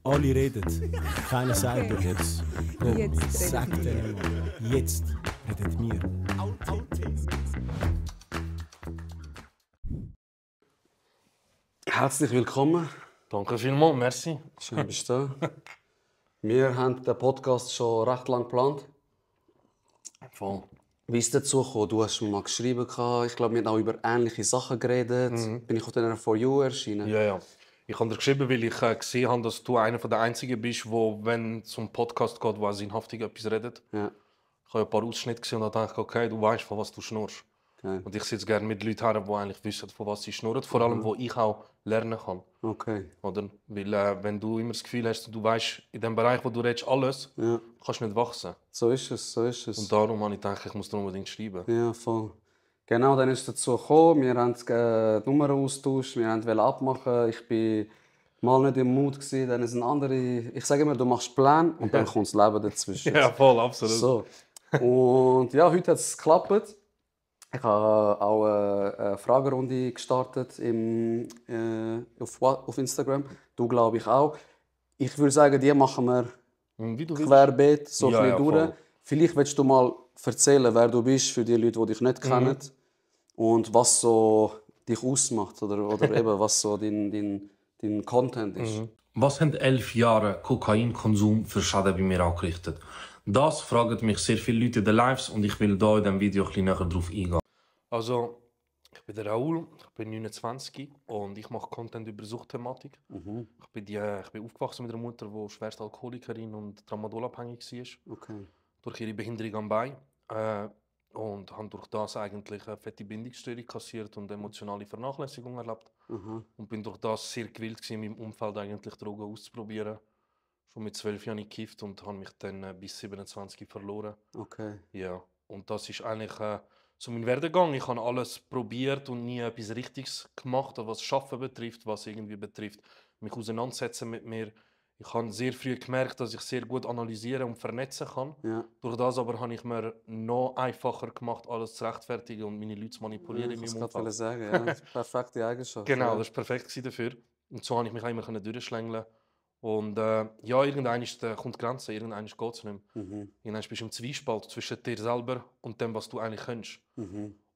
Alle reden, keiner sagt Okay. jetzt. Jetzt Sag redet denen mal, jetzt redet mir. Herzlich willkommen. Danke vielmals, merci. Schön bist du da. Wir haben den Podcast schon recht lange geplant. Voll. Wie ist es dazu gekommen? Du hast mir mal geschrieben, ich glaube, wir haben auch über ähnliche Sachen geredet. Bin ich auf deiner For You erschienen? Ja. Ich habe dir geschrieben, weil ich gesehen habe, dass du einer der Einzigen bist, wo, wenn es um einen Podcast geht, wo er sinnhaftig etwas redet. Ja. Ich habe ein paar Ausschnitte gesehen und dachte, okay, du weißt, von was du schnurrst. Okay. Und ich sitze gerne mit Leuten her, die eigentlich wissen, von was sie schnurren. Vor allem, wo ich auch lernen kann. Okay. Oder? Weil, wenn du immer das Gefühl hast, du weißt in dem Bereich, wo du redest, alles, kannst du nicht wachsen. So ist es, so ist es. Und darum habe ich gedacht, ich muss dir unbedingt schreiben. Ja, voll. Genau, dann ist es dazu gekommen. Wir haben die Nummern austauscht, wir wollten abmachen. Ich war mal nicht im Mut gewesen, dann ist ein anderer. Ich sage immer, du machst Pläne und dann kommt das Leben dazwischen. Ja, voll, absolut. So. Und ja, heute hat es geklappt. Ich habe auch eine Fragerunde gestartet auf Instagram. Du, glaube ich, auch. Ich würde sagen, die machen wir Wie du willst. querbeet, so Ja, ein ja, bisschen durch. voll. Vielleicht willst du mal erzählen, wer du bist, für die Leute, die dich nicht kennen. Und was so dich ausmacht oder eben was so dein Content ist. Was haben 11 Jahre Kokainkonsum für Schaden bei mir angerichtet? Das fragen mich sehr viele Leute in den Lives und ich will hier in diesem Video ein bisschen näher darauf eingehen. Also, ich bin der Raoul, ich bin 29 und ich mache Content über Suchtthematik. Ich bin aufgewachsen mit einer Mutter, die schwerste Alkoholikerin und Tramadol-abhängig war. Okay. Durch ihre Behinderung am Bein. Und habe durch das eigentlich eine fette Bindungsstörung kassiert und emotionale Vernachlässigung erlebt. Und bin durch das sehr gewillt gewesen, in meinem Umfeld eigentlich Drogen auszuprobieren. Schon mit 12 Jahren gekifft und habe mich dann bis 27 verloren. Okay. Ja, und das ist eigentlich so mein Werdegang. Ich habe alles probiert und nie etwas Richtiges gemacht, was Schaffen betrifft, was irgendwie betrifft, mich auseinandersetzen mit mir. Ich habe sehr früh gemerkt, dass ich sehr gut analysieren und vernetzen kann. Ja. Durch das aber habe ich mir noch einfacher gemacht, alles zu rechtfertigen und meine Leute zu manipulieren in Ich meinem wollte gerade Umfeld. sagen, ja, das ist eine perfekte Eigenschaft. Genau, ja. das war perfekt dafür. Und so konnte ich mich auch immer durchschlängeln. Und ja, irgendwann kommt die Grenze, irgendwann geht es nicht mehr. Irgendwann bist du im Zwiespalt zwischen dir selber und dem, was du eigentlich kannst.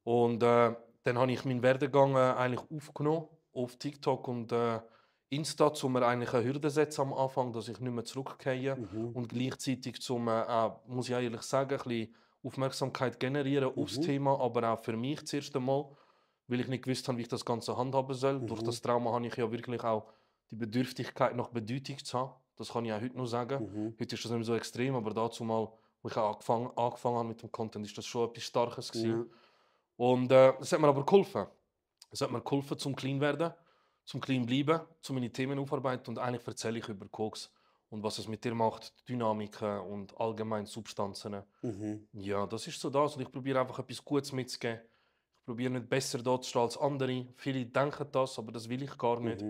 Und dann habe ich meinen Werdegang eigentlich aufgenommen auf TikTok und Insta, um mir eigentlich eine Hürde zu setzen am Anfang, dass ich nicht mehr zurückgehe und gleichzeitig zum, muss ich ehrlich sagen, ein bisschen Aufmerksamkeit generieren aufs Thema, aber auch für mich zuerst einmal, weil ich nicht gewusst habe, wie ich das Ganze handhaben soll. Durch das Trauma habe ich ja wirklich auch die Bedürftigkeit nach Bedeutung zu haben. Das kann ich auch heute noch sagen. Heute ist das nicht mehr so extrem, aber dazu mal, wo ich auch angefangen habe mit dem Content, ist das schon etwas Starkes gewesen. Und es hat mir aber geholfen. Es hat mir geholfen, zum clean werden, zum clean bleiben, zu meine Themen aufarbeiten und eigentlich erzähle ich über Koks und was es mit dir macht, Dynamiken und allgemein Substanzen. Ja, das ist so das und ich probiere einfach etwas Gutes mitzugeben. Ich probiere nicht besser da zu stehen als andere. Viele denken das, aber das will ich gar nicht.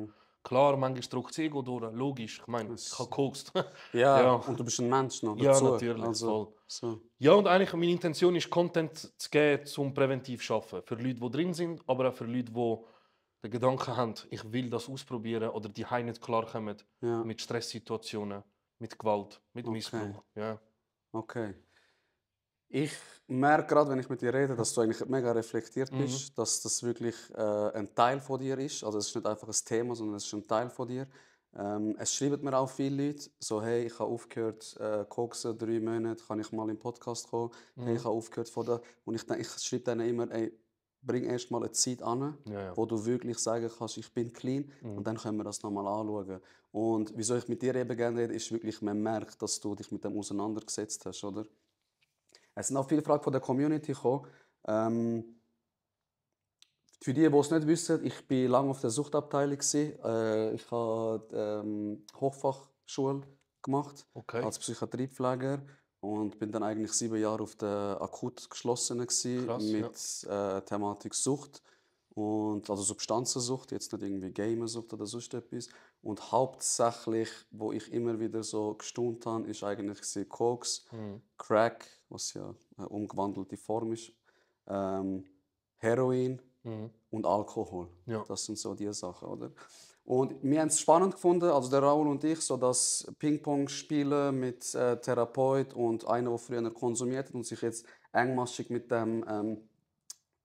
Klar, manchmal drückt das Ego durch, logisch. Ich meine, ich habe gekokst. Ja, Ja. und du bist ein Mensch noch Ja, dazu. natürlich, Also, voll. so. Ja, und eigentlich meine Intention ist, Content zu geben, zum präventiv zu arbeiten. Für Leute, die drin sind, aber auch für Leute, die den Gedanken haben, ich will das ausprobieren oder die heim nicht klarkommen Ja. mit Stresssituationen, mit Gewalt, mit Missbrauch. Ja. Okay. Ich merke gerade, wenn ich mit dir rede, dass du eigentlich mega reflektiert bist, dass das wirklich ein Teil von dir ist. Also es ist nicht einfach ein Thema, sondern es ist ein Teil von dir. Es schreiben mir auch viele Leute, so hey, ich habe aufgehört koksen, 3 Monate, kann ich mal im Podcast kommen. Hey, ich habe aufgehört von da. Und ich schreibe denen immer, ey, bring erst mal eine Zeit an, Ja. wo du wirklich sagen kannst, ich bin clean und dann können wir das nochmal anschauen. Und wieso ich mit dir eben gerne rede, ist wirklich, man merkt, dass du dich mit dem auseinandergesetzt hast, oder? Es sind auch viele Fragen von der Community gekommen. Für die es nicht wissen, ich war lange auf der Suchtabteilung. Ich habe Hochfachschule gemacht Okay. als Psychiatriepfleger und bin dann eigentlich 7 Jahre auf der akut geschlossenen Krass, mit Thematik Sucht und also Substanzensucht, jetzt nicht irgendwie Gamersucht oder sonst etwas. Und hauptsächlich, wo ich immer wieder so gestaunt habe, ist eigentlich Koks, Crack, was ja eine umgewandelte Form ist, Heroin und Alkohol. Ja. Das sind so die Sachen, oder? Und wir haben es spannend gefunden, also der Raoul und ich, so das Ping-Pong spielen mit Therapeut und einer, der früher konsumiert hat und sich jetzt engmaschig mit dem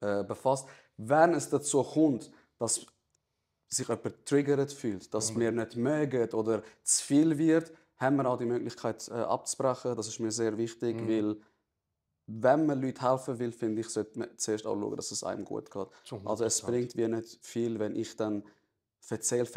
befasst. Wenn es dazu kommt, dass sich jemand triggert fühlt, dass wir nicht mögen oder zu viel wird, haben wir auch die Möglichkeit abzubrechen. Das ist mir sehr wichtig, weil wenn man Leuten helfen will, finde ich, sollte man zuerst auch schauen, dass es einem gut geht. Also es bringt mir nicht viel, wenn ich dann erzähle.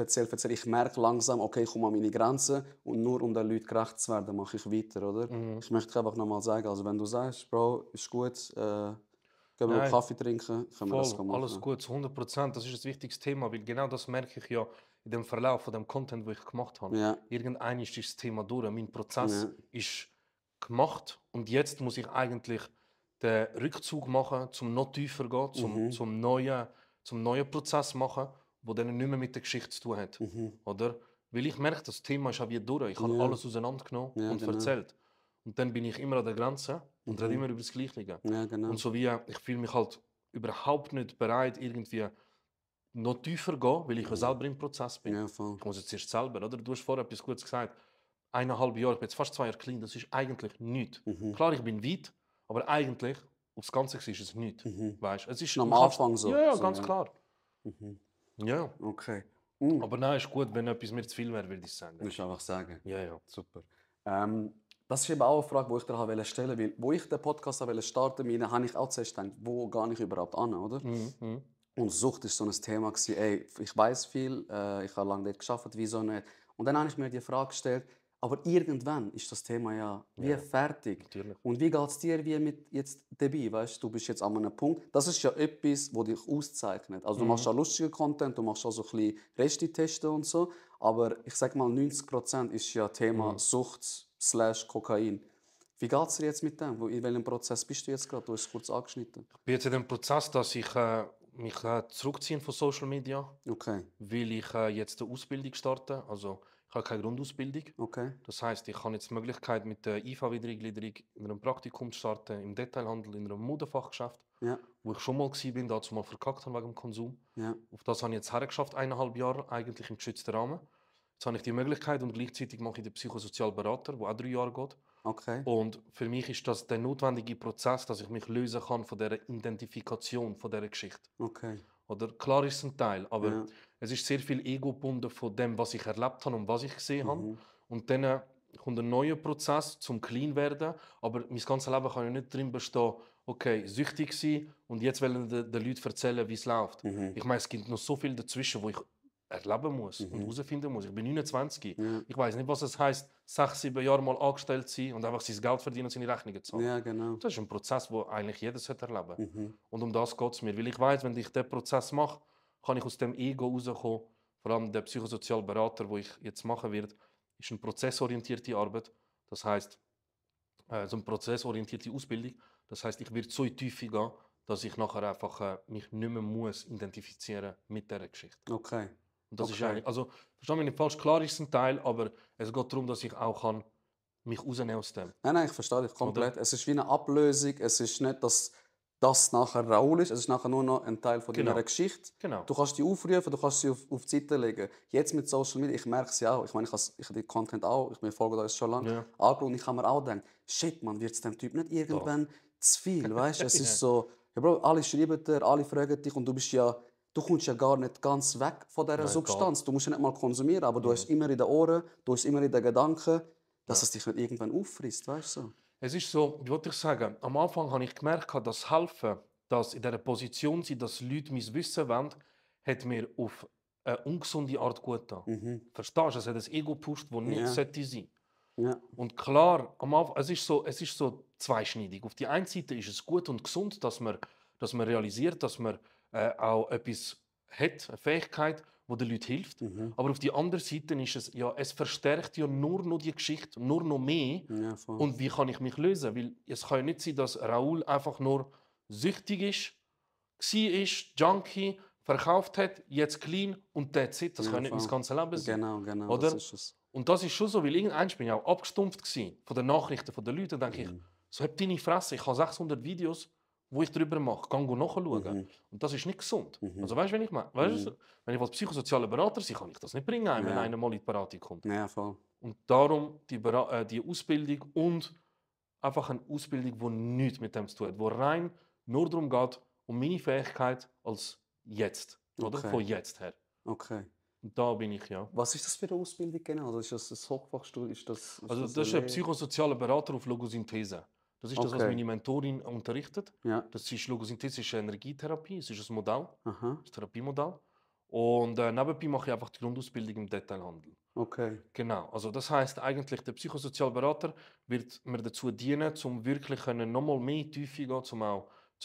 Ich merke langsam, okay, ich komme an meine Grenzen und nur um den Leuten gerecht zu werden, mache ich weiter, oder? Ich möchte einfach nochmal sagen, also wenn du sagst, Bro, ist gut, gehen wir einen Kaffee trinken, können wir das Voll, machen. alles gut, zu 100%. Das ist ein wichtiges Thema, weil genau das merke ich ja in dem Verlauf von dem Content, den ich gemacht habe. Ja. Irgendwann ist das Thema durch. Mein Prozess Ja. ist gemacht und jetzt muss ich eigentlich den Rückzug machen, zum noch tiefer gehen, zum neuen Prozess machen, der dann nicht mehr mit der Geschichte zu tun hat. Oder? Weil ich merke, das Thema ist auch wie durch. Ich habe alles auseinandergenommen und genau. erzählt. Und dann bin ich immer an der Grenze und rede immer über das Gleiche. Ja, genau. Und so wie ich fühle mich halt überhaupt nicht bereit, irgendwie noch tiefer zu gehen, weil ich ja selber im Prozess bin. Ja, voll. Ich muss jetzt erst selber, oder? Du hast vorher etwas Gutes gesagt. 1,5 Jahre, ich bin jetzt fast 2 Jahre clean, das ist eigentlich nichts. Klar, ich bin weit, aber eigentlich, aufs Ganze gesehen, ist es nichts. Weißt? Es ist Am Anfang so. Ja, so, ganz ja. klar. Ja. Okay. Aber nein, ist gut, wenn etwas mir zu viel wäre, würde ich sagen. Musst du einfach sagen. Ja. Super. Das ist eben auch eine Frage, die ich dir stellen wollte. Wo ich den Podcast starten wollte, habe ich auch zuerst gedacht, wo gehe ich überhaupt an, oder? Und Sucht war so ein Thema. Ey, ich weiß viel, ich habe lange dort gearbeitet, wieso nicht? Und dann habe ich mir die Frage gestellt, aber irgendwann ist das Thema ja wie fertig. Natürlich. Und wie geht es dir wie mit jetzt dabei? Weißt, du bist jetzt an einem Punkt. Das ist ja etwas, das dich auszeichnet. Also du machst auch lustigen Content, du machst auch so ein bisschen Resti-Testen und so. Aber ich sage mal, 90% ist ja Thema Sucht / Kokain. Wie geht es dir jetzt mit dem? In welchem Prozess bist du jetzt gerade? Du hast es kurz angeschnitten. Ich bin jetzt in dem Prozess, dass ich mich zurückziehe von Social Media, Okay. weil ich jetzt eine Ausbildung starte. Also ich habe keine Grundausbildung. Okay. Das heisst, ich habe jetzt die Möglichkeit, mit der IV-Wiedereingliederung in einem Praktikum zu starten, im Detailhandel, in einem Modefachgeschäft, Ja. wo ich schon mal war, dazu mal verkackt habe wegen dem Konsum. Ja. Auf das habe ich jetzt hergeschafft, 1,5 Jahre, eigentlich im geschützten Rahmen. Jetzt habe ich die Möglichkeit und gleichzeitig mache ich den Psychosozialberater, der auch 3 Jahre geht. Okay. Und für mich ist das der notwendige Prozess, dass ich mich lösen kann von dieser Identifikation, von dieser Geschichte. Okay. Oder klar ist es ein Teil, aber es ist sehr viel Ego gebunden von dem, was ich erlebt habe und was ich gesehen habe. Und dann kommt ein neuer Prozess zum clean werden, aber mein ganzes Leben kann ja nicht drin bestehen, okay, süchtig sein und jetzt wollen den Leuten erzählen, wie es läuft. Ich meine, es gibt noch so viel dazwischen, wo ich erleben muss und herausfinden muss. Ich bin 29. Ich weiß nicht, was es heisst, 6, 7 Jahre mal angestellt zu sein und einfach sein Geld verdienen und seine Rechnungen zahlen. Ja, genau. Das ist ein Prozess, den eigentlich jeder erleben sollte. Und um das geht es mir. Weil ich weiß, wenn ich diesen Prozess mache, kann ich aus dem Ego rauskommen. Vor allem der Psychosozialberater, den ich jetzt machen werde, ist eine prozessorientierte Arbeit. Das heisst, so eine prozessorientierte Ausbildung. Das heisst, ich werde so in die Tiefe gehen, dass ich nachher einfach mich nicht mehr muss identifizieren mit dieser Geschichte. Okay. Und das ist eigentlich, also, verstehe mich nicht falsch, klar ist es ein Teil, aber es geht darum, dass ich auch mich rausnehmen aus dem. Nein, ich verstehe dich komplett. Es ist wie eine Ablösung. Es ist nicht, dass das nachher Raoul ist. Es ist nachher nur noch ein Teil von deiner Geschichte. Genau. Du kannst die aufrufen, du kannst sie auf die Seite legen. Jetzt mit Social Media, ich merke es ja auch. Ich meine, ich habe den Content auch, ich folge da schon lange angeschaut und ich habe mir auch gedacht, shit, man, wird es dem Typ nicht irgendwann zu viel, weißt du? Es ist so, ja, Bro, alle schreiben dir, alle fragen dich und du kommst ja gar nicht ganz weg von dieser Substanz. Du musst ja nicht mal konsumieren, aber du hast immer in den Ohren, du hast immer in den Gedanken, dass es dich nicht irgendwann auffrisst, weißt du? Es ist so, wie wollte ich sagen, am Anfang habe ich gemerkt, dass Helfen, dass in dieser Position sein, dass Leute mein Wissen wollen, hat mir auf eine ungesunde Art gut getan. Verstehst du? Es hat ein Ego gepusht, das nicht sollte sein. Ja. Und klar, am Anfang, es ist so zweischneidig. Auf die einen Seite ist es gut und gesund, dass man realisiert, dass man auch etwas hat, eine Fähigkeit, die den Leuten hilft. Aber auf die andere Seite ist es, ja, es verstärkt ja nur noch die Geschichte, nur noch mehr. Ja, voll. Und wie kann ich mich lösen? Weil es kann ja nicht sein, dass Raoul einfach nur süchtig ist, Junkie, verkauft hat, jetzt clean und that's it. Das kann nicht mein ganzes Leben sein. Genau, oder? das ist es. Und das ist schon so, weil irgendwann bin ich auch abgestumpft von den Nachrichten der Leute. Da denke ich, so hab deine Fresse, ich habe 600 Videos, wo ich darüber mache, kann nachschauen. Und das ist nicht gesund. Also weißt du, wenn ich meine? Wenn ich als psychosozialer Berater bin, kann ich das nicht bringen, wenn einer mal in die Beratung kommt. Ja, voll. Und darum die Ausbildung und einfach eine Ausbildung, die nichts mit dem zu tun hat, die rein nur darum geht, um meine Fähigkeit als jetzt, oder? Okay. Von jetzt her. Okay. Und da bin ich, ja. Was ist das für eine Ausbildung genau? Also ist das ein Hochfachstudium? Also das ist ein psychosozialer Berater auf Logosynthese. Das ist das, was Okay. meine Mentorin unterrichtet. Ja. Das ist Logosynthetische Energietherapie, es ist ein Modell, Aha. ein Therapiemodell. Und nebenbei mache ich einfach die Grundausbildung im Detailhandel. Okay. Genau, also das heißt eigentlich, der psychosoziale Berater wird mir dazu dienen, um wirklich nochmal mehr Tiefe gehen,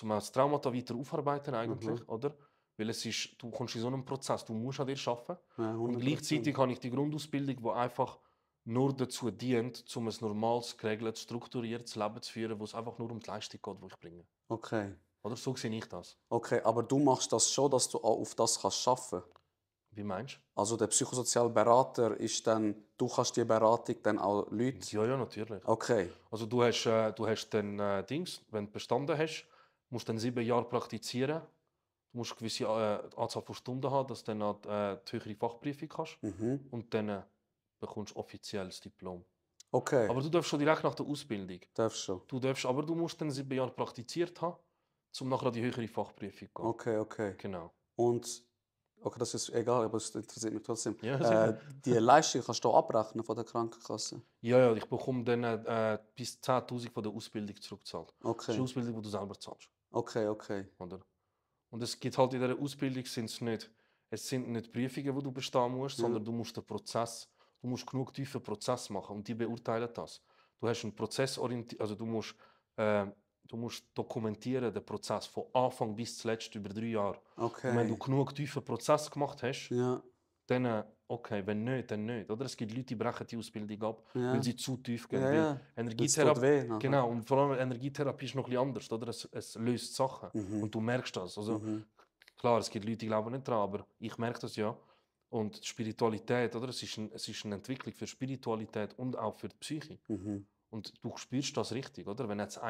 um das Traumata weiter aufarbeiten eigentlich, oder? Weil du kommst in so einem Prozess, du musst an dir arbeiten. Ja, Und 100%. gleichzeitig habe ich die Grundausbildung, die einfach nur dazu dient, um ein normales, geregeltes, strukturiertes Leben zu führen, wo es einfach nur um die Leistung geht, die ich bringe. Okay. Oder so sehe ich das. Okay, aber du machst das schon, dass du auch auf das kannst arbeiten. Wie meinst du? Also der psychosoziale Berater ist dann, du kannst die Beratung dann auch Leute... Ja, ja, natürlich. Okay. Also du hast dann Dings, wenn du bestanden hast, musst du dann 7 Jahre praktizieren. Du musst eine gewisse Anzahl von Stunden haben, dass du dann die höhere Fachprüfung kannst. Und dann bekommst du offiziell das Diplom. Okay. Aber du darfst schon direkt nach der Ausbildung. Darfst schon. Aber du musst dann 7 Jahre praktiziert haben, um nachher an die höhere Fachprüfung zu gehen. Okay, okay. Genau. Und... Okay, das ist egal, aber es interessiert mich trotzdem. Ja, sicher. Die Leistung kannst du auch abrechnen von der Krankenkasse? Ja, ich bekomme dann bis 10'000 von der Ausbildung zurückgezahlt. Das ist Okay. eine Ausbildung, die du selber zahlst. Okay, okay. Oder? Und es gibt halt in dieser Ausbildung es sind nicht Prüfungen, die du bestehen musst, sondern du musst genug tiefen Prozess machen und die beurteilen das. Du hast einen Prozess also du musst dokumentieren den Prozess von Anfang bis zuletzt über 3 Jahre. Okay. Und wenn du genug tiefen Prozess gemacht hast, Ja. dann okay, wenn nicht, dann nicht. Oder? Es gibt Leute, die brechen die Ausbildung ab, Ja. weil sie zu tief gehen. Ja, Weil ja. Das tut Energietherapie, weh nachher. genau, und vor allem Energietherapie ist noch etwas anders. Oder? Es löst Sachen und du merkst das. Also, klar, es gibt Leute, die glauben nicht daran, aber ich merke das ja. Und die Spiritualität, oder? Es ist eine Entwicklung für Spiritualität und auch für die Psyche. Und du spürst das richtig, oder? Wenn jetzt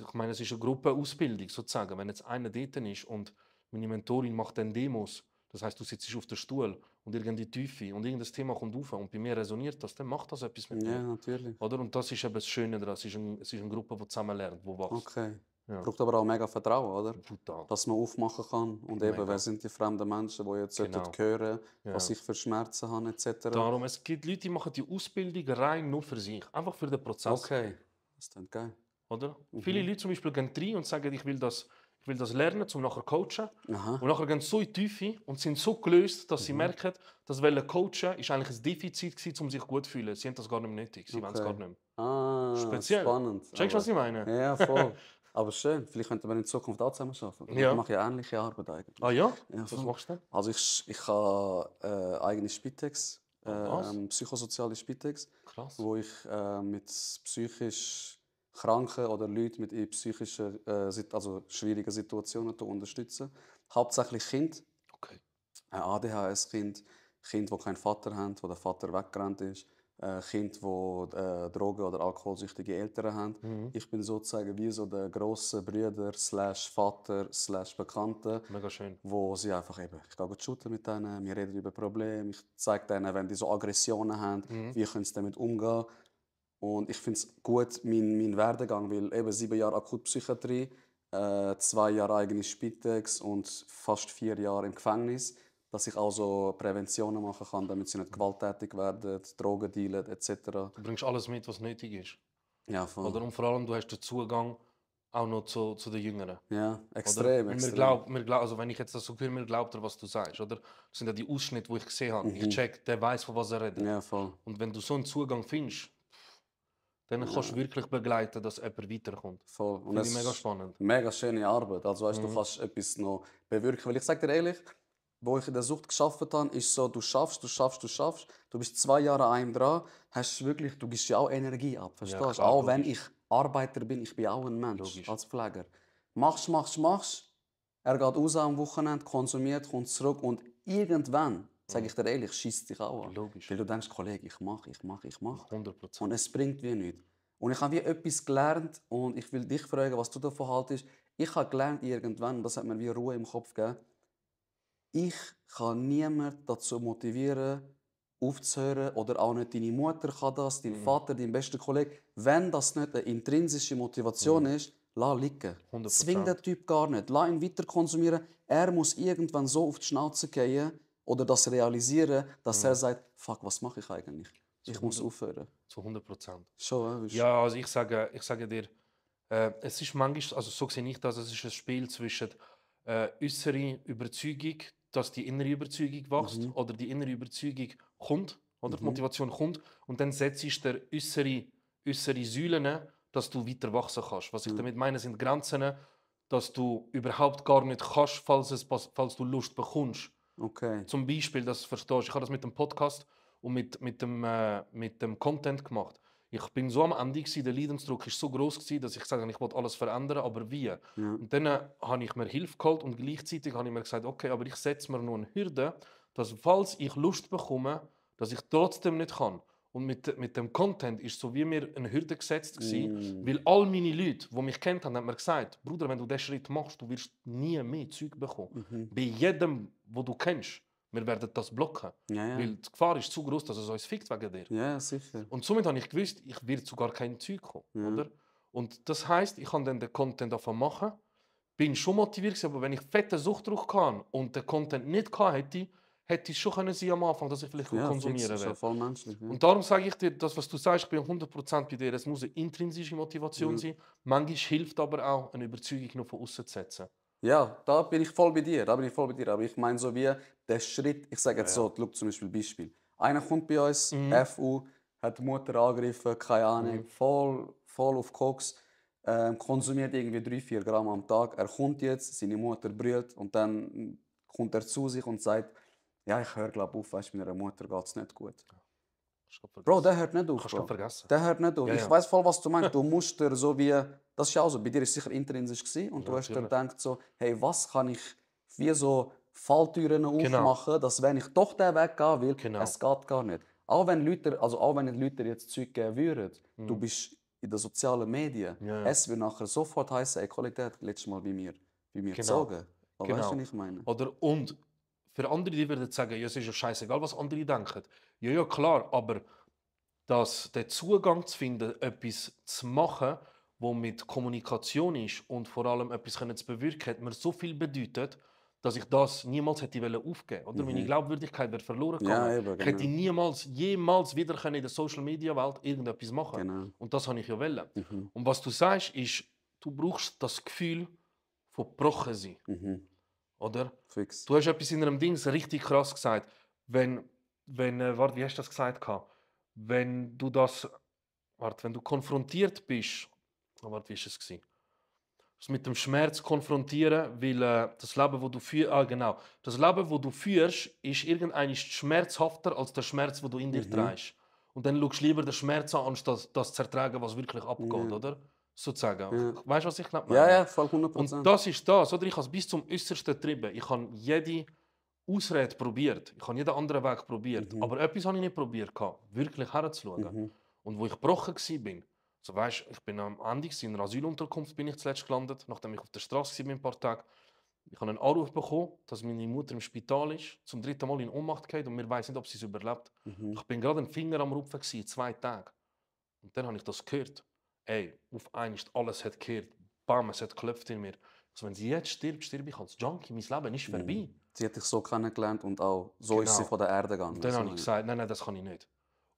ich meine, es ist eine Gruppenausbildung sozusagen. Wenn jetzt einer dort ist und meine Mentorin macht dann Demos, das heißt, du sitzt auf dem Stuhl und irgendeine Tiefe und irgendein Thema kommt auf und bei mir resoniert das, dann macht das etwas mit Ja, mir. natürlich. Oder? Und das ist eben das Schöne daran. Es ist eine Gruppe, die zusammen lernt, die wächst. Okay. Ja. Braucht aber auch mega Vertrauen, oder? Brutal. Dass man aufmachen kann. Und eben, Mega. wer sind die fremden Menschen, die jetzt Genau. hören, Ja. was ich für Schmerzen habe, etc. Darum, es gibt Leute, die machen die Ausbildung rein nur für sich. Einfach für den Prozess. Okay. Das klingt geil. Oder? Viele Leute zum Beispiel gehen rein und sagen, ich will das lernen, um nachher zu coachen. Aha. Und nachher gehen sie so in die Tiefe und sind so gelöst, dass sie merken, dass coachen ist eigentlich ein Defizit gewesen, um sich gut zu fühlen. Sie haben das gar nicht mehr nötig. Sie wollen es gar nicht mehr. Ah, Speziell. spannend. Checkst du, was ich meine? Ja, voll. Aber schön. Vielleicht könnten wir in Zukunft auch zusammen arbeiten. Ja. Ich mache ja ähnliche Arbeit eigentlich. Ah ja? Ja, Was voll. machst du denn? Also ich habe eigene Spitex, was? psychosoziale Spitex, Krass. wo ich mit psychisch Kranken oder Leuten mit psychischen, also schwierigen Situationen unterstütze. Hauptsächlich Kinder, Okay. ADHS-Kind, Kinder, die keinen Vater haben, wo der Vater weggerannt ist, Kinder, die Drogen- oder alkoholsüchtige Eltern haben. Ich bin sozusagen wie so der grosse Bruder / Vater / Bekannte, Mega schön. wo sie einfach eben, ich gehe shooten mit denen, wir reden über Probleme, ich zeige denen, wenn die so Aggressionen haben, wie können sie damit umgehen. Und ich finde es gut, mein Werdegang, weil eben 7 Jahre Akutpsychiatrie, 2 Jahre eigene Spitex und fast 4 Jahre im Gefängnis, dass ich auch so Präventionen machen kann, damit sie nicht gewalttätig werden, Drogen dealen etc. Du bringst alles mit, was nötig ist. Ja, voll. Oder? Und vor allem, du hast den Zugang auch noch zu den Jüngeren. Ja, Oder? extrem, Und extrem. also wenn ich jetzt das so höre, mir glaubt er, was du sagst. Oder? Das sind ja die Ausschnitte, die ich gesehen habe. Ich check, der weiß, von was er redet. Ja, voll. Und wenn du so einen Zugang findest, dann kannst du wirklich begleiten, dass jemand weiterkommt. Voll. Und Finde ich es mega ist spannend. Mega schöne Arbeit. Also weißt, du kannst etwas noch bewirken. Weil ich sage dir ehrlich, wo ich in der Sucht geschafft habe, ist so, du schaffst. Du bist 2 Jahre an einem dran, du gibst ja auch Energie ab. Verstehst du? klar, Auch wenn logisch. ich Arbeiter bin, ich bin auch ein Mensch Logisch. als Pfleger. Machst. Er geht raus am Wochenende, konsumiert, kommt zurück und irgendwann, sage ich dir ehrlich, schießt dich auch an. Logisch. Weil du denkst, Kollege, ich mach. 100%. Und es bringt wie nichts. Und ich habe wie etwas gelernt und ich will dich fragen, was du davon haltest. Ich habe gelernt irgendwann, und das hat mir wie Ruhe im Kopf gegeben, ich kann niemanden dazu motivieren, aufzuhören, oder auch nicht deine Mutter kann das, dein Vater, dein bester Kollege. Wenn das nicht eine intrinsische Motivation ist, lass liegen. 100%. Zwing den Typ gar nicht. Lass ihn weiter konsumieren. Er muss irgendwann so auf die Schnauze gehen oder das realisieren, dass er sagt, fuck, was mache ich eigentlich? Ich muss aufhören. Zu 100%. Schon, Ja, also ich sage dir, es ist manchmal, also so sehe ich das, es ist ein Spiel zwischen äußere Überzeugung, dass die innere Überzeugung wächst, oder die innere Überzeugung kommt, oder die Motivation kommt, und dann setzt du der äußere Säulen, dass du weiter wachsen kannst. Was ich damit meine, sind Grenzen, dass du überhaupt gar nicht kannst, falls du Lust bekommst. Okay. Zum Beispiel, dass du verstehst, ich habe das mit dem Podcast und mit dem Content gemacht. Ich bin so am Ende gewesen, der Leidensdruck war so groß gewesen, dass ich sage, ich wollte alles verändern, aber wie? Ja. Und dann habe ich mir Hilfe geholt und gleichzeitig habe ich mir gesagt, okay, aber ich setze mir nur eine Hürde, dass falls ich Lust bekomme, dass ich trotzdem nicht kann. Und mit dem Content ist so wie mir eine Hürde gesetzt gewesen, weil all meine Leute, die mich kennt haben mir gesagt, Bruder, wenn du diesen Schritt machst, du wirst nie mehr Zeug bekommen. Bei jedem, wo du kennst, wir werden das blocken. Ja. Weil die Gefahr ist zu groß, dass es uns fickt wegen dir. Ja, sicher. Und somit habe ich gewusst, ich werde zu gar kein Zeug kommen. Oder? Und das heisst, ich kann dann den Content davon machen, bin schon motiviert gewesen, aber wenn ich fette Suchtdruck hatte und den Content nicht hatte, hätte es schon können sein am Anfang, dass ich vielleicht konsumieren werde. werde. Voll menschlich. Ja. Und darum sage ich dir, das, was du sagst, ich bin 100% bei dir. Es muss eine intrinsische Motivation sein. Manchmal hilft aber auch, eine Überzeugung noch von außen zu setzen. Ja, da bin ich voll bei dir. Aber ich meine so wie der Schritt, ich sage jetzt so, schau zum Beispiel. Einer kommt bei uns, FU, hat die Mutter angegriffen, keine Ahnung, voll auf Koks, konsumiert irgendwie 3-4 Gramm am Tag. Er kommt jetzt, seine Mutter brüllt und dann kommt er zu sich und sagt, ja, ich höre glaube auf, weißt, meiner Mutter geht es nicht gut. Bro, der hört nicht auf. Kannst du vergessen. Der hört nicht auf. Ja, Ich ja. weiß voll, was du meinst. Du musst dir so wie, das ist ja auch so, bei dir ist es sicher intrinsisch gewesen, und du hast dir gedacht so, hey, was kann ich wie so Falltüren aufmachen, dass wenn ich doch den Weg gehen will, es geht gar nicht. Auch wenn Leute jetzt Zeug geben würden, du bist in den sozialen Medien, es wird nachher sofort heißen, ey, Qualität, letztes Mal bei mir gezogen. Aber weißt du, was ich meine? Oder, und für andere, die würden sagen, ja, es ist ja scheißegal, was andere denken. Ja, klar, aber den Zugang zu finden, etwas zu machen, was mit Kommunikation ist und vor allem etwas zu bewirken, hat mir so viel bedeutet, dass ich das niemals hätte aufgeben wollen. Oder? Meine Glaubwürdigkeit wäre verloren gegangen. Eben, Ich hätte jemals wieder in der Social-Media-Welt irgendetwas machen können. Und das habe ich ja wollen. Und was du sagst, ist, du brauchst das Gefühl von gebrochen sein. Oder? Fix. Du hast etwas in einem Ding richtig krass gesagt. Warte, wie hast du das gesagt? Wenn du konfrontiert bist, wie war es? Das mit dem Schmerz konfrontieren, weil das Leben, das du führst, das Leben, das du führst, ist irgendein schmerzhafter als der Schmerz, den du in dir trägst. Und dann schaust du lieber den Schmerz an, anstatt das zu ertragen, was wirklich abgeht, oder? Sozusagen. Weißt du, was ich meine? Ja, voll 100%. Und das ist das, oder? Ich habe es bis zum Äußersten getrieben. Ich habe jede Ausrede probiert. Ich habe jeden anderen Weg probiert. Aber etwas habe ich nicht probiert, wirklich herzuschauen. Und wo ich gebrochen war, so weißt, ich bin am Ende in einer Asylunterkunft bin ich zuletzt gelandet, nachdem ich auf der Straße war ein paar Tage. Ich habe einen Anruf bekommen, dass meine Mutter im Spital ist, zum 3. Mal in Ohnmacht geht und wir wissen nicht, ob sie es überlebt. Ich bin gerade einen Finger am Rupfen 2 Tage. Und dann habe ich das gehört. Ey, auf einmal alles hat gekehrt. Bam, es hat geklopft in mir. Also wenn sie jetzt stirbt, sterbe ich als Junkie. Mein Leben ist vorbei. Sie hat dich so kennengelernt und auch so ist sie von der Erde gegangen. Und dann habe ich gesagt, nein, das kann ich nicht.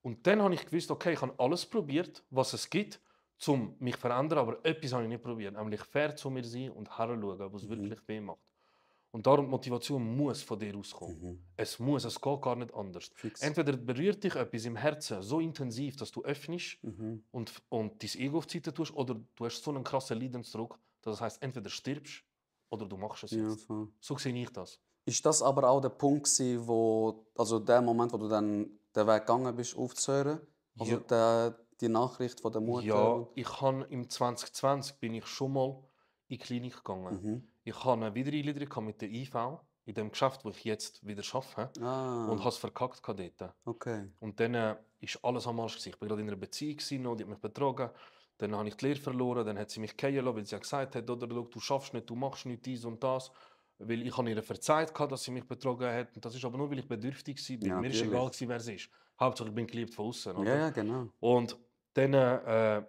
Und dann habe ich gewusst, okay, ich habe alles probiert, was es gibt, um mich zu verändern, aber etwas habe ich nicht probiert, nämlich fair zu mir sein und herzuschauen, was wirklich weh macht. Und darum, die Motivation muss von dir auskommen. Es geht gar nicht anders. Fix. Entweder berührt dich etwas im Herzen so intensiv, dass du öffnest und dein Ego auf die Seite tust, oder du hast so einen krassen Leidensdruck, das heisst, entweder stirbst oder du machst es jetzt. Voll. So sehe ich das. Ist das aber auch der Punkt gewesen, also der Moment, wo du dann den Weg gegangen bist, aufzuhören? Also die Nachricht von der Mutter? Ja, im 2020 bin ich schon mal in die Klinik gegangen. Ich hatte eine Wiedereingliederung mit der IV in dem Geschäft, wo ich jetzt wieder arbeite. Und habe es verkackt dort. Okay. Und dann ist alles am Arsch. Ich war gerade in einer Beziehung, die hat mich betrogen. Dann habe ich die Lehre verloren, dann hat sie mich fallen lassen, weil sie gesagt hat, oder, du schaffst nicht, du machst nicht dies und das. Weil ich ihr verzeiht hatte, dass sie mich betrogen hat. Und das ist aber nur, weil ich bedürftig war. Ja, mir ist egal, wer es ist. Hauptsache, ich bin geliebt von außen. Ja, genau. Und dann habe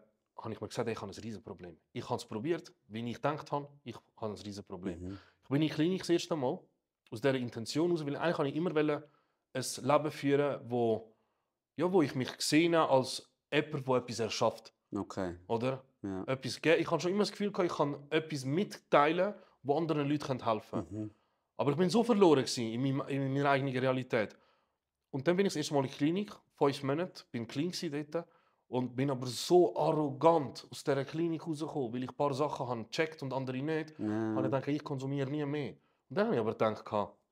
ich mir gesagt, ich habe ein riesen Problem. Ich habe es probiert, wie ich gedacht habe, ich habe ein riesen Problem. Ich bin in die Klinik das erste Mal, aus dieser Intention heraus, weil eigentlich ich immer ein Leben führen, wo ich mich gesehen habe als jemand, der etwas erschafft. Okay. Oder? Ja. Etwas, ich habe schon immer das Gefühl, ich kann etwas mitteilen, wo anderen Leuten helfen können. Aber ich bin so verloren in meiner eigenen Realität. Und dann bin ich das erste Mal in der Klinik, 5 Monate, bin clean dort und bin aber so arrogant aus dieser Klinik rausgekommen, weil ich ein paar Sachen habe gecheckt und andere nicht. Ja. Und ich dachte, ich konsumiere nie mehr. Und dann habe ich aber gedacht,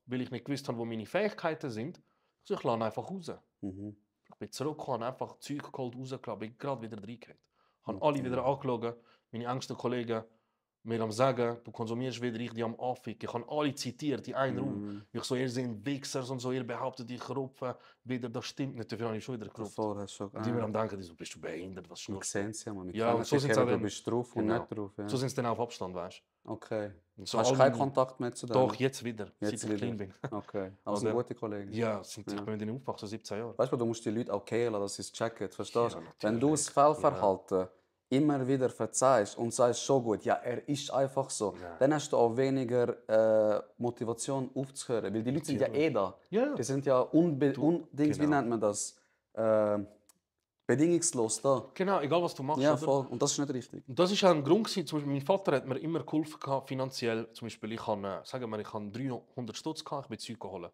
weil ich nicht gewusst habe, wo meine Fähigkeiten sind, also ich lasse einfach raus. Ich bin zurückgekommen, einfach Zeug geholt, rausgelassen, bin gerade wieder reingegangen. Ich habe alle wieder angeschaut, meine engsten Kollegen, mir am sagen, du konsumierst wieder, ich die am Anfick. Ich habe alle zitiert, die einen Raum. Ich so, ihr seid Wichser und so, ihr behauptet, ich rupfe. Wieder, das stimmt nicht, dafür habe ich schon wieder gerupft. Und die mir am denken, so, bist du behindert, was schnurst du? Ja, und so sind sie du bist drauf und genau. nicht drauf. Ja. So sind sie dann auf Abstand, weißt du? Okay. So hast du keinen Kontakt mehr zu denen? Doch, jetzt wieder, jetzt seit ich clean bin. Okay, also eine gute Kollegen. Ja, ich bin mit ihnen aufgewachsen, so 17 Jahre. Weißt du, du musst die Leute auch kehlen, dass sie es checken, verstehst du? Ja, wenn du das Fehlverhalten immer wieder verzeihst und sagst schon gut, ja, er ist einfach so, dann hast du auch weniger Motivation aufzuhören, weil die Leute sind ja eh da. Ja. Die sind ja wie nennt man das? Bedingungslos da. Genau, egal was du machst. Ja, oder? voll. Und das ist nicht richtig. Und das ist auch ein Grund gewesen, zum Beispiel mein Vater hat mir immer geholfen finanziell. Zum Beispiel ich habe, sagen wir, ich habe 300 Stutz gehabt, ich bin Zeug geholt.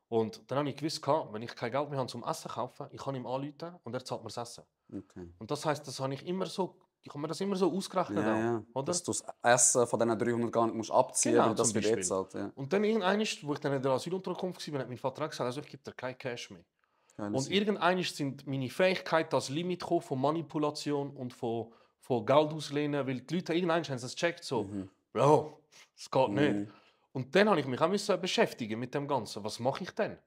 Und dann habe ich gewusst, wenn ich kein Geld mehr habe zum Essen kaufen, ich kann ihm anrufen und er zahlt mir das Essen. Okay. Und das heisst, das habe ich immer so, ich habe mir das immer so ausgerechnet. Ja. Oder? Dass du das Essen von diesen 300 gar nicht musst abziehen musst, Genau, und das wird jetzt halt. Ja. Und dann irgendwann, wo ich dann in der Asylunterkunft war, hat mein Vater gesagt, also ich gebe dir kein Cash mehr. Und irgendwann sind meine Fähigkeiten als Limit gekommen von Manipulation und von Geld auslehnen, weil die Leute irgendwann haben es gecheckt, so, Bro, das geht nicht. Und dann habe ich mich auch beschäftigen mit dem Ganzen. Was mache ich denn?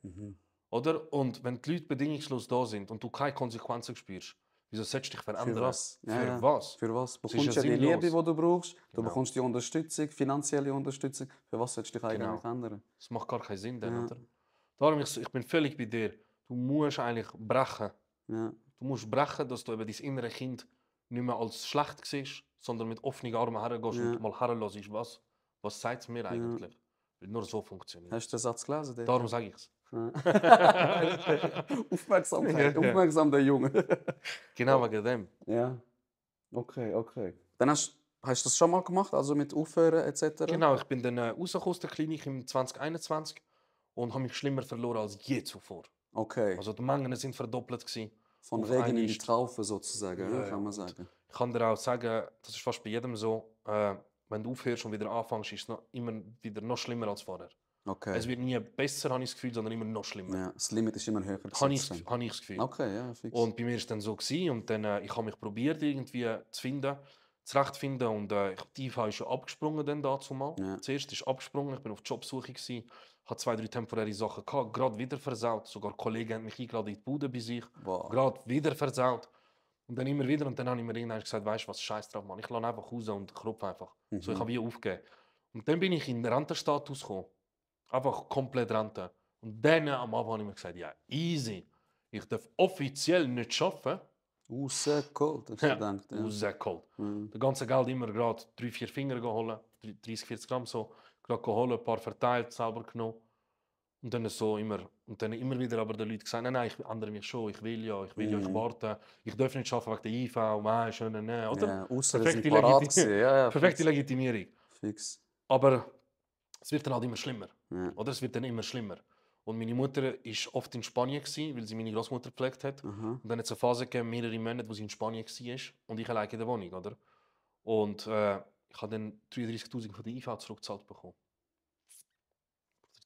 Oder? Und wenn die Leute bedingungslos da sind und du keine Konsequenzen spürst, wieso sollst du dich verändern? Für was? Für was? Für was? Du bekommst ja die Liebe, die du brauchst, du bekommst die Unterstützung, finanzielle Unterstützung. Für was sollst du dich eigentlich ändern? Das macht gar keinen Sinn, dann, oder? Darum, ich bin völlig bei dir. Du musst eigentlich brechen. Ja. Du musst brechen, dass du eben dein innere Kind nicht mehr als schlecht siehst, sondern mit offenen Armen hergehst und mal herlässt, was sagt es mir eigentlich? Weil nur so funktioniert. Hast du den Satz gelesen? Dort? Darum sage ich es. Aufmerksamkeit, aufmerksam der Junge. Genau wegen dem. Ja. Okay. Dann hast du das schon mal gemacht, also mit Aufhören etc.? Genau, ich bin dann rausgekommen aus der Klinik im 2021 und habe mich schlimmer verloren als je zuvor. Okay. Also die Mengen sind verdoppelt gewesen. Von Regen in die Traufe sozusagen, Ja, kann man sagen. Ich kann dir auch sagen, das ist fast bei jedem so, wenn du aufhörst und wieder anfängst, ist es immer wieder noch schlimmer als vorher. Okay. Es wird nie besser, habe ich das Gefühl, sondern immer noch schlimmer. Ja, das Limit ist immer höher gesetzt. Habe ich das Gefühl. Okay, ja, fix. Und bei mir war es dann so gewesen, und dann ich habe mich probiert irgendwie zu finden, zurechtfinden, und die IV ist ja abgesprungen dann dazu mal. Ja. Zuerst ist abgesprungen, ich bin auf Jobsuche gewesen, hatte 2, 3 temporäre Sachen gehabt, gerade wieder versaut, sogar Kollegen haben mich eingeladen in die Bude bei sich, gerade wieder versaut. Und dann immer wieder, und dann habe ich mir irgendwann gesagt, weißt du was, scheiß drauf, Mann, ich lasse einfach raus und klopfe einfach. So, ich habe wie aufgegeben. Und dann bin ich in den Rentenstatus gekommen. Einfach komplett Rente. Und dann am Anfang habe ich mir gesagt, ja, easy. Ich darf offiziell nicht arbeiten. Rausgeholt, hast du gedacht. Ja. Rausgeholt. Das ganze Geld immer gerade 3, 4 Finger geholt, 30, 40 Gramm so, gerade geholt, ein paar verteilt, selber genommen. Und dann so immer wieder aber den Leuten gesagt, nein, ich ändere mich schon, ich will ja, ich warte. Ich darf nicht arbeiten wegen der IV, nein, schön, nein. Oder? Ja, perfekte Legitimierung. Fix. Aber es wird dann halt immer schlimmer. Ja. Oder es wird dann immer schlimmer. Und meine Mutter war oft in Spanien, weil sie meine Großmutter gepflegt hat. Und dann hat es eine Phase gegeben, mehrere Monate, wo sie in Spanien war und ich alleine in der Wohnung. Oder? Und ich habe dann 33'000 von der IV zurückgezahlt bekommen.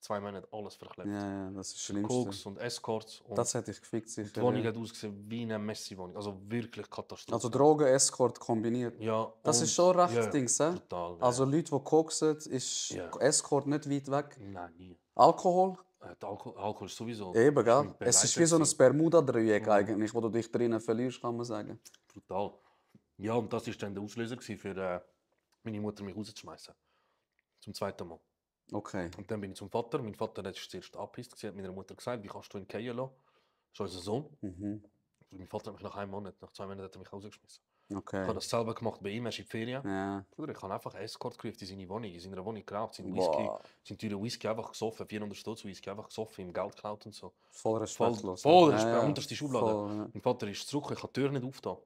2 Monate alles verklebt. Ja, das ist das Schlimmste. Koks und Escorts. Und das hätte ich gefickt, sicher. Die Wohnung hat ausgesehen wie eine Messi-Wohnung. Also wirklich Katastrophe. Also Drogen, Escort kombiniert. Ja. Das ist schon recht ja, Dings, total. Ja. Also Leute, die koksen, ist Escort nicht weit weg. Nein, nie. Alkohol? Alkohol ist sowieso. Eben, ist gell? mein Es ist Begleiter wie so ein gewesen. Bermuda-Dreieck eigentlich, wo du dich drinnen verlierst, kann man sagen. Brutal. Ja, und das war dann der Auslöser gewesen für meine Mutter, mich rauszuschmeißen. Zum zweiten Mal. Okay. Und dann bin ich zum Vater. Mein Vater hat zuerst abgepisst, hat meiner Mutter gesagt, wie kannst du ihn gehen lassen? Das ist unser Sohn. Mhm. Und mein Vater hat mich nach 1 Monat, nach 2 Monaten hat er mich rausgeschmissen. Ich Okay. habe das selber gemacht bei ihm, er ist in die Ferien. Ja. Bruder, ich habe einfach Escort gerufen in seine Wohnung, in seiner Wohnung geraucht, seinen Boah. teuren Whisky einfach gesoffen, 400 Stutz Whisky einfach gesoffen, ihm Geld geklaut und so. Voll respektlos. Voll Ja, Respekt, ja. unterste Schublade. Voll, ja. Mein Vater ist zurück, ich habe die Tür nicht aufgetan.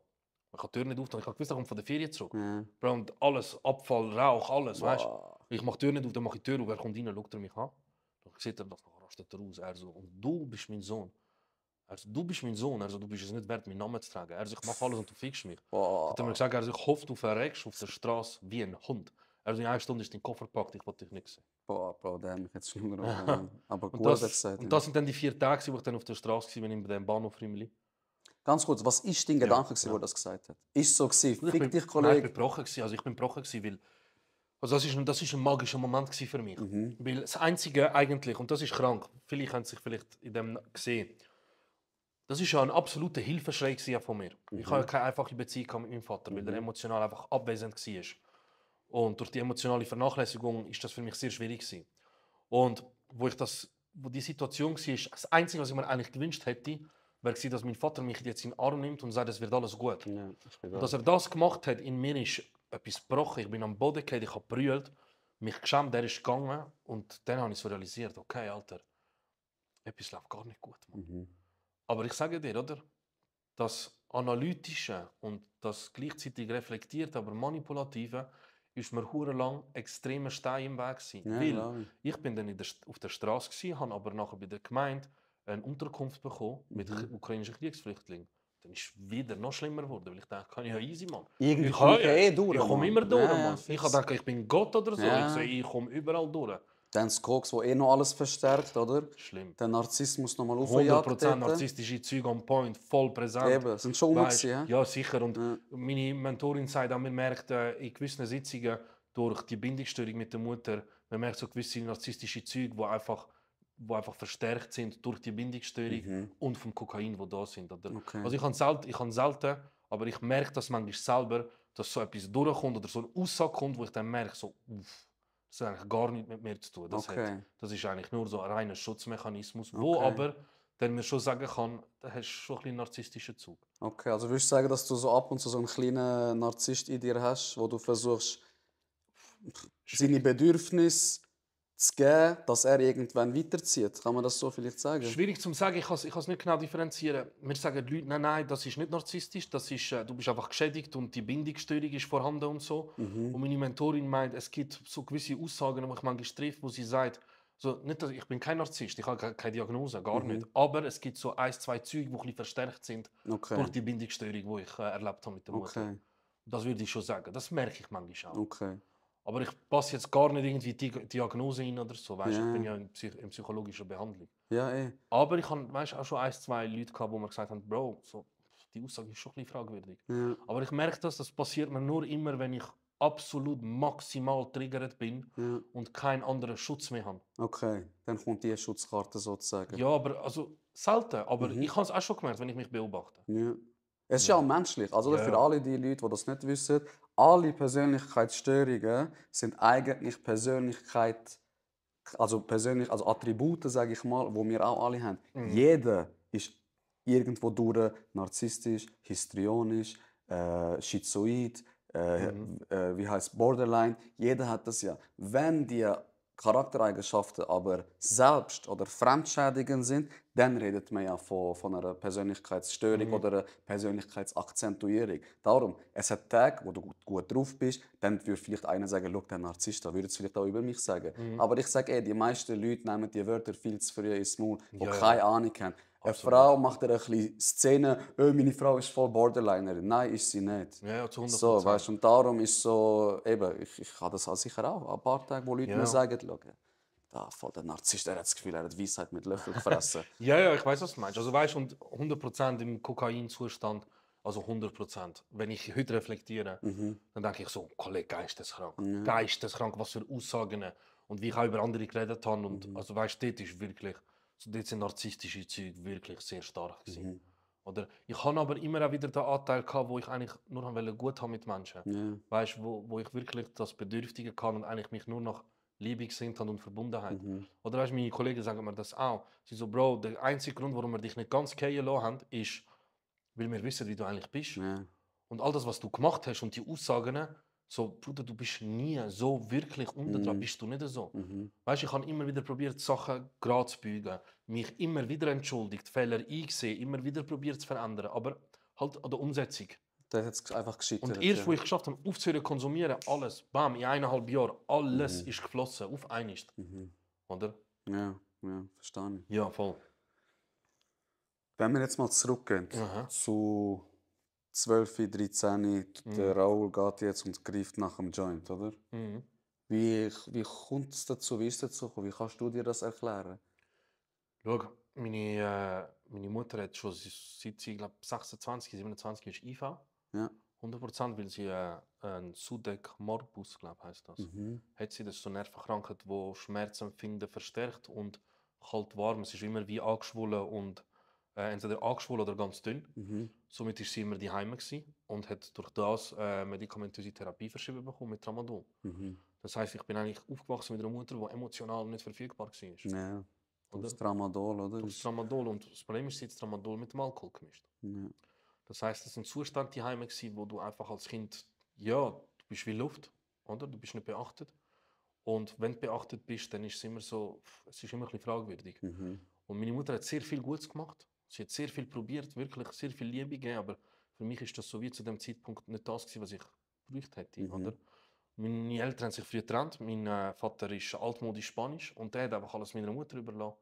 Ich habe gewusst, er kommt von der Ferien zurück. Ja. Bro, und alles, Abfall, Rauch, alles, weißt du. Boah. Ich mache die Tür nicht auf, dann mache ich die Tür auf, er kommt rein, schaut er mich an. Dann sieht er das, dann rastet er aus. Er so, und du bist mein Sohn. Er so, du bist mein Sohn, also du bist es nicht wert, meinen Namen zu tragen. Er so, ich mache alles und du fickst mich. Boah. Hat er mir gesagt, er so, ich hoffe, du verreckst auf der Straße wie ein Hund. Er so, in 1 Stunde ist dein Koffer gepackt, ich wollte dich nicht sehen. Boah, Bro, der hat mich jetzt schon gerufen. Aber Und gut das, gesagt. und Ja. das sind dann die 4 Tage, wo ich dann auf der Straße war, bei dem Bahnhof Rimli. Ganz kurz, was war dein Gedanke, wo er das gesagt hat? Ist so gewesen, fick dich, Nein, ich Kollege. bin gebrochen gewesen. Also ich bin gebrochen gewesen, weil also das ist ein magischer Moment gewesen für mich. Weil das Einzige eigentlich, und das ist krank, viele haben sich vielleicht in dem gesehen, das ist ja ein absoluter Hilfeschrei gewesen von mir. Ich habe keine einfache Beziehung mit meinem Vater, weil er emotional einfach abwesend war. Und durch die emotionale Vernachlässigung ist das für mich sehr schwierig gewesen. Und wo die Situation war, das Einzige, was ich mir eigentlich gewünscht hätte, wäre gewesen, dass mein Vater mich jetzt in den Arm nimmt und sagt, es wird alles gut. Ja, ich bin Und dass er das gemacht hat, in mir ist etwas gebrochen. Ich bin am Boden gefallen, ich habe gebrüllt, mich geschämt, er ist gegangen. Und dann habe ich so realisiert, okay, Alter, etwas läuft gar nicht gut. Mann. Aber ich sage dir, oder? Das Analytische und das gleichzeitig Reflektierte, aber Manipulative, ist mir lang extremer Stein im Weg gewesen. Ja, Weil klar. ich bin dann auf der Straße gewesen, habe aber nachher bei der Gemeinde eine Unterkunft bekommen mit ukrainischen Kriegsflüchtlingen. Dann ist es wieder noch schlimmer geworden, weil ich dachte, kann ich ja easy, Mann. Irgendwie Ich komme kann ich durch, Ich komme Mann. immer durch, Ja, ja, Mann. fix. Ich habe gedacht, ich bin Gott oder so. Ja. Ich sage, ich komme überall durch. Dann das Koks, wo noch alles verstärkt, oder? Schlimm. Der Narzissmus nochmal aufjagt. 100% narzisstische Züge on point, voll präsent. Eben, sind schon Weißt, umgegangen. ja, sicher. Und meine Mentorin sagt auch, man merkt in gewissen Sitzungen durch die Bindungsstörung mit der Mutter, man merkt so gewisse narzisstische Züge, die einfach verstärkt sind durch die Bindungsstörung und vom Kokain, wo da sind. Oder? Okay. Also ich habe selten, aber ich merke das manchmal selber, dass so etwas durchkommt oder so eine Aussage kommt, wo ich dann merke, so, das hat eigentlich gar nichts mit mir zu tun. Okay. Das ist eigentlich nur so ein reiner Schutzmechanismus, wo Okay. aber dann mir schon sagen kann, da hast du schon ein bisschen narzisstischen Zug. Okay, also würdest du sagen, dass du so ab und zu so einen kleinen Narzisst in dir hast, wo du versuchst, seine Bedürfnisse zu geben, dass er irgendwann weiterzieht? Kann man das so vielleicht sagen? Schwierig zu sagen, ich kann es nicht genau differenzieren. Wir sagen die Leute, nein, das ist nicht narzisstisch, das ist, du bist einfach geschädigt und die Bindungsstörung ist vorhanden und so. Und meine Mentorin meint, es gibt so gewisse Aussagen, die ich manchmal treffe, wo sie sagt, so, nicht, ich bin kein Narzisst, ich habe keine Diagnose, gar nicht. Aber es gibt so 1, 2 Züge, die ein bisschen verstärkt sind durch Okay. die Bindungsstörung, die ich erlebt habe mit der Mutter. Okay. Das würde ich schon sagen, das merke ich manchmal auch. Okay. Aber ich passe jetzt gar nicht irgendwie die Diagnose in oder so, weißt? Ja. Ich bin ja in psychologischer Behandlung. Ja, eh. Aber ich habe auch schon 1, 2 Leute gehabt, die mir gesagt haben, Bro, so, die Aussage ist schon ein bisschen fragwürdig. Ja. Aber ich merke das passiert mir nur immer, wenn ich absolut maximal triggert bin Ja. und keinen anderen Schutz mehr habe. Okay, dann kommt die Schutzkarte sozusagen. Ja, aber also selten. Aber ich habe es auch schon gemerkt, wenn ich mich beobachte. Ja. Es ist ja auch menschlich. Also Ja. für alle die Leute, die das nicht wissen, alle Persönlichkeitsstörungen sind eigentlich also Attribute, sage ich mal, die wir auch alle haben. Jeder ist irgendwo durch narzisstisch, histrionisch, schizoid, wie heißt Borderline. Jeder hat das ja. Wenn die Charaktereigenschaften aber selbst- oder fremdschädigend sind, dann redet man ja von einer Persönlichkeitsstörung oder einer Persönlichkeitsakzentuierung. Darum, es hat Tage, wo du gut drauf bist, dann würde vielleicht einer sagen, schau, der Narzisst, da würde es vielleicht auch über mich sagen. Aber ich sage, die meisten Leute nehmen die Wörter viel zu früh ins Maul, die Ja, ja. keine Ahnung haben. Eine Frau macht ein bisschen Szene, meine Frau ist voll Borderlinerin. Nein, ist sie nicht. Ja, zu 100%. So, weißt, und darum ist so, eben, ich habe das auch sicher auch, ein paar Tage, wo Leute Ja. mir sagen, schau, da voll der Narzisst, er hat das Gefühl, er hat Weisheit mit Löffel gefressen. Ja, ich weiß, was du meinst. Also weißt und 100% im Kokainzustand, also 100%. Wenn ich heute reflektiere, dann denke ich so, Kollege, geisteskrank. Geisteskrank, was für Aussagen. Und wie ich auch über andere geredet habe. Und, also weißt du, dort ist wirklich, so dort sind narzisstische Züge wirklich sehr stark gewesen. Oder ich habe aber immer auch wieder den Anteil gehabt, wo ich eigentlich nur gut haben mit Menschen. Ja. Weißt du, wo ich wirklich das Bedürftige kann und eigentlich mich nur nach Liebe gesehnt habe und Verbundenheit. Oder weißt du, meine Kollegen sagen mir das auch. Sie so, Bro, der einzige Grund, warum wir dich nicht ganz fallen lassen haben, ist, weil wir wissen, wie du eigentlich bist. Ja. Und all das, was du gemacht hast und die Aussagen, so, Bruder, du bist nie so wirklich unten dran, bist du nicht so. Weißt du, ich habe immer wieder probiert, Sachen gerade zu biegen, mich immer wieder entschuldigt, Fehler eingesehen, immer wieder probiert zu verändern, aber halt an der Umsetzung. Da hat es einfach gescheitert. Und erst, wo ich geschafft habe, aufzuhören, konsumieren, alles, bam, in 1,5 Jahren, alles ist geflossen, auf einmal. Oder? Ja, verstehe ich. Ja, voll. Wenn wir jetzt mal zurückgehen zu 12, 13, der Raoul geht jetzt und greift nach dem Joint, oder? Wie kommt es dazu? Wie ist es dazu gekommen? Wie kannst du dir das erklären? Schau, meine Mutter hat schon seit sie, glaube 26, 27 ist IV. Ja. 100%, weil sie ein Sudeck morbus, glaube heisst das. Hat sie, das ist so eine Nervenkrankheit, die Schmerzempfinden verstärkt und kalt warm. Es ist immer wie angeschwollen und entweder angeschwollen oder ganz dünn. Somit war sie immer daheim und hat durch das medikamentöse Therapie verschrieben bekommen mit Tramadol. Das heisst, ich bin eigentlich aufgewachsen mit einer Mutter, die emotional nicht verfügbar war. Ja. Das Tramadol, oder? Das Tramadol. Und das Problem ist, das Tramadol mit dem Alkohol gemischt. Ja. Das heisst, es war ein Zustand daheim, wo du einfach als Kind, ja, du bist wie Luft, oder? Du bist nicht beachtet. Und wenn du beachtet bist, dann ist es immer so, es ist immer ein bisschen fragwürdig. Und meine Mutter hat sehr viel Gutes gemacht. Sie hat sehr viel probiert, wirklich sehr viel Liebe gegeben, aber für mich ist das so wie zu dem Zeitpunkt nicht das gewesen, was ich gebraucht hätte, oder? Meine Eltern haben sich früh getrennt. Mein Vater ist altmodisch Spanisch und der hat einfach alles meiner Mutter überlassen.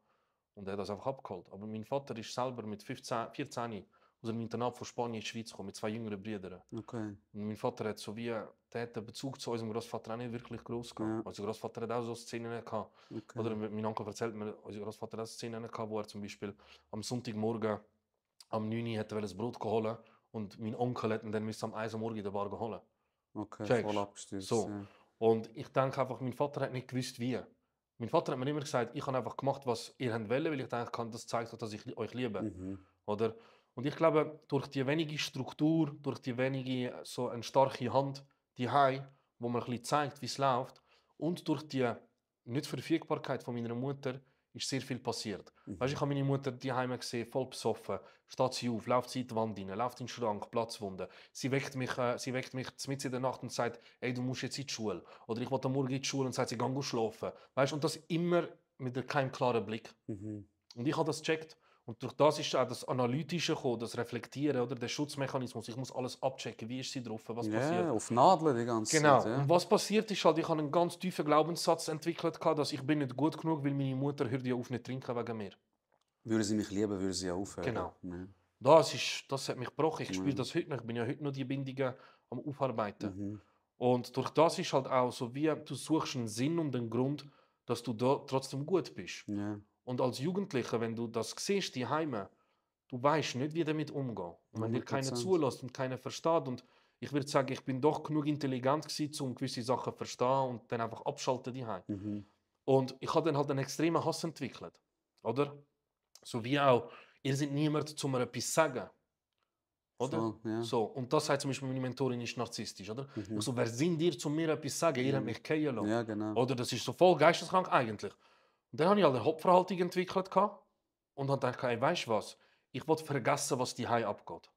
Und er hat das einfach abgeholt. Aber mein Vater ist selber mit 14 aus dem Internat von Spanien in die Schweiz gekommen, mit 2 jüngeren Brüdern. Okay. Und mein Vater hat so wie, der hat den Bezug zu unserem Großvater auch nicht wirklich groß gehabt. Ja. Unser Großvater hat auch so Szenen gehabt. Okay. Oder mein Onkel erzählt mir, unser Großvater hat auch Szenen gehabt, wo er zum Beispiel am Sonntagmorgen am 9 Uhr das Brot geholt und mein Onkel hat ihn dann am 1 Uhr morgens in der Bar geholt. Okay, Checkst? voll abgestürzt. So. Ja. Und ich denke einfach, mein Vater hat nicht gewusst, wie. Mein Vater hat mir immer gesagt, ich habe einfach gemacht, was ihr wollt, weil ich denke, das zeigt, dass ich euch liebe. Oder? Und ich glaube, durch die wenige Struktur, durch die wenige, so eine starke Hand, die wo man ein bisschen zeigt, wie es läuft, und durch die Nicht-Verfügbarkeit von meiner Mutter, ist sehr viel passiert. Weißt, ich habe meine Mutter daheim gesehen, voll besoffen, steht sie auf, läuft sie in die Wand rein, läuft in den Schrank, Platzwunde. Sie weckt mich mitten in der Nacht und sagt, ey, du musst jetzt in die Schule. Oder ich will am Morgen in die Schule und sagt, sie geh schlafen. Weißt, und das immer mit keinem klaren Blick. Und ich habe das gecheckt. Und durch das ist auch das Analytische gekommen, das Reflektieren, oder der Schutzmechanismus. Ich muss alles abchecken, wie ist sie drauf, was passiert. Ja, auf Nadeln die ganze Genau. Zeit. Ja. Und was passiert ist halt, ich habe einen ganz tiefen Glaubenssatz entwickelt, dass ich bin nicht gut genug, weil meine Mutter hört ja auf nicht trinken wegen mir. Würde sie mich lieben, würde sie aufhören. Genau. Ja. Das hat mich gebrochen. Ich spüre das heute noch. Ich bin ja heute noch die Bindungen am Aufarbeiten. Und durch das ist halt auch so, wie du suchst einen Sinn und einen Grund, dass du da trotzdem gut bist. Ja. Und als Jugendlicher, wenn du das siehst, die Heime, du weißt nicht, wie damit umgehen. Und wenn dir keiner 100%. zulässt und keiner versteht. Und ich würde sagen, ich bin doch genug intelligent gewesen, um gewisse Sachen zu verstehen und dann einfach abschalten die Heime. Und ich habe dann halt einen extremen Hass entwickelt. Oder? So wie auch, ihr seid niemand, um mir etwas zu sagen. Oder? Voll, ja. So, und das sagt zum Beispiel meine Mentorin, ist narzisstisch. Oder? Ich so, wer sind ihr, um mir etwas zu sagen? Ihr habt mich kennen lassen. Ja, genau. Oder das ist so voll geisteskrank eigentlich. Und dann habe ich halt eine Hauptverhaltung entwickelt und habe gedacht, hey, weißt du was? Ich will vergessen, was die abgeht.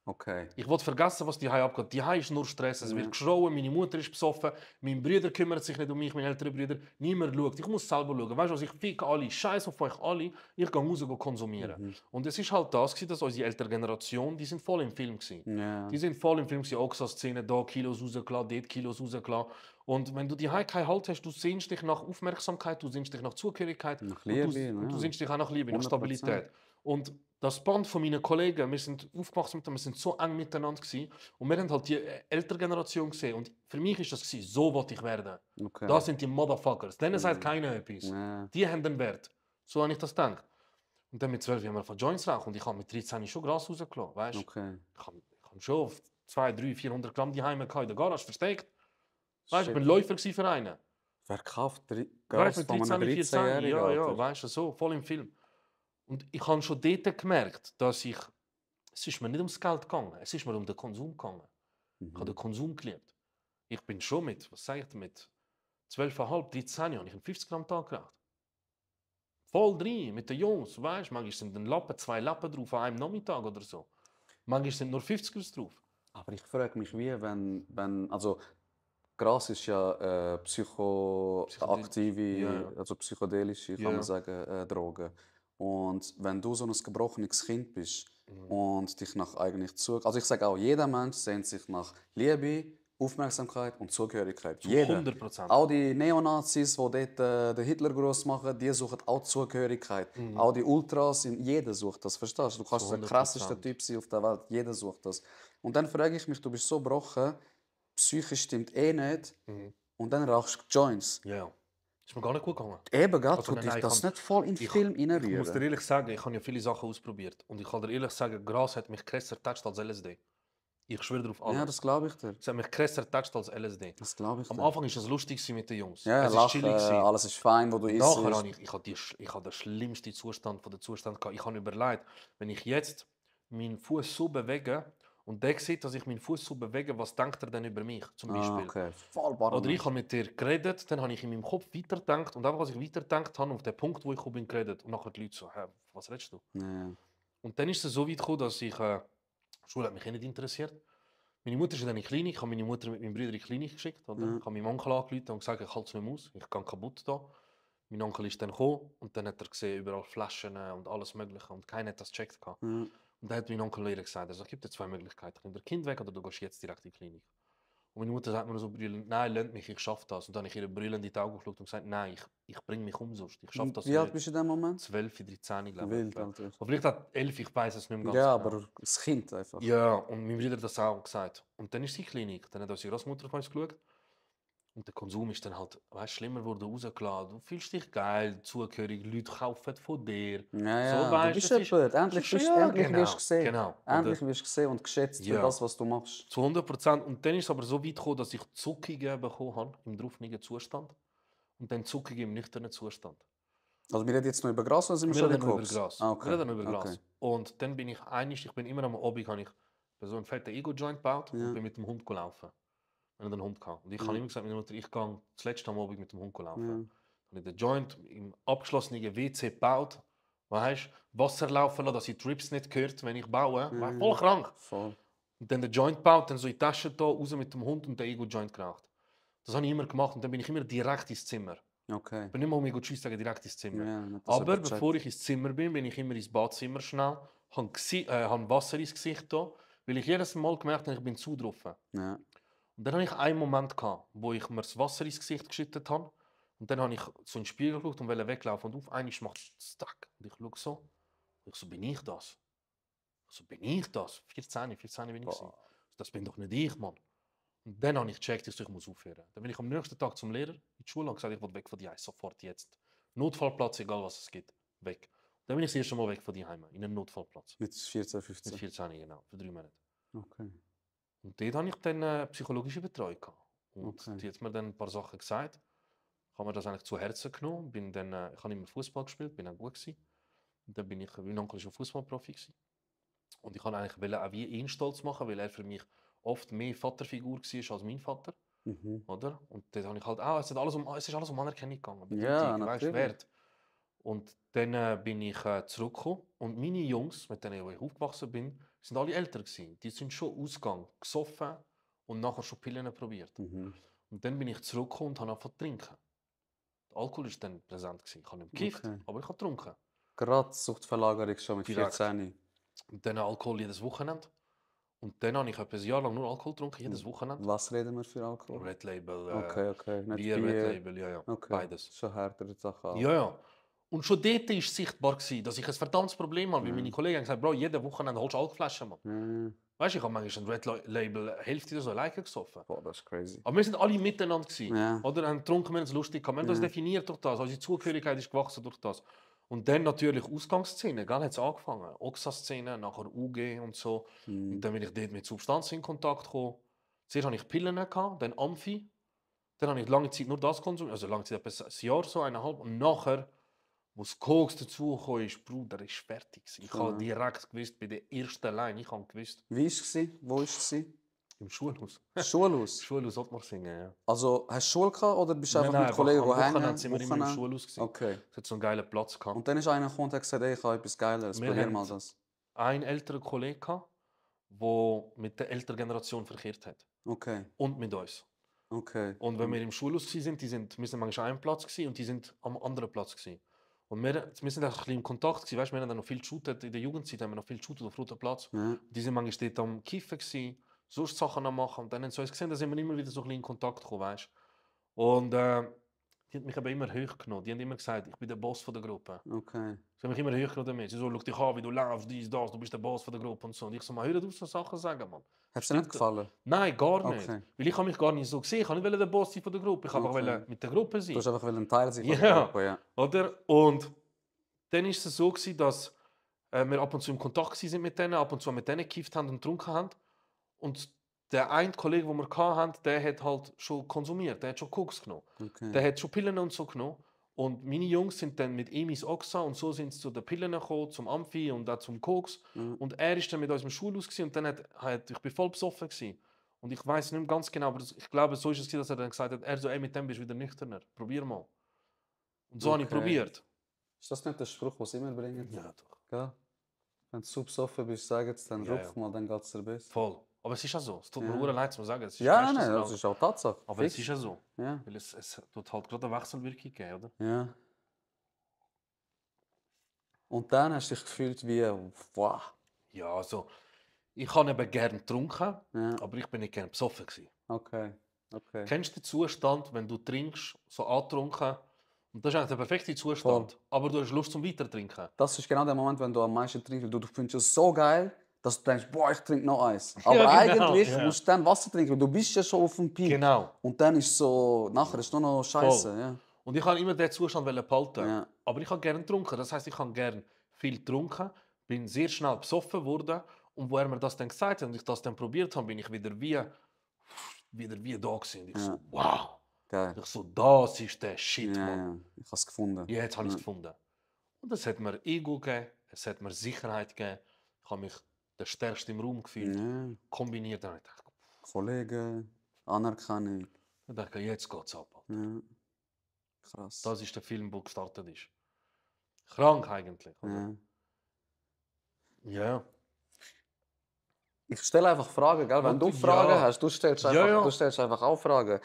Okay. Ich will vergessen, was die abgeht. Die ist nur Stress. Es wird geschrauen, meine Mutter ist besoffen, mein Bruder kümmert sich nicht um mich, meine älteren Brüder. Niemand schaut. Ich muss selber schauen. Weißt du was? Ich fick alle. Scheiß auf euch alle. Ich gehe raus konsumieren. Und es ist halt das, dass unsere ältere Generation, die sind voll im Film gewesen. Ja. Die sind voll im Film gewesen. Auch so Szenen, da Kilos rausgelassen, dort Kilos rausgelassen. Und wenn du die keinen Halt hast, du sehnst dich nach Aufmerksamkeit, du sehnst dich nach Zugehörigkeit, Nach und Liebe, und du ja. sehnst dich auch nach Liebe, nach 100%. Stabilität. Und das Band von meinen Kollegen, wir sind aufgewachsen, wir sind so eng miteinander gewesen, und wir haben halt die ältere Generation gesehen. Und für mich ist das gewesen, so wollte ich werden. Okay. Das sind die Motherfuckers. Denen sagt keiner etwas. Ja. Die haben den Wert. So habe ich das gedacht. Und dann mit 12 haben wir von Joints rauchen und ich habe mit 13 schon Gras rausgelassen. Weißt? Okay. Ich habe schon auf 200, 300, 400 Gramm die Heime in der Garage versteckt. Weißt, ich Shit. bin Läufer für einen. Wer kauft Krass, mit von einem 13, 14, 13-Jährigen, ja, Alter. weißt du, so, voll im Film. Und ich habe schon dort gemerkt, es ist mir nicht ums Geld gegangen, es ist mir um den Konsum gegangen. Ich habe den Konsum geliebt. Ich bin schon was sage ich mit 12,5, 13 Jahren, ich habe 50 Gramm am Tag geraucht. Voll drin, mit den Jungs, weißt du, manchmal sind dann zwei Lappen drauf an einem Nachmittag oder so. Manchmal sind nur 50ers drauf. Aber ich frage mich, wie, also Gras ist ja psychoaktive, Ja. also psychedelische, kann Ja. man sagen, Drogen. Und wenn du so ein gebrochenes Kind bist und dich nach eigentlich also ich sage auch, jeder Mensch sehnt sich nach Liebe, Aufmerksamkeit und Zugehörigkeit. Jeder. 100%. Auch die Neonazis, die dort den Hitler groß machen, die suchen auch Zugehörigkeit. Auch die Ultras, jeder sucht das, verstehst du? Du kannst der 100%. krasseste Typ sein auf der Welt, jeder sucht das. Und dann frage ich mich, du bist so gebrochen, psychisch stimmt eh nicht, und dann rauchst du Joints. Ja. Ist mir gar nicht gut gegangen. Eben, gerade Also tut dich nein, das ich kann- nicht voll in den Film Ich muss dir reinrühren. ehrlich sagen, ich habe ja viele Sachen ausprobiert. Und ich kann dir ehrlich sagen, Gras hat mich krasser getatscht als LSD. Ich schwöre darauf alles. Ja, das glaube ich dir. Es hat mich krasser getatscht als LSD. Das glaube ich Am dir. Anfang war es lustig mit den Jungs. Ja, es ist lachen, chillig. alles ist fein, wo du isst. Nachher habe ich habe den schlimmsten Zustand von der Zustand gehabt. Ich habe überlegt, wenn ich jetzt meinen Fuß so bewege und der sieht, dass ich meinen Fuß so bewege, was denkt er denn über mich zum Beispiel? Okay, voll Oder paranoid. ich habe mit dir geredet, dann habe ich in meinem Kopf weitergedacht und einfach, als ich weitergedacht habe, auf den Punkt, wo ich gekommen bin, geredet. Und nachher die Leute so, hä, was redest du? Ja. Und dann ist es so weit gekommen, dass ich, Schule hat mich eh nicht interessiert. Meine Mutter ist in eine Klinik, ich habe meine Mutter mit meinem Bruder in die Klinik geschickt. Oder? Ich habe meinem Onkel angerufen und gesagt, ich halte es nicht mehr aus, ich gehe kaputt da. Mein Onkel ist dann gekommen und dann hat er gesehen, überall Flaschen und alles Mögliche und keiner hat das gecheckt. Ja. Und dann hat mein Onkel ihr gesagt, also, es gibt zwei Möglichkeiten, nimm das Kind weg oder du gehst jetzt direkt in die Klinik. Und meine Mutter sagt mir so brüllend, nein, lasst mich, ich schaffe das. Und dann habe ich ihr brüllend in die Augen geschaut und gesagt, nein, ich bringe mich um sonst, ich schaffe das Wie alt nicht. bist du in dem Moment? 12, 13, glaube Wild, ich. Alter. Oder vielleicht hat 11, ich weiß es nicht mehr ganz Ja, genau. aber das Kind einfach. Ja, und mein Bruder hat das auch gesagt. Und dann ist sie in die Klinik. Dann hat unsere Großmutter auf uns geschaut. Und der Konsum ist dann halt, weißt, schlimmer wurde rausgeladen. Du fühlst dich geil, zugehörig, Leute kaufen von dir. Ja, ja. So, weißt, du bist das ist- jemand. Endlich, das ist- bist, ja, endlich genau, wirst du gesehen. genau. Endlich Oder- wirst du gesehen und geschätzt für Ja. das, was du machst. Zu 100%. Und dann ist es aber so weit gekommen, dass ich Zuckungen bekommen habe im draufliegenden Zustand. Und dann Zuckungen im nüchternen Zustand. Also wir reden jetzt noch über Gras oder sind wir Wir schon reden bei noch über Koks? Gras. Ah, okay. Wir reden noch über Gras. Okay. Und dann bin ich bin immer am Abend, habe ich so einen fetten Ego-Joint gebaut Ja. und bin mit dem Hund gelaufen. Wenn ich einen Hund hatte. Und ich habe immer gesagt meiner Mutter, ich gehe das letzte am Abend mit dem Hund laufen. Ja. Dann habe ich den Joint im abgeschlossenen WC gebaut. Weißt, Wasser laufen lassen, dass die Trips nicht gehört, wenn ich baue. War voll krank. Voll. Und dann den Joint gebaut, dann so in die Tasche da, raus mit dem Hund und den Ego-Joint geraucht. Das habe ich immer gemacht und dann bin ich immer direkt ins Zimmer. Okay. Ich bin nicht mal um Tschüss sagen, direkt ins Zimmer. Ja, nicht, dass Aber jemand checkt. bevor ich ins Zimmer bin ich immer ins Badzimmer schnell, habe Wasser ins Gesicht da, weil ich jedes Mal gemerkt habe, ich bin zu drauf. Ja. Und dann hatte ich einen Moment, wo ich mir das Wasser ins Gesicht geschüttet habe. Und dann habe ich so in den Spiegel geschaut und wollte weglaufen. Und auf einmal macht es Stack. Und ich schaue so. Und ich so, bin ich das? So, bin ich das? 14 bin ich. Gewesen. Das bin doch nicht ich, Mann. Und dann habe ich gecheckt, ich muss aufhören. Dann bin ich am nächsten Tag zum Lehrer in die Schule und gesagt, ich will weg von dir, sofort jetzt. Notfallplatz, egal was es gibt, weg. Dann bin ich das erste Mal weg von dir heim, in einen Notfallplatz. Mit 14, 15. Mit 14, genau, für 3 Monate. Okay. Und dort hatte ich dann psychologische Betreuung gehabt. Und Okay. die hat mir dann ein paar Sachen gesagt. Ich habe mir das eigentlich zu Herzen genommen. Bin dann, ich habe immer Fußball gespielt, bin auch gut gewesen. Und dann bin ich, mein Onkel war Fußballprofi gewesen. Und ich wollte eigentlich auch wie ihn stolz machen, weil er für mich oft mehr Vaterfigur war als mein Vater. Mhm. Oder? Und dann habe ich halt auch, es ist alles um Anerkennung gegangen. Ja, Bedeutung, weisst, natürlich. Wert. Und dann bin ich zurückgekommen und meine Jungs, mit denen ich aufgewachsen bin, sind alle älter gewesen. Die sind schon ausgegangen, gesoffen und nachher schon Pillen probiert. Mhm. Und dann bin ich zurückgekommen und habe angefangen zu trinken. Der Alkohol war dann präsent gewesen. Ich habe nicht gekifft, Okay. aber ich habe getrunken. Gerade Suchtverlagerung schon mit Direkt. 14. Und dann Alkohol jedes Wochenende. Und dann habe ich etwa ein Jahr lang nur Alkohol getrunken, jedes Wochenende. Was reden wir für Alkohol? Red Label, Okay, okay. Nicht Bier, Bier. Red Label, ja, ja. Okay. Beides. Schon härtere Sachen. auch. Ja, ja. Und schon dort war sichtbar, dass ich ein verdammtes Problem habe. Weil meine Kollegen haben gesagt, Bro, jede Wochenende holst du Alkflaschen, Mann. Ja. Weißt du, ich habe manchmal ein Red Label Hälfte oder so alleine gesoffen. Boah, das ist crazy. Aber wir sind alle miteinander gewesen. Ja. Oder haben getrunken, wir haben es lustig gehabt. Wir haben das Ja. definiert durch das. Unsere Zugehörigkeit ist gewachsen durch das. Und dann natürlich Ausgangsszene, gell, hat es angefangen. Oxa-Szene, nachher UG und so. Und dann bin ich dort mit Substanzen in Kontakt gekommen. Zuerst hatte ich Pillen, dann Amphi. Dann habe ich lange Zeit nur das konsumiert, also lange Zeit, etwa ein Jahr, so 1,5. Und nachher, wo das Koks dazugekommen ist, Bruder, ist fertig gewesen. Ich habe direkt gewusst, bei der ersten Line, ich habe gewusst. Wie war es? Wo war es? Im Schulhaus. Schulhaus? Schulhaus Ottmarsingen, ja. Also hast du Schule gehabt oder bist du einfach mit am Kollegen Wochenende hängen? sind wir immer im Schulhaus gewesen. Okay. Es hat so einen geilen Platz gehabt. Und dann ist einer gekommen und hat gesagt, ey, ich habe etwas Geiles, Wir probier haben- mal das. Einen älteren Kollegen gehabt, der mit der älteren Generation verkehrt hat. Okay, Und mit uns. okay. Und wenn wir im Schulhaus waren, wir sind manchmal an einem Platz gewesen, und die sind am anderen Platz gewesen. Und wir sind auch ein bisschen im Kontakt gewesen, weißt, wir haben dann noch viel geshootet, in der Jugendzeit haben wir noch viel geshootet auf Roten Platz. Ja. Die sind manchmal dort am Kiffen gewesen, sonst Sachen am machen, und dann haben sie uns gesehen, da sind wir immer wieder so ein bisschen in Kontakt gekommen, weißt. Und die haben mich aber immer hoch genommen. Die haben immer gesagt, ich bin der Boss von der Gruppe. Okay. Sie haben mich immer hoch genommen damit. Sie so, schau dich an, wie du läufst, dies, das, du bist der Boss von der Gruppe und so. Und ich so, hör auf so Sachen sagen, Mann. Hat es dir nicht gefallen? Nein, gar nicht. Okay. Weil ich habe mich gar nicht so gesehen. Ich wollte nicht der Boss sein von der Gruppe. Ich wollte Okay. einfach mit der Gruppe sein. Du hast einfach ein Teil sein von Ja. der Gruppe, ja. Oder? Und dann war es so gewesen, dass wir ab und zu im Kontakt waren mit denen, ab und zu mit denen gekifft haben und getrunken haben. Und der eine Kollege, den wir hatten, der hat halt schon konsumiert, der hat schon Koks genommen. Okay. Der hat schon Pillen und so genommen. Und meine Jungs sind dann mit ihm ins Oxa und so sind sie zu den Pillen gekommen, zum Amphi und auch zum Koks. Mhm. Und er ist dann mit uns im Schulhaus gewesen, und dann ich bin voll besoffen gewesen. Und ich weiß nicht mehr ganz genau, aber ich glaube, so ist es gewesen, dass er dann gesagt hat, er so, ey, mit dem bist du wieder nüchterner, probier mal. Und so habe ich Okay. probiert. Ist das nicht der Spruch, den sie immer bringen? Ja, doch. Gell? Wenn du so besoffen bist, sag jetzt dann Ja, rupf mal, dann geht es dir besser. Voll. Aber es ist ja so. Es tut mir Ja. nur leid zu sagen. Es ist Ja, meistens nein, so. das ist auch Tatsache. Aber Fix. es ist ja so. Ja, Weil es tut halt gerade eine Wechselwirkung geben, oder? ja. Und dann hast du dich gefühlt wie, wow. Ja, also, ich habe eben gerne getrunken, Ja, aber ich bin nicht gerne besoffen gewesen. okay. Okay. Kennst du den Zustand, wenn du trinkst, so angetrunken, und das ist eigentlich der perfekte Zustand, aber du hast Lust zum Weitertrinken? Das ist genau der Moment, wenn du am meisten trinkst. Du findest es so geil, dass du denkst, boah, ich trinke noch eins. Aber genau, eigentlich ja. musst du dann Wasser trinken, weil du bist ja schon auf dem Peak. Genau. Und dann ist so, nachher ist nur noch Scheiße. Voll. Ja. Und ich habe immer diesen Zustand behalten. Ja. Aber ich habe gerne getrunken. Das heisst, ich habe gerne viel getrunken, bin sehr schnell besoffen worden. Und wo er mir das dann gesagt hat und ich das dann probiert habe, bin ich wieder wie da gewesen. Und ich so, wow. Geil. Ich so, das ist der Shit, Ja, Mann. ja. Ich habe es gefunden. Ja, jetzt habe ich es gefunden. Und es hat mir Ego gegeben, es hat mir Sicherheit gegeben. Ich habe mich der Stärkste im Raum gefühlt. Ja. Kombiniert. Dann habe ich gedacht, Kollegen, Anerkennung. ich dachte, jetzt geht es ab. Ja. Krass. Das ist der Film, der gestartet ist. Krank eigentlich. Oder? Ja. Ja. Ich stelle einfach Fragen, gell? Wenn du Ja. Fragen hast, du stellst einfach, Ja, ja. Du stellst einfach auch Fragen.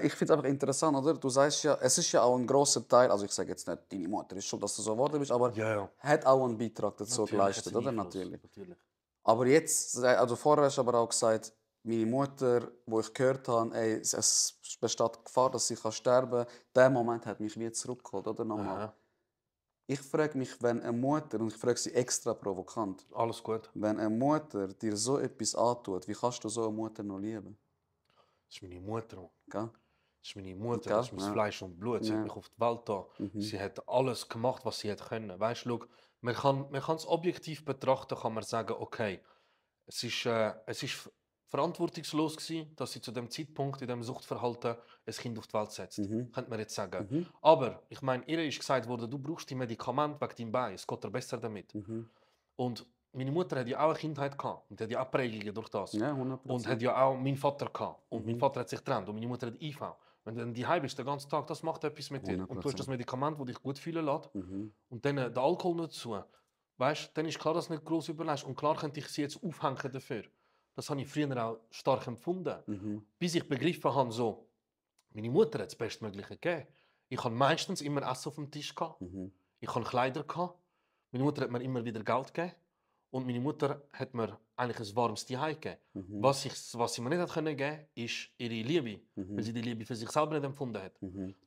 Ich finde es einfach interessant, oder? Du sagst ja, es ist ja auch ein grosser Teil, also ich sage jetzt nicht, deine Mutter ist schon, dass du so geworden bist, aber Ja. hat auch einen Beitrag dazu Natürlich geleistet, hat's oder? einen Einfluss, Natürlich. Aber jetzt, also vorher hast du aber auch gesagt, meine Mutter, wo ich gehört habe, ey, es besteht Gefahr, dass sie sterben kann, der Moment hat mich wie zurückgeholt, oder? Nochmal. Aha. Ich frage mich, wenn eine Mutter, und ich frage sie extra provokant, Alles gut. wenn eine Mutter dir so etwas antut, wie kannst du so eine Mutter noch lieben? Das ist meine Mutter. Mann. Gell? Das ist meine Mutter, Gell? das ist mein Ja. Fleisch und Blut. Sie Ja. hat mich auf die Welt da. Sie hat alles gemacht, was sie hätte können. Weißt du, man kann es objektiv betrachten, kann man sagen, okay, es ist verantwortungslos gewesen, dass sie zu dem Zeitpunkt in dem Suchtverhalten ein Kind auf die Welt setzt. Könnte man jetzt sagen. Aber ich meine, ihr ist gesagt worden, du brauchst die Medikamente wegen deinem Bein, es geht dir besser damit. Und meine Mutter hat ja auch eine Kindheit gehabt und hat ja auch Prägungen durch das. Ja, 100%. Und hat ja auch meinen Vater gehabt. Und mein Vater hat sich getrennt und meine Mutter hat IV. Wenn du dann daheim bist den ganzen Tag, das macht etwas mit dir. Und du hast das Medikament, das dich gut fühlen lässt. Und dann der Alkohol noch dazu. Weißt, dann ist klar, dass du nicht gross überlegst. Und klar könnte ich sie jetzt aufhängen dafür. Das habe ich früher auch stark empfunden. Bis ich begriffen habe, so, meine Mutter hat das Bestmögliche gegeben. Ich hatte meistens immer Essen auf dem Tisch gehabt. Ich hatte Kleider gehabt. Meine Mutter hat mir immer wieder Geld gegeben. Und meine Mutter hat mir eigentlich ein warmes Zuhause gegeben. Was sie mir nicht hat können geben, ist ihre Liebe. Weil sie die Liebe für sich selber nicht empfunden hat.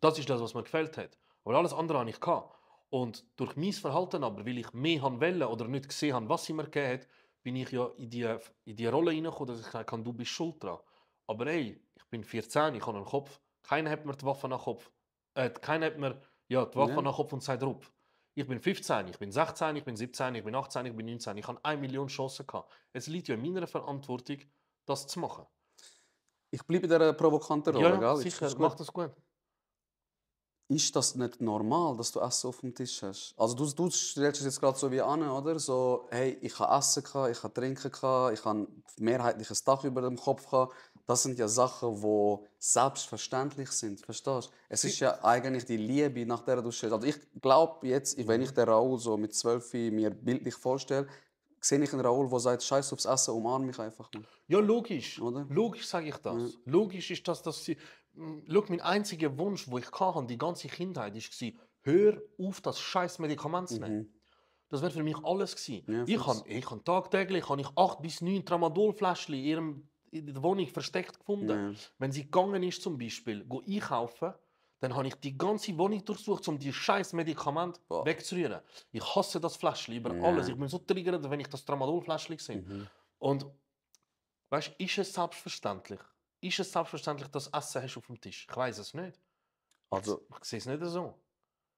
Das ist das, was mir gefällt hat. Aber alles andere hatte ich gehabt. Und durch mein Verhalten aber, weil ich mehr wollte oder nicht gesehen habe, was sie mir gegeben hat, bin ich ja in die Rolle hineingekommen, dass ich gesagt habe, du bist schuld dran. Aber ey, ich bin 14, ich habe einen Kopf. Keiner hat mir die Waffe nach Kopf. Keiner hat mir die Waffe nach Kopf und sagt Rupf. Ich bin 15, ich bin 16, ich bin 17, ich bin 18, ich bin 19. Ich habe 1 Million Chancen gehabt. Es liegt ja in meiner Verantwortung, das zu machen. Ich bleibe in dieser provokanten Rolle, Ja, gell? sicher, Ist mach das gut. Ist das nicht normal, dass du Essen auf dem Tisch hast? Also du stellst es jetzt gerade so wie an, oder? So, hey, ich habe Essen, ich habe Trinken, ich habe mehrheitlich ein Dach über dem Kopf. Das sind ja Sachen, die selbstverständlich sind, verstehst du? Es ist ja eigentlich die Liebe, nach der du stehst. Also ich glaube jetzt, wenn ich den Raoul so mit 12 mir bildlich vorstelle, sehe ich einen Raoul, der sagt, scheiß aufs Essen, umarm mich einfach mal. Ja, logisch. Oder? Logisch sage ich das. Logisch ist das, dass sie. Schau, mein einziger Wunsch, den ich hatte, die ganze Kindheit, war, hör auf, das scheiß Medikament zu nehmen. Das wäre für mich alles gewesen. Ja, Ich habe tagtäglich 8 bis 9 Tramadol-Fläschchen in der Wohnung versteckt gefunden. Ja. Wenn sie gegangen ist, zum Beispiel, einkaufen, dann habe ich die ganze Wohnung durchsucht, um die scheiß Medikament wegzurühren. Ich hasse das Fläschchen über alles. Ich bin so triggert, wenn ich das Tramadol-Fläschchen sehe. Und weißt du, ist es selbstverständlich? Ist es selbstverständlich, dass du Essen hast auf dem Tisch? Ich weiß es nicht. Also, Ich sehe es nicht so.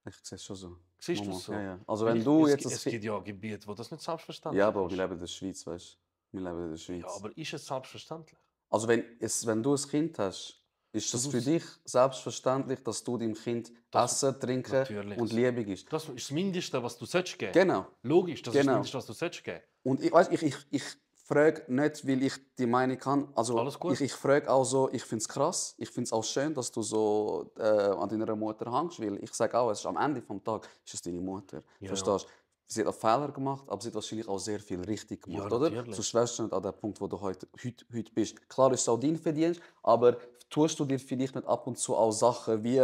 ich sehe es schon so. Siehst du Mama, es so? ja, ja. Also wenn du jetzt es gibt ja Gebiete, wo das nicht selbstverständlich Ja, aber ist. wir leben in der Schweiz, weißt du? Wir leben in der Schweiz. Ja, aber ist es selbstverständlich? Also wenn du ein Kind hast, ist das für dich selbstverständlich, dass du deinem Kind Essen, Trinken natürlich. und Liebe gibst? Das ist das Mindeste, was du sollst geben. Genau. Logisch, das ist das Genau. Mindeste, was du sollst geben. Und ich frage nicht, weil ich die Meinung kann. Also Alles gut. ich frage auch so, ich finde es krass, ich finde es auch schön, dass du so an deiner Mutter hängst, weil ich sage auch, es ist am Ende des Tages ist es deine Mutter. Ja. Verstehst du? Sie hat auch Fehler gemacht, aber sie hat wahrscheinlich auch sehr viel richtig gemacht, Ja, oder? natürlich. Sonst wärst du nicht an dem Punkt, wo du heute bist. Klar ist es auch dein Verdienst, aber tust du dir vielleicht nicht ab und zu auch Sachen wie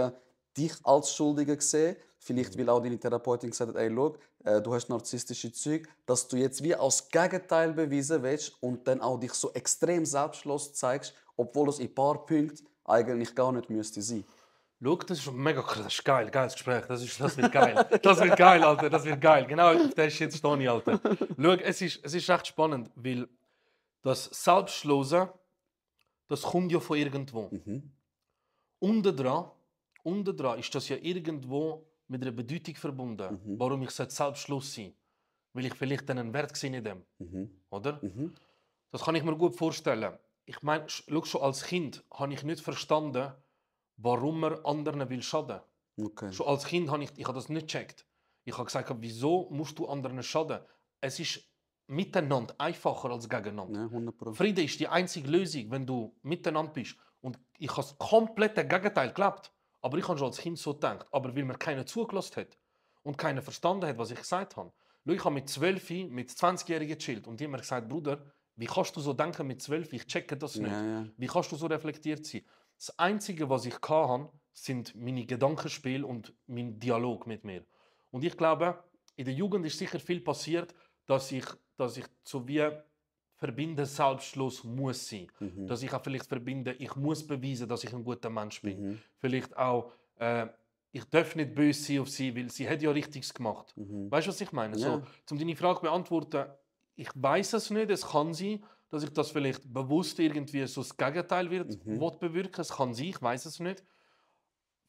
dich als Schuldige sehen? Vielleicht will auch deine Therapeutin gesagt, ey, schau, du hast narzisstische Züge, dass du jetzt wie als Gegenteil beweisen willst und dann auch dich so extrem selbstlos zeigst, obwohl es in ein paar Punkten eigentlich gar nicht müsste sein. Schau, das ist mega krass, das ist geil, geiles Gespräch, das wird geil. Das wird geil, Alter, das wird geil. Genau, auf der Shit stehe ich, Alter. Schau, es ist recht spannend, weil das Selbstlose, das kommt ja von irgendwo. Unten dran ist das ja irgendwo mit einer Bedeutung verbunden, warum ich selbstlos sein sollte. Weil ich vielleicht einen Wert sehe in dem. Oder? Das kann ich mir gut vorstellen. Ich meine, schau, schon als Kind habe ich nicht verstanden, warum man anderen will schaden. Okay. Schon als Kind habe ich das nicht gecheckt. Ich habe gesagt, wieso musst du anderen schaden? Es ist miteinander einfacher als gegeneinander. Ja, 100%. Friede ist die einzige Lösung, wenn du miteinander bist. Und ich habe das komplette Gegenteil gelebt. Aber ich habe schon als Kind so gedacht. Aber weil mir keiner zugelassen hat und keiner verstanden hat, was ich gesagt habe. Schau, ich habe mit 12, mit 20-Jährigen gechillt und die haben mir gesagt, Bruder, wie kannst du so denken mit 12? Ich checke das nicht. Ja. Wie kannst du so reflektiert sein? Das Einzige, was ich hatte, sind meine Gedankenspiele und mein Dialog mit mir. Und ich glaube, in der Jugend ist sicher viel passiert, dass ich so wie verbinden selbstlos muss sein. Dass ich auch vielleicht verbinde, ich muss beweisen, dass ich ein guter Mensch bin. Vielleicht auch, ich darf nicht böse sein auf sie, weil sie hat ja Richtiges gemacht. Weißt du, was ich meine? Ja. So, um deine Frage zu beantworten, ich weiß es nicht, es kann sein, dass ich das vielleicht bewusst irgendwie so das Gegenteil will bewirken. Es kann sein, ich weiß es nicht.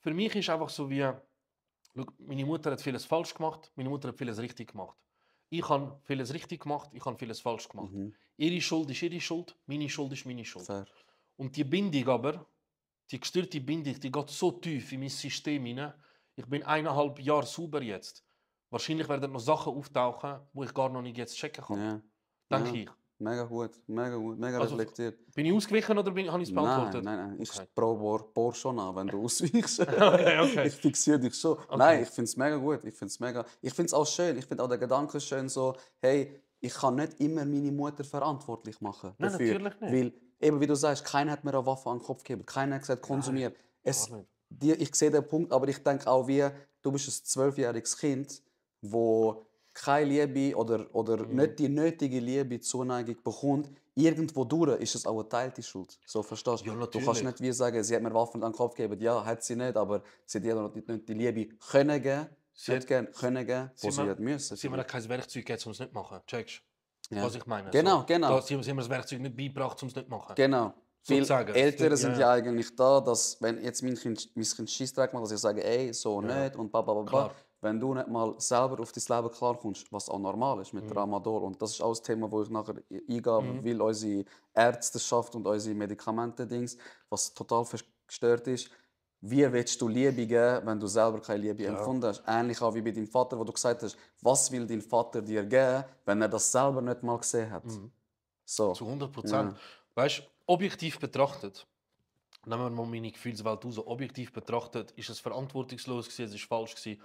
Für mich ist einfach so wie, schau, meine Mutter hat vieles falsch gemacht, meine Mutter hat vieles richtig gemacht. Ich habe vieles richtig gemacht, ich habe vieles falsch gemacht. Ihre Schuld ist ihre Schuld, meine Schuld ist meine Schuld. Fair. Und die Bindung aber, die gestörte Bindung, die geht so tief in mein System hinein. Ich bin 1,5 Jahre sauber jetzt. Wahrscheinlich werden noch Sachen auftauchen, die ich gar noch nicht jetzt checken kann. Ja. Denke Ja. ich. Mega gut, mega Also, reflektiert. Bin ich ausgewichen oder habe ich es beantwortet? Nein. Ich Okay. probe Bohr schon an, wenn du ausweichst. Okay. Ich fixiere dich schon. Okay. Nein, ich finde es mega gut. Ich finde es auch schön. Ich finde auch den Gedanken schön so, hey, ich kann nicht immer meine Mutter verantwortlich machen Nein, dafür. natürlich nicht. Weil, eben wie du sagst, keiner hat mir eine Waffe an den Kopf gegeben. Keiner hat gesagt, konsumier. gar nicht. Ich sehe den Punkt, aber ich denke auch, wie du bist ein 12-jähriges Kind, wo keine Liebe oder nicht die nötige Liebe, Zuneigung bekommt. Irgendwo durch ist es auch eine teilte Schuld. So, verstehst Ja, du? Du natürlich. kannst nicht wie sagen, sie hat mir Waffen an den Kopf gegeben. Ja, hat sie nicht, aber sie hat ihr noch nicht die Liebe können geben. Sie Nicht hat- können geben, wo sie mir- hat müssen. Sie haben mir kein Werkzeug gegeben, um es nicht zu machen. Checkst du, Ja. was ich meine? Genau, so, genau. Da, sie haben mir das Werkzeug nicht beigebracht, um es nicht zu machen. Genau. Weil Sozusagen. Eltern Ja, sind ja. ja eigentlich da, dass, wenn jetzt mein Kind Scheissdreck macht, dass ich sage, ey, so Ja. nicht und bla. Klar. wenn du nicht mal selber auf dein Leben klarkommst, was auch normal ist mit Tramadol. Und das ist auch ein Thema, wo ich nachher eingehe, weil unsere Ärzteschaft und unsere Medikamente-Dings, was total gestört ist. Wie willst du Liebe geben, wenn du selber keine Liebe empfunden hast? Ähnlich auch wie bei deinem Vater, wo du gesagt hast, was will dein Vater dir geben, wenn er das selber nicht mal gesehen hat? So. Zu 100%. Weißt du, objektiv betrachtet, nehmen wir mal meine Gefühlswelt raus, objektiv betrachtet, ist es verantwortungslos gewesen, es ist falsch gewesen.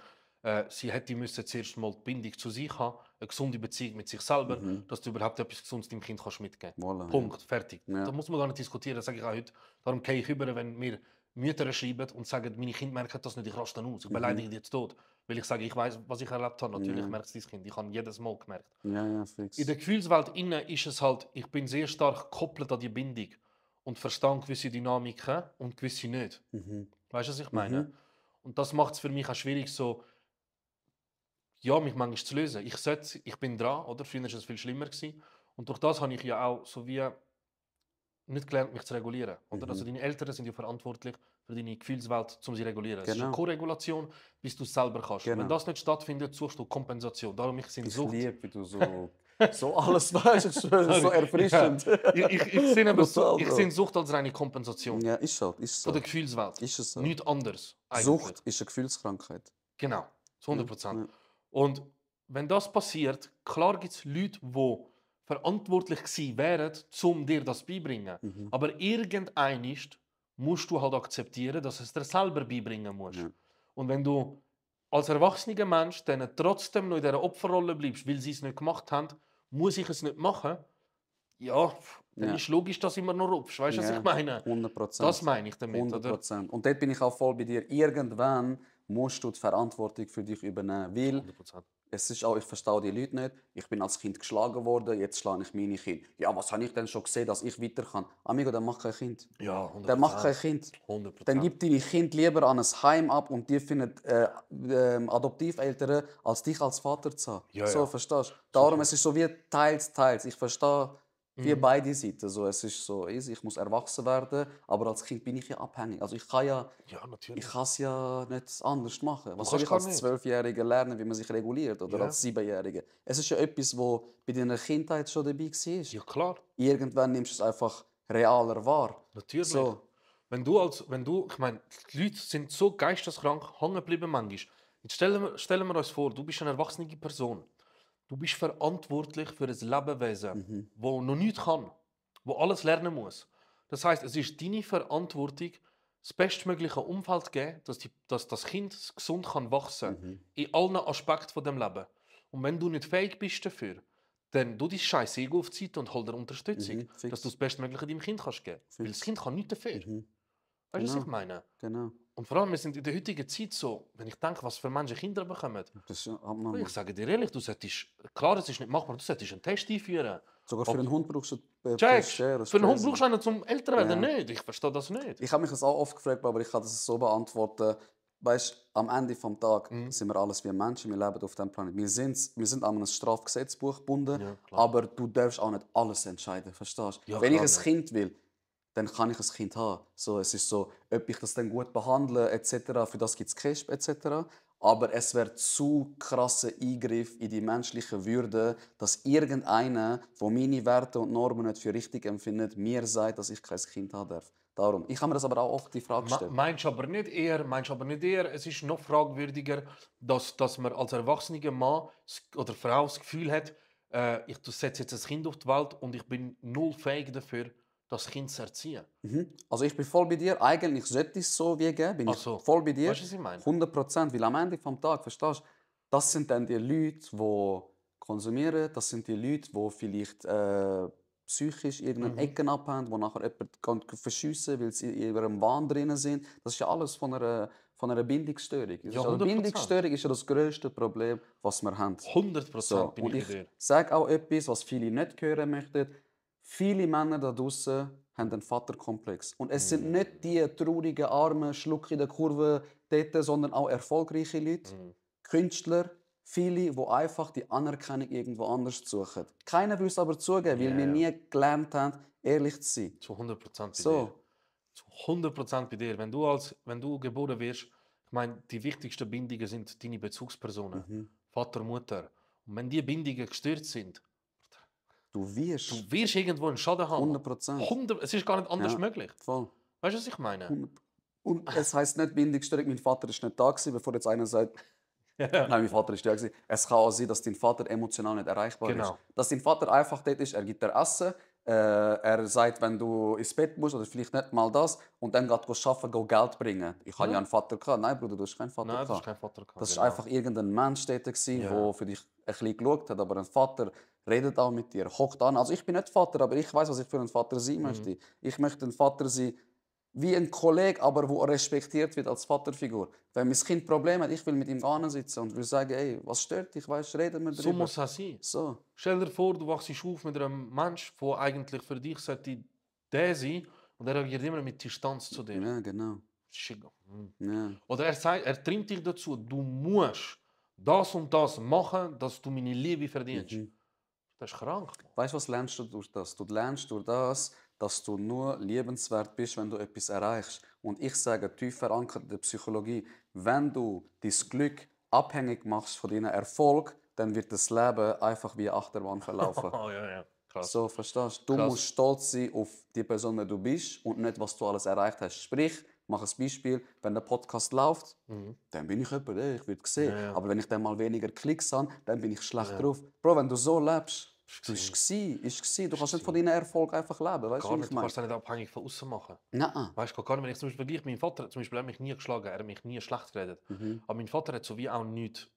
Sie hätte müssen zuerst mal die Bindung zu sich haben, eine gesunde Beziehung mit sich selber, dass du überhaupt etwas Gesundes deinem Kind kannst mitgeben kannst. Voilà, Punkt, fertig. Ja. Da muss man gar nicht diskutieren, das sage ich auch heute. Darum gehe ich über, wenn mir Mütter schreiben und sagen, meine Kinder merken das nicht, ich raste dann aus, ich beleidige dich jetzt tot. Weil ich sage, ich weiß, was ich erlebt habe, natürlich merkt es dein Kind, ich habe jedes Mal gemerkt. Ja, fix. In der Gefühlswelt innen ist es halt, ich bin sehr stark gekoppelt an die Bindung und verstehe gewisse Dynamiken und gewisse nicht. Weißt du, was ich meine? Und das macht es für mich auch schwierig, so, ja, mich manchmal zu lösen. Ich bin dran, oder? Früher war es viel schlimmer gewesen. Und durch das habe ich ja auch so wie nicht gelernt, mich zu regulieren. Oder? Also deine Eltern sind ja verantwortlich für deine Gefühlswelt, um sie zu regulieren. Es ist eine Koregulation, bis du es selber kannst. Und wenn das nicht stattfindet, suchst du Kompensation. Darum ich sind Sucht. Ich liebe, wie du so alles weißt, so erfrischend. Ja. Ich sehe aber ich sehe Sucht als reine Kompensation. Ja, ist so. Von der Gefühlswelt. Ist es so. Nichts anderes. Eigentlich. Sucht ist eine Gefühlskrankheit. Genau, zu 100%. Ja. Und wenn das passiert, klar gibt es Leute, die verantwortlich gewesen wären, um dir das beibringen. Aber irgendein musst du halt akzeptieren, dass es dir selber beibringen musst. Ja. Und wenn du als erwachsener Mensch denen trotzdem noch in dieser Opferrolle bleibst, weil sie es nicht gemacht haben, muss ich es nicht machen, ja, dann ist logisch, dass du immer noch rupfst. Weißt du, was ich meine? 100%. Das meine ich damit. 100%. Oder? Und dort bin ich auch voll bei dir. Irgendwann musst du die Verantwortung für dich übernehmen. Weil 100%. es ist auch, ich verstehe die Leute nicht. Ich bin als Kind geschlagen worden, jetzt schlage ich meine Kinder. Ja, was habe ich denn schon gesehen, dass ich weiter kann? Amigo, dann mach kein Kind. Ja, 100%. Dann mach kein Kind. 100%. Dann gib deine Kinder lieber an ein Heim ab und die finden Adoptiveltern, als dich als Vater zu haben. Ja, so, ja. verstehst du? Darum, es ist so wie teils, teils. Ich verstehe wie beide Seiten. So, es ist so easy, ich muss erwachsen werden, aber als Kind bin ich ja abhängig. Also ich kann ja, Ja, natürlich. ich kann es ja nicht anders machen. Was soll kannst ich gar als nicht. 12-Jähriger lernen, wie man sich reguliert? Oder Ja. als 7-Jähriger? Es ist ja etwas, was bei deiner Kindheit schon dabei war. Ja, klar. Irgendwann nimmst du es einfach realer wahr. Natürlich. So. Ich meine, die Leute sind so geisteskrank hängen geblieben manchmal. Jetzt stellen wir uns vor, du bist eine erwachsene Person. Du bist verantwortlich für ein Lebewesen, das noch nichts kann, das alles lernen muss. Das heißt, es ist deine Verantwortung, das bestmögliche Umfeld zu geben, dass das Kind gesund kann wachsen in allen Aspekten von dem Leben. Und wenn du nicht fähig bist dafür, dann du dein scheiß Ego auf die Seite und hol dir Unterstützung, fix. dass du das Bestmögliche deinem Kind kannst geben. Weil das Kind kann nichts dafür. Weißt du, was ich meine? Genau. Und vor allem, wir sind in der heutigen Zeit so, wenn ich denke, was für Menschen Kinder bekommen. Das hat man Ich sage dir ehrlich, du solltest, klar, es ist nicht machbar, du solltest einen Test einführen. sogar für einen Hund brauchst du Checkst, Test, das für ist einen Hund crazy. brauchst du einen zum Älterwerden nicht. Ich verstehe das nicht. Ich habe mich das auch oft gefragt, aber ich kann das so beantworten. Weißt, am Ende des Tages sind wir alles wie Menschen, wir leben auf diesem Planeten. Wir sind an einem Strafgesetzbuch gebunden, Ja, klar. aber du darfst auch nicht alles entscheiden, verstehst du? Ja, Wenn ich klar ein nicht. Kind will, dann kann ich ein Kind haben. So, es ist so, ob ich das dann gut behandle etc., für das gibt es Cash etc., aber es wäre zu krasser Eingriff in die menschliche Würde, dass irgendeiner, der meine Werte und Normen nicht für richtig empfindet, mir sagt, dass ich kein Kind haben darf. Darum. Ich habe mir das aber auch oft die Frage gestellt. Meinst du aber nicht eher, es ist noch fragwürdiger, dass man als erwachsener Mann oder Frau das Gefühl hat, ich setze jetzt ein Kind auf die Welt und ich bin null fähig dafür, das Kind zu erziehen. Also ich bin voll bei dir. Eigentlich sollte es so wie geben. Bin Ach so. ich voll bei dir. Weißt du, was ich meine? 100%. Weil am Ende des Tages, verstehst du, das sind dann die Leute, die konsumieren. Das sind die Leute, die vielleicht psychisch irgendeine Ecken abhängen, die nachher jemanden verschiessen, weil sie in ihrem Wahn drin sind. Das ist ja alles von einer Bindungsstörung. Ja, Also 100%. Bindungsstörung ist ja das grösste Problem, was wir haben. 100% So, bin und ich bei dir. ich sage auch etwas, was viele nicht hören möchten. Viele Männer da draußen haben einen Vaterkomplex. Und es sind nicht die traurigen, armen, Schluck in der Kurve dort, sondern auch erfolgreiche Leute, Künstler, viele, die einfach die Anerkennung irgendwo anders suchen. Keiner will es aber zugeben, weil wir nie gelernt haben, ehrlich zu sein. Zu 100% bei So. dir. Zu 100% bei dir. Wenn du geboren wirst, Ich meine, die wichtigsten Bindungen sind deine Bezugspersonen. Vater, Mutter. Und wenn diese Bindungen gestört sind, Du wirst. du wirst irgendwo einen Schaden haben. 100%. Es ist gar nicht anders Ja. möglich. Voll. Weißt du, was ich meine? Und es heisst nicht Bindungsstörung, mein Vater ist nicht da gewesen, bevor jetzt einer sagt, nein, mein Vater ist da gewesen. Es kann auch sein, dass dein Vater emotional nicht erreichbar Genau. ist. Dass dein Vater einfach dort ist, er gibt dir Essen, er sagt, wenn du ins Bett musst, oder vielleicht nicht mal das, und dann geht arbeiten, geht Geld bringen. Ich habe ja einen Vater gehabt. Nein, Bruder, du hast keinen Vater Nein, du hast gehabt. keinen Vater gehabt. Das genau. war einfach irgendein Mensch dort, gewesen, Ja. der für dich ein bisschen geschaut hat. Aber ein Vater redet auch mit dir, hockt an. Also ich bin nicht Vater, aber ich weiß, was ich für ein Vater sein möchte. Ich möchte ein Vater sein, wie ein Kollege, aber wo respektiert wird als Vaterfigur. Wenn mein Kind Probleme hat, ich will mit ihm sitzen und will sagen, ey, was stört dich, weißt, reden wir So drüber. muss es sein. So. Stell dir vor, du wachst auf mit einem Menschen, der eigentlich für dich sollte der sein, und er reagiert immer mit Distanz zu dir. Ja, genau. Shit. Ja. Oder er trimmt dich dazu, du musst das und das machen, dass du meine Liebe verdienst. Das ist krank. Weißt du, was lernst du durch das? Du lernst durch das, dass du nur liebenswert bist, wenn du etwas erreichst. Und ich sage, tief verankert in der Psychologie, wenn du dein Glück abhängig machst von deinem Erfolg, dann wird das Leben einfach wie eine Achterbahn verlaufen. Oh, ja. Krass. So, verstehst du? Du Krass. musst stolz sein auf die Person, die du bist und nicht, was du alles erreicht hast. Sprich, mach ein Beispiel, wenn der Podcast läuft, dann bin ich jemand, ich würde sehen. Ja. Aber wenn ich dann mal weniger Klicks habe, dann bin ich schlecht drauf. Bro, wenn du so lebst, du bist gsi. Du kannst nicht von deinen Erfolg einfach leben, weißt du, Gar wie nicht, ich du meine? kannst es nicht abhängig von außen machen. Nein. Weißt du, gar nicht, wenn ich zum Beispiel vergleiche, mein Vater zum Beispiel, hat mich nie geschlagen, er hat mich nie schlecht geredet. Aber mein Vater hat so wie auch nichts.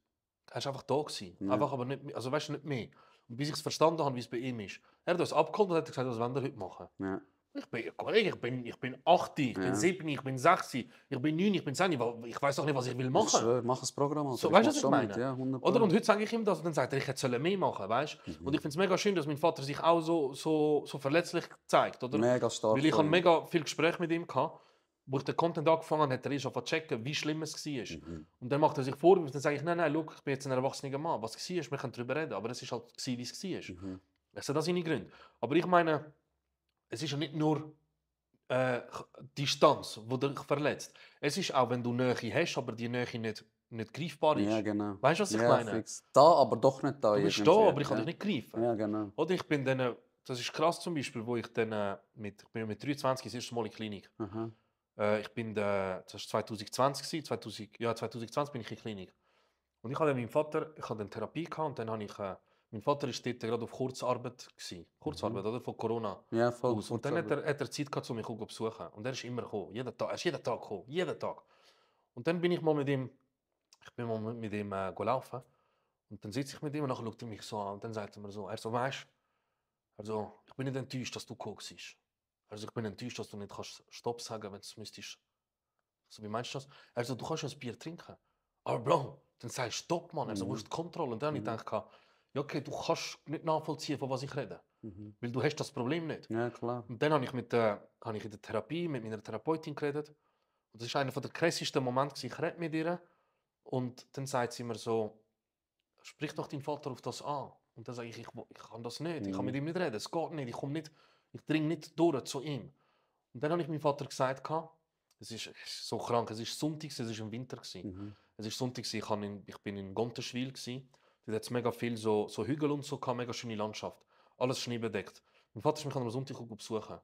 Er war einfach da gewesen. Einfach aber nicht, also weißt du, nicht mehr. Und bis ich es verstanden habe, wie es bei ihm ist. Er hat uns abgeholt und hat gesagt, was wollen wir heute machen? Ja. Ich bin, Kollege, ich bin 8, ich bin 7, ich bin 6, ich bin 9, ich bin 10, weil ich weiß doch nicht, was ich will Ich machen. schwöre, mach ein Programm. Alter. So, weißt du, was mach's ich schon meine? mit, ja, 100%. Oder? Und heute sage ich ihm das und dann sagt er, ich hätte mehr machen, weißt? Und ich finde es mega schön, dass mein Vater sich auch so verletzlich zeigt, oder? Mega stark Weil ich von habe ihm. mega viel Gespräch mit ihm gehabt, wo ich den Content angefangen habe, hat er schon checken, wie schlimm es war. Und dann macht er sich Vorwürfe, dann sage ich, nein, schau, ich bin jetzt ein erwachsener Mann, was war, wir können darüber reden, aber es ist halt wie es war. Es hat das seine Gründe. Aber ich meine, es ist ja nicht nur Distanz, die dich verletzt. Es ist auch, wenn du Nähe hast, aber die Nähe nicht greifbar ist. Ja, genau. Weißt du, was ich ja, meine? Fix. Da, aber doch nicht da. Du bist da, irgendwie. aber ich kann dich nicht greifen. Ja, genau. Oder ich bin dann, das ist krass zum Beispiel, wo ich dann ich bin mit 23 das erste Mal in die Klinik. Aha. Das war 2020, 2020 bin ich in die Klinik. Und ich hatte meinen Vater, ich hatte eine Therapie gehabt, und dann habe ich, mein Vater war dort gerade auf Kurzarbeit gewesen. Kurzarbeit, oder? Von Corona. Ja, voll. Aus. Und dann hat er Zeit gehabt, um mich zu besuchen. Und er ist immer gekommen. Jeden Tag. Er ist jeden Tag gekommen. Jeden Tag. Und dann bin ich mal mit ihm, laufen. Und dann sitze ich mit ihm und dann schaut er mich so an. Und dann sagt er mir so, weißt du, ich bin nicht enttäuscht, dass du gekommen bist. Also ich bin enttäuscht, dass du nicht kannst Stopp sagen, wenn du es müsstest. So, wie meinst du das? Also du kannst ja ein Bier trinken. Aber Bro, dann sagst du Stopp, Mann. Also wo ist die Kontrolle? Und dann habe ich gedacht, ja okay, du kannst nicht nachvollziehen, von was ich rede. Weil du hast das Problem nicht. Ja, klar. Und dann habe ich in der Therapie mit meiner Therapeutin geredet. Und das war einer der krassesten Momente. Ich rede mit ihr. Und dann sagt sie mir so, sprich doch deinen Vater auf das an. Und dann sage ich kann das nicht. Ich kann mit ihm nicht reden. Es geht nicht. Ich dringe nicht durch zu ihm. Und dann habe ich meinem Vater gesagt, es ist so krank, es ist Sonntag, es war im Winter. Es ist Sonntag, ich bin in Gonteschwil. Dort hat es mega viel so Hügel und so, mega schöne Landschaft. Alles schneebedeckt. Mein Vater ist mich am Sonntag besuchen.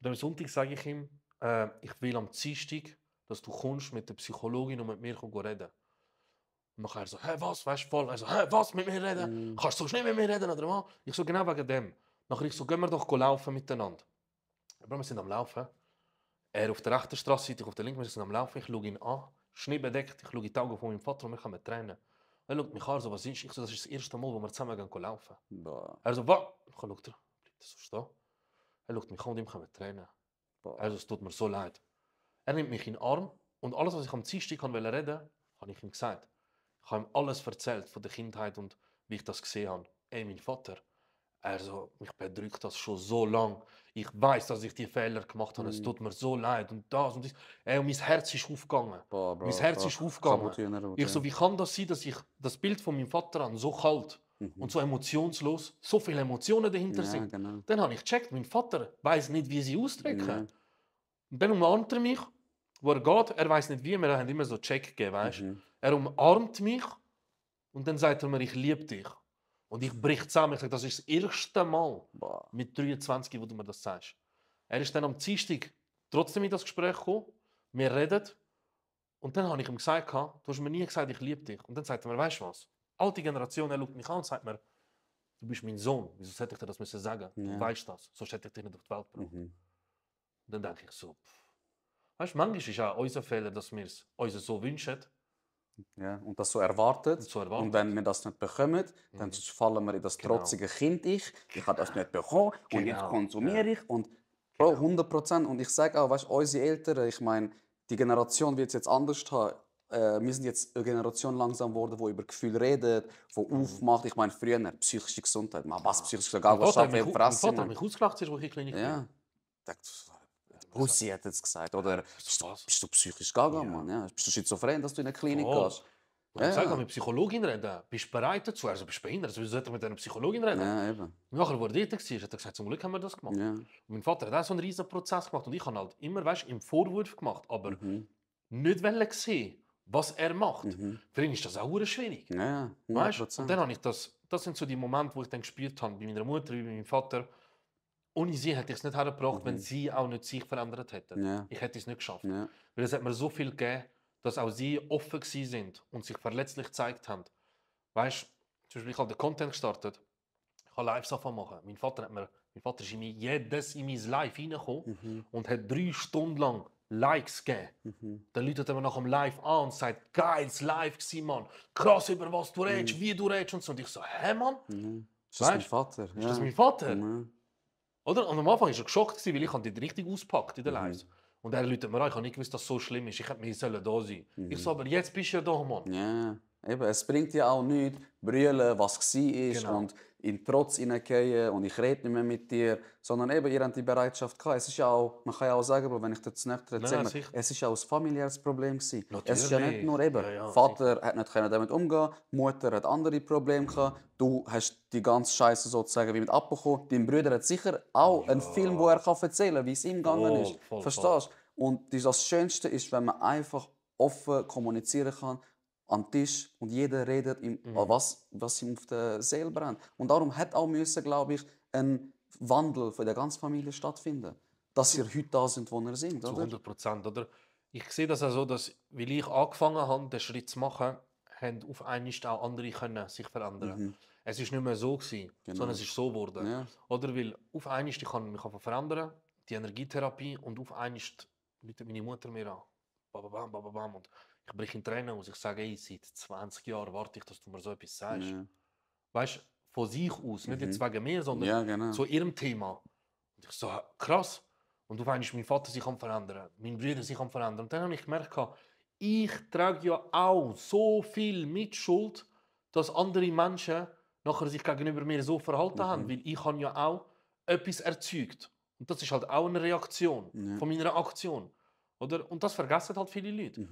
Und am Sonntag sage ich ihm, ich will am Dienstag, dass du kommst mit der Psychologin und mit mir reden. Und nachher so, was, weißt du, voll. Also, was, mit mir reden? Kannst du so schnell mit mir reden, oder was? Ich so, genau wegen dem. Nachher ich so, gehen wir doch laufen miteinander. Aber wir sind am Laufen. Er auf der rechten Straßenseite, ich auf der linken, wir sind am Laufen. Ich schaue ihn an, schneebedeckt. Ich schaue in die Augen von meinem Vater und wir können tränen. Er schaut mich an, so, was ist? Ich so, das ist das erste Mal, wo wir zusammen laufen. Er so, was? Ich schaue, bleibt das so stehen? Er schaut mich an und ihm können tränen. Also, es tut mir so leid. Er nimmt mich in den Arm und alles, was ich am Dienstag reden wollte, habe ich ihm gesagt. Ich habe ihm alles erzählt von der Kindheit und wie ich das gesehen habe. Ey, mein Vater, mich bedrückt das schon so lange. Ich weiß, dass ich die Fehler gemacht habe. Es tut mir so leid und das und das. Ey, und mein Herz ist aufgegangen. Mein Herz ist aufgegangen. Ich so, wie kann das sein, dass ich das Bild von meinem Vater an so kalt und so emotionslos, so viele Emotionen dahinter sind. Genau. Dann habe ich gecheckt, mein Vater weiß nicht, wie sie ausdrücken. Und dann umarmt er mich wo er geht, er weiß nicht wie, wir haben immer so Check gegeben, weißt? Er umarmt mich und dann sagt er mir, ich liebe dich. Und ich brich zusammen. Ich sage, das ist das erste Mal Boah. mit 23, wo du mir das sagst. Er ist dann am Dienstag trotzdem in das Gespräch gekommen. Wir reden. Und dann habe ich ihm gesagt, du hast mir nie gesagt, ich liebe dich. Und dann sagt er mir, weißt du was? Alte Generation, er schaut mich an und sagt mir, du bist mein Sohn. Wieso hätte ich dir das müssen sagen? Ja. Du weißt das. Sonst hätte ich dich nicht auf die Welt gebracht. Und dann denke ich so, weißt du, manchmal ist auch unser Fehler, dass wir es uns so wünschen. Ja, und das so erwartet. Und so erwartet. Und wenn wir das nicht bekommen, dann fallen wir in das Genau. trotzige Kind. Ich habe das nicht bekommen und jetzt Genau. konsumiere ich. Und Bro, 100%. Und ich sage auch, weißt, unsere Eltern, ich meine, die Generation wird es jetzt anders haben. Wir sind jetzt eine Generation langsam geworden, die über Gefühle redet, die aufmacht. Ich meine, früher psychische Gesundheit. Man, was psychische Gesundheit? Was schafft Mein für Vater Fresse, hat Mann? mich ausgelacht, als ich klein war. Ja. Pussy hat es gesagt. Oder bist du psychisch gaga, Mann? Ja. Bist du schizophren, dass du in eine Klinik Voll. gehst? Und ich sage, mit Psychologin reden. Bist du bereit dazu? Also bist du behindert? Wieso sollte ich mit einer Psychologin reden? Ja, eben. Nachher, wo er dort war, hat er gesagt, zum Glück haben wir das gemacht. Ja. Und mein Vater hat auch so einen riesen Prozess gemacht. Und ich habe halt immer, weißt, im Vorwurf gemacht, aber nicht sehen, was er macht. Für ihn ist das auch schwierig. Ja, Weißt? 100%. Und dann habe ich das sind so die Momente, wo ich dann gespürt habe, bei meiner Mutter, bei meinem Vater, ohne sie hätte ich es nicht hergebracht, wenn sie auch nicht sich verändert hätten. Ja. Ich hätte es nicht geschafft. Ja. Weil es hat mir so viel gegeben, dass auch sie offen gewesen sind und sich verletzlich gezeigt haben. Weißt du, zum Beispiel, ich habe den Content gestartet, ich habe Lives machen. Mein Vater ist in mein Live reingekommen und hat 3 Stunden lang Likes gegeben. Dann läutet er mir nach dem Live an und sagt, geiles Live gewesen, Mann. Krass, über was du redest, wie du redest und so. Und ich so, hä, Mann? Ist das mein Weißt? Vater? Ist das mein Vater? Ja. Oder? Und am Anfang war er geschockt, weil ich die richtig auspackt in den Lives. Und er läutet mir an, ich habe nicht gewusst, dass es so schlimm ist. Ich hätte mir da sein. Ich so, aber jetzt bist du ja da, Mann. Ja, eben, es bringt ja auch nichts, brüllen, was war Genau. und in Trotz hineingehen und ich rede nicht mehr mit dir, sondern eben, ihr habt die Bereitschaft gehabt. Es ist ja auch, man kann ja auch sagen, Bro, wenn ich das nicht erzähle, sicher. es ist ja auch ein familiäres Problem gewesen. Es ist ja Natürlich. nicht nur eben, Ja, Vater hat nicht damit umgehen, Mutter hat andere Probleme gehabt, du hast die ganze Scheiße sozusagen wie mit abbekommen. Dein Bruder hat sicher auch einen Film, wo er kann erzählen, wie es ihm gegangen ist. Voll. Verstehst du? Und das Schönste ist, wenn man einfach offen kommunizieren kann, am Tisch und jeder redet, was ihm auf der Seele brennt. Und darum hat auch müssen, glaube ich, ein Wandel von der ganzen Familie stattfinden, dass ihr heute da sind, wo ihr sind, Zu oder? 100%. Oder? Ich sehe das auch so, dass, weil ich angefangen habe, den Schritt zu machen, haben auf einmal auch andere können sich verändern. Es war nicht mehr so gewesen, sondern es ist so geworden. Ja. Oder weil auf einmal ich kann mich verändern, die Energietherapie, und auf einmal läutet meine Mutter mir an. Bababam, bababam. Und ich breche in Tränen aus. Ich sage, ey, seit 20 Jahren warte ich, dass du mir so etwas sagst. Ja. Weißt du, von sich aus, nicht jetzt wegen mir, sondern Ja, genau. zu ihrem Thema. Und ich so, krass. Und auf einmal ist mein Vater sich am verändern, mein Bruder sich am verändern. Und dann habe ich gemerkt, ich trage ja auch so viel Mitschuld, dass andere Menschen nachher sich gegenüber mir so verhalten haben, weil ich habe ja auch etwas erzeugt. Und das ist halt auch eine Reaktion von meiner Aktion. Oder? Und das vergessen halt viele Leute.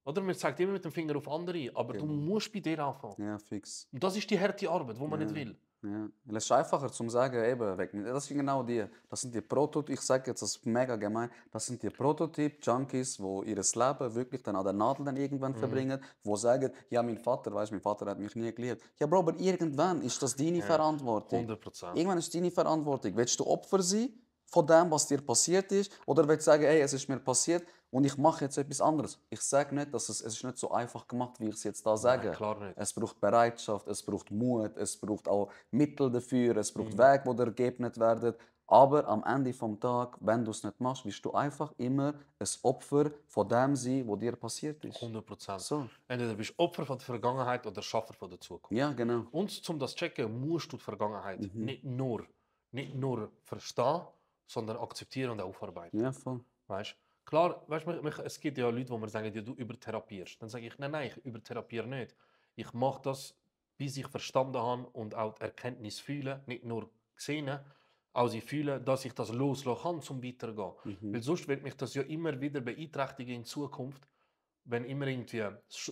Oder? Man zeigt immer mit dem Finger auf andere, aber du musst bei dir anfangen. Ja, fix. Und das ist die harte Arbeit, die man nicht will. Ja. Es ist einfacher zu sagen, eben, das sind genau die. Das sind die Prototypen, ich sage jetzt, das ist mega gemein, das sind die Prototyp-Junkies, die ihr Leben wirklich dann an der Nadel dann irgendwann verbringen, die sagen, ja, mein Vater hat mich nie geliebt. Ja, Bro, aber irgendwann ist das deine Verantwortung. 100%. Irgendwann ist es deine Verantwortung. Willst du Opfer sein von dem, was dir passiert ist? Oder willst du sagen, hey, es ist mir passiert und ich mache jetzt etwas anderes? Ich sage nicht, dass es ist nicht so einfach gemacht, wie ich es jetzt da sage. Nein, klar nicht. Es braucht Bereitschaft, es braucht Mut, es braucht auch Mittel dafür, es braucht Wege, die dir geebnet werden. Aber am Ende des Tages, wenn du es nicht machst, wirst du einfach immer ein Opfer von dem sein, was dir passiert ist. 100%. So. Entweder bist du Opfer von der Vergangenheit oder Schaffer von der Zukunft. Ja, genau. Und um das zu checken, musst du die Vergangenheit nicht nur verstehen, sondern akzeptieren und aufarbeiten. Ja, voll. Weißt? Klar, weißt, es gibt ja Leute, die mir sagen, ja, du übertherapierst. Dann sage ich, nein, ich übertherapiere nicht. Ich mache das, bis ich verstanden habe und auch die Erkenntnis fühle, nicht nur gesehen, auch sie fühlen, dass ich das loslassen kann, zum Weitergehen. Weil sonst wird mich das ja immer wieder beeinträchtigen in Zukunft, wenn immer irgendwie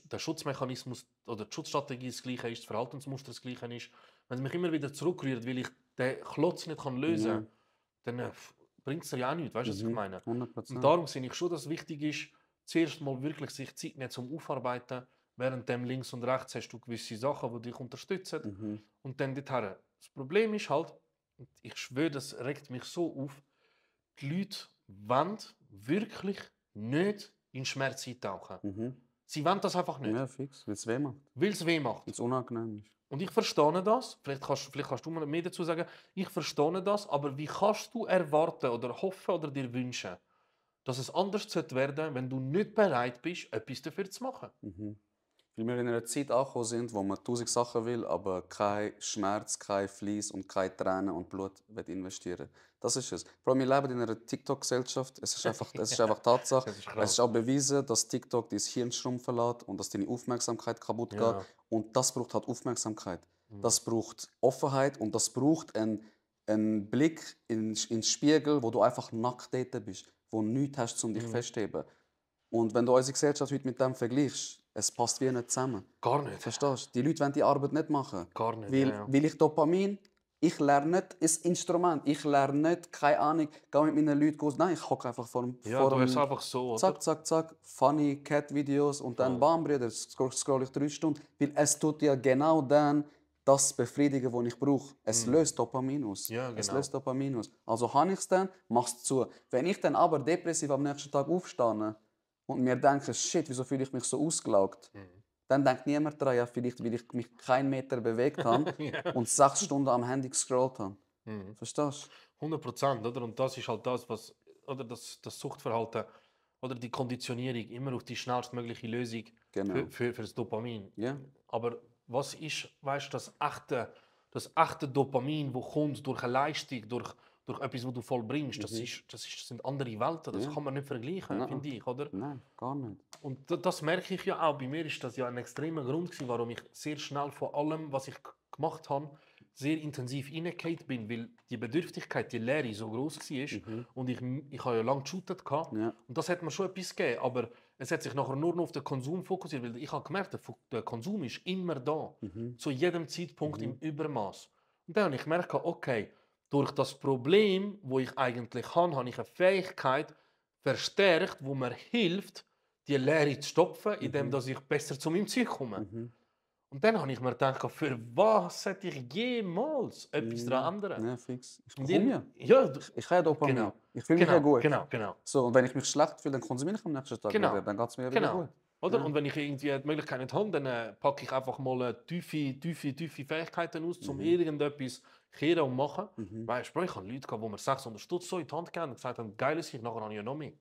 der Schutzmechanismus oder die Schutzstrategie das Gleiche ist, das Verhaltensmuster das Gleiche ist. Wenn es mich immer wieder zurückrührt, weil ich den Klotz nicht lösen kann, dann bringt es ja auch nichts. Weißt du, was ich meine? 100%. Und darum sehe ich schon, dass es wichtig ist, zuerst mal wirklich sich Zeit nehmen zum Aufarbeiten. Während dem links und rechts hast du gewisse Sachen, die dich unterstützen. Und dann dorthin. Das Problem ist halt, und ich schwöre, das regt mich so auf, die Leute wollen wirklich nicht in Schmerz eintauchen. Sie wollen das einfach nicht. Ja, fix, weil es weh macht. Weil es weh macht. Weil es unangenehm ist. Und ich verstehe das, vielleicht kannst du mir mehr dazu sagen, ich verstehe das, aber wie kannst du erwarten oder hoffen oder dir wünschen, dass es anders werden sollte, wenn du nicht bereit bist, etwas dafür zu machen? Weil wir in einer Zeit angekommen sind, wo man 1000 Sachen will, aber kein Schmerz, kein Fleiss und keine Tränen und Blut investieren. Das ist es. Vor allem, wir leben in einer TikTok-Gesellschaft. Es ist einfach Tatsache. Das ist krass. Es ist auch bewiesen, dass TikTok dein Hirn schrumpfen lässt und dass deine Aufmerksamkeit kaputt geht. Ja. Und das braucht halt Aufmerksamkeit. Das braucht Offenheit und das braucht einen Blick in den Spiegel, wo du einfach nackt dort bist, wo du nichts hast, um dich festzuheben. Und wenn du unsere Gesellschaft heute mit dem vergleichst, es passt wie nicht zusammen. Gar nicht. Verstehst du? Die Leute wollen die Arbeit nicht machen. Gar nicht, Weil, ja. weil ich Dopamin, ich lerne nicht ein Instrument. Ich lerne nicht, keine Ahnung, gehe mit meinen Leuten gehen. Nein, ich hocke einfach vor dem... Ja, vor du dem hast einfach so, oder? zack, zack, zack, funny Cat-Videos und dann bam, Brüder, scroll ich 3 Stunden. Weil es tut ja genau dann das befriedigen, was ich brauche. Es löst Dopamin aus. Ja, Es genau. löst Dopamin aus. Also habe ich es dann, mach es zu. Wenn ich dann aber depressiv am nächsten Tag aufstehe und mir denke, shit, wieso fühle ich mich so ausgelaugt, dann denkt niemand daran, ja, vielleicht, weil ich mich keinen Meter bewegt habe und 6 Stunden am Handy gescrollt habe. Verstehst du? 100%, oder? Und das ist halt das, was, oder das Suchtverhalten, oder die Konditionierung, immer auf die schnellstmögliche Lösung Genau. für das Dopamin. Ja. Aber was ist, weißt du, das echte Dopamin, das kommt durch eine Leistung, durch etwas, was du vollbringst, das sind andere Welten, das kann man nicht vergleichen, Nein. finde ich, oder? Nein, gar nicht. Und das merke ich ja auch. Bei mir ist das ja ein extremer Grund gewesen, warum ich sehr schnell von allem, was ich gemacht habe, sehr intensiv reingefallen bin, weil die Bedürftigkeit, die Leere so groß war. Und ich habe ja lange geshootet. Ja. Und das hat mir schon etwas gegeben. Aber es hat sich nachher nur noch auf den Konsum fokussiert, weil ich habe gemerkt, der Konsum ist immer da. Zu jedem Zeitpunkt im Übermaß. Und dann habe ich gemerkt, okay, durch das Problem, das ich eigentlich habe ich eine Fähigkeit verstärkt, wo mir hilft, die Leere zu stopfen, indem dass ich besser zu meinem Ziel komme. Und dann habe ich mir gedacht, für was sollte ich jemals etwas daran ändern? Ja, fix. Ich Und bekomme ja. Ja, Ich habe ja Dopamin. Genau. Ich fühle mich ja gut. Genau. So, und wenn ich mich schlecht fühle, dann konsumiere ich am nächsten Tag Genau. wieder. Dann geht es mir wieder Genau. gut. Oder? Und wenn ich irgendwie die Möglichkeit nicht habe, dann packe ich einfach mal tiefe Fähigkeiten aus, um irgendetwas kehren und machen. Weißt du, ich habe Leute gehabt, die mir 600 Stutz so in die Hand gegeben und gesagt haben, geil ist, nachher habe ich ja noch mehr.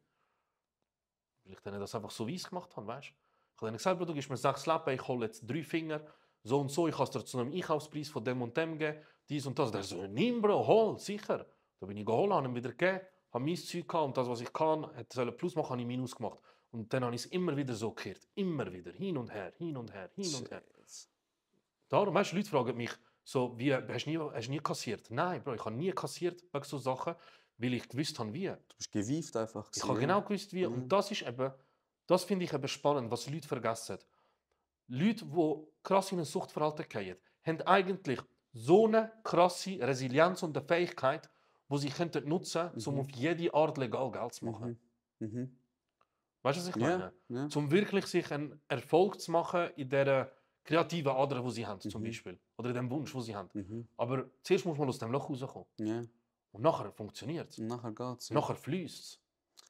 Weil ich dann das einfach so weiss gemacht habe, weißt du. Ich habe dann gesagt, Bro, du gibst mir 6 Lappen, ich hole jetzt 3 Finger, so und so, ich kann es dir zu einem Einkaufspreis von dem und dem geben, dies und das. Der so, nimm, Bro, hol, sicher. Da bin ich geholt, habe ihn wieder gegeben, habe mein Zeug gehabt und das, was ich kann, hätte Plus machen, habe ich Minus gemacht. Und dann habe ich es immer wieder so gekehrt. Immer wieder. Hin und her, hin und her, hin und her. Darum, weißt du, Leute fragen mich, so, wie, hast du nie kassiert? Nein, Bro, ich habe nie kassiert wegen so Sachen, weil ich gewusst habe, wie. Du bist gewieft einfach. Ich habe genau gewusst, wie. Und das ist eben, das finde ich eben spannend, was Leute vergessen. Leute, die krass in ein Suchtverhalten fallen, haben eigentlich so eine krasse Resilienz und eine Fähigkeit, die sie nutzen könnten, um auf jede Art legal Geld zu machen. Weißt du, was ich meine? Ja. Um wirklich sich einen Erfolg zu machen in dieser kreativen Ader, die sie haben, zum Beispiel. Oder in dem Wunsch, den sie haben. Aber zuerst muss man aus dem Loch rauskommen. Ja. Und nachher funktioniert es. Und nachher geht es. Ja. Nachher fließt es.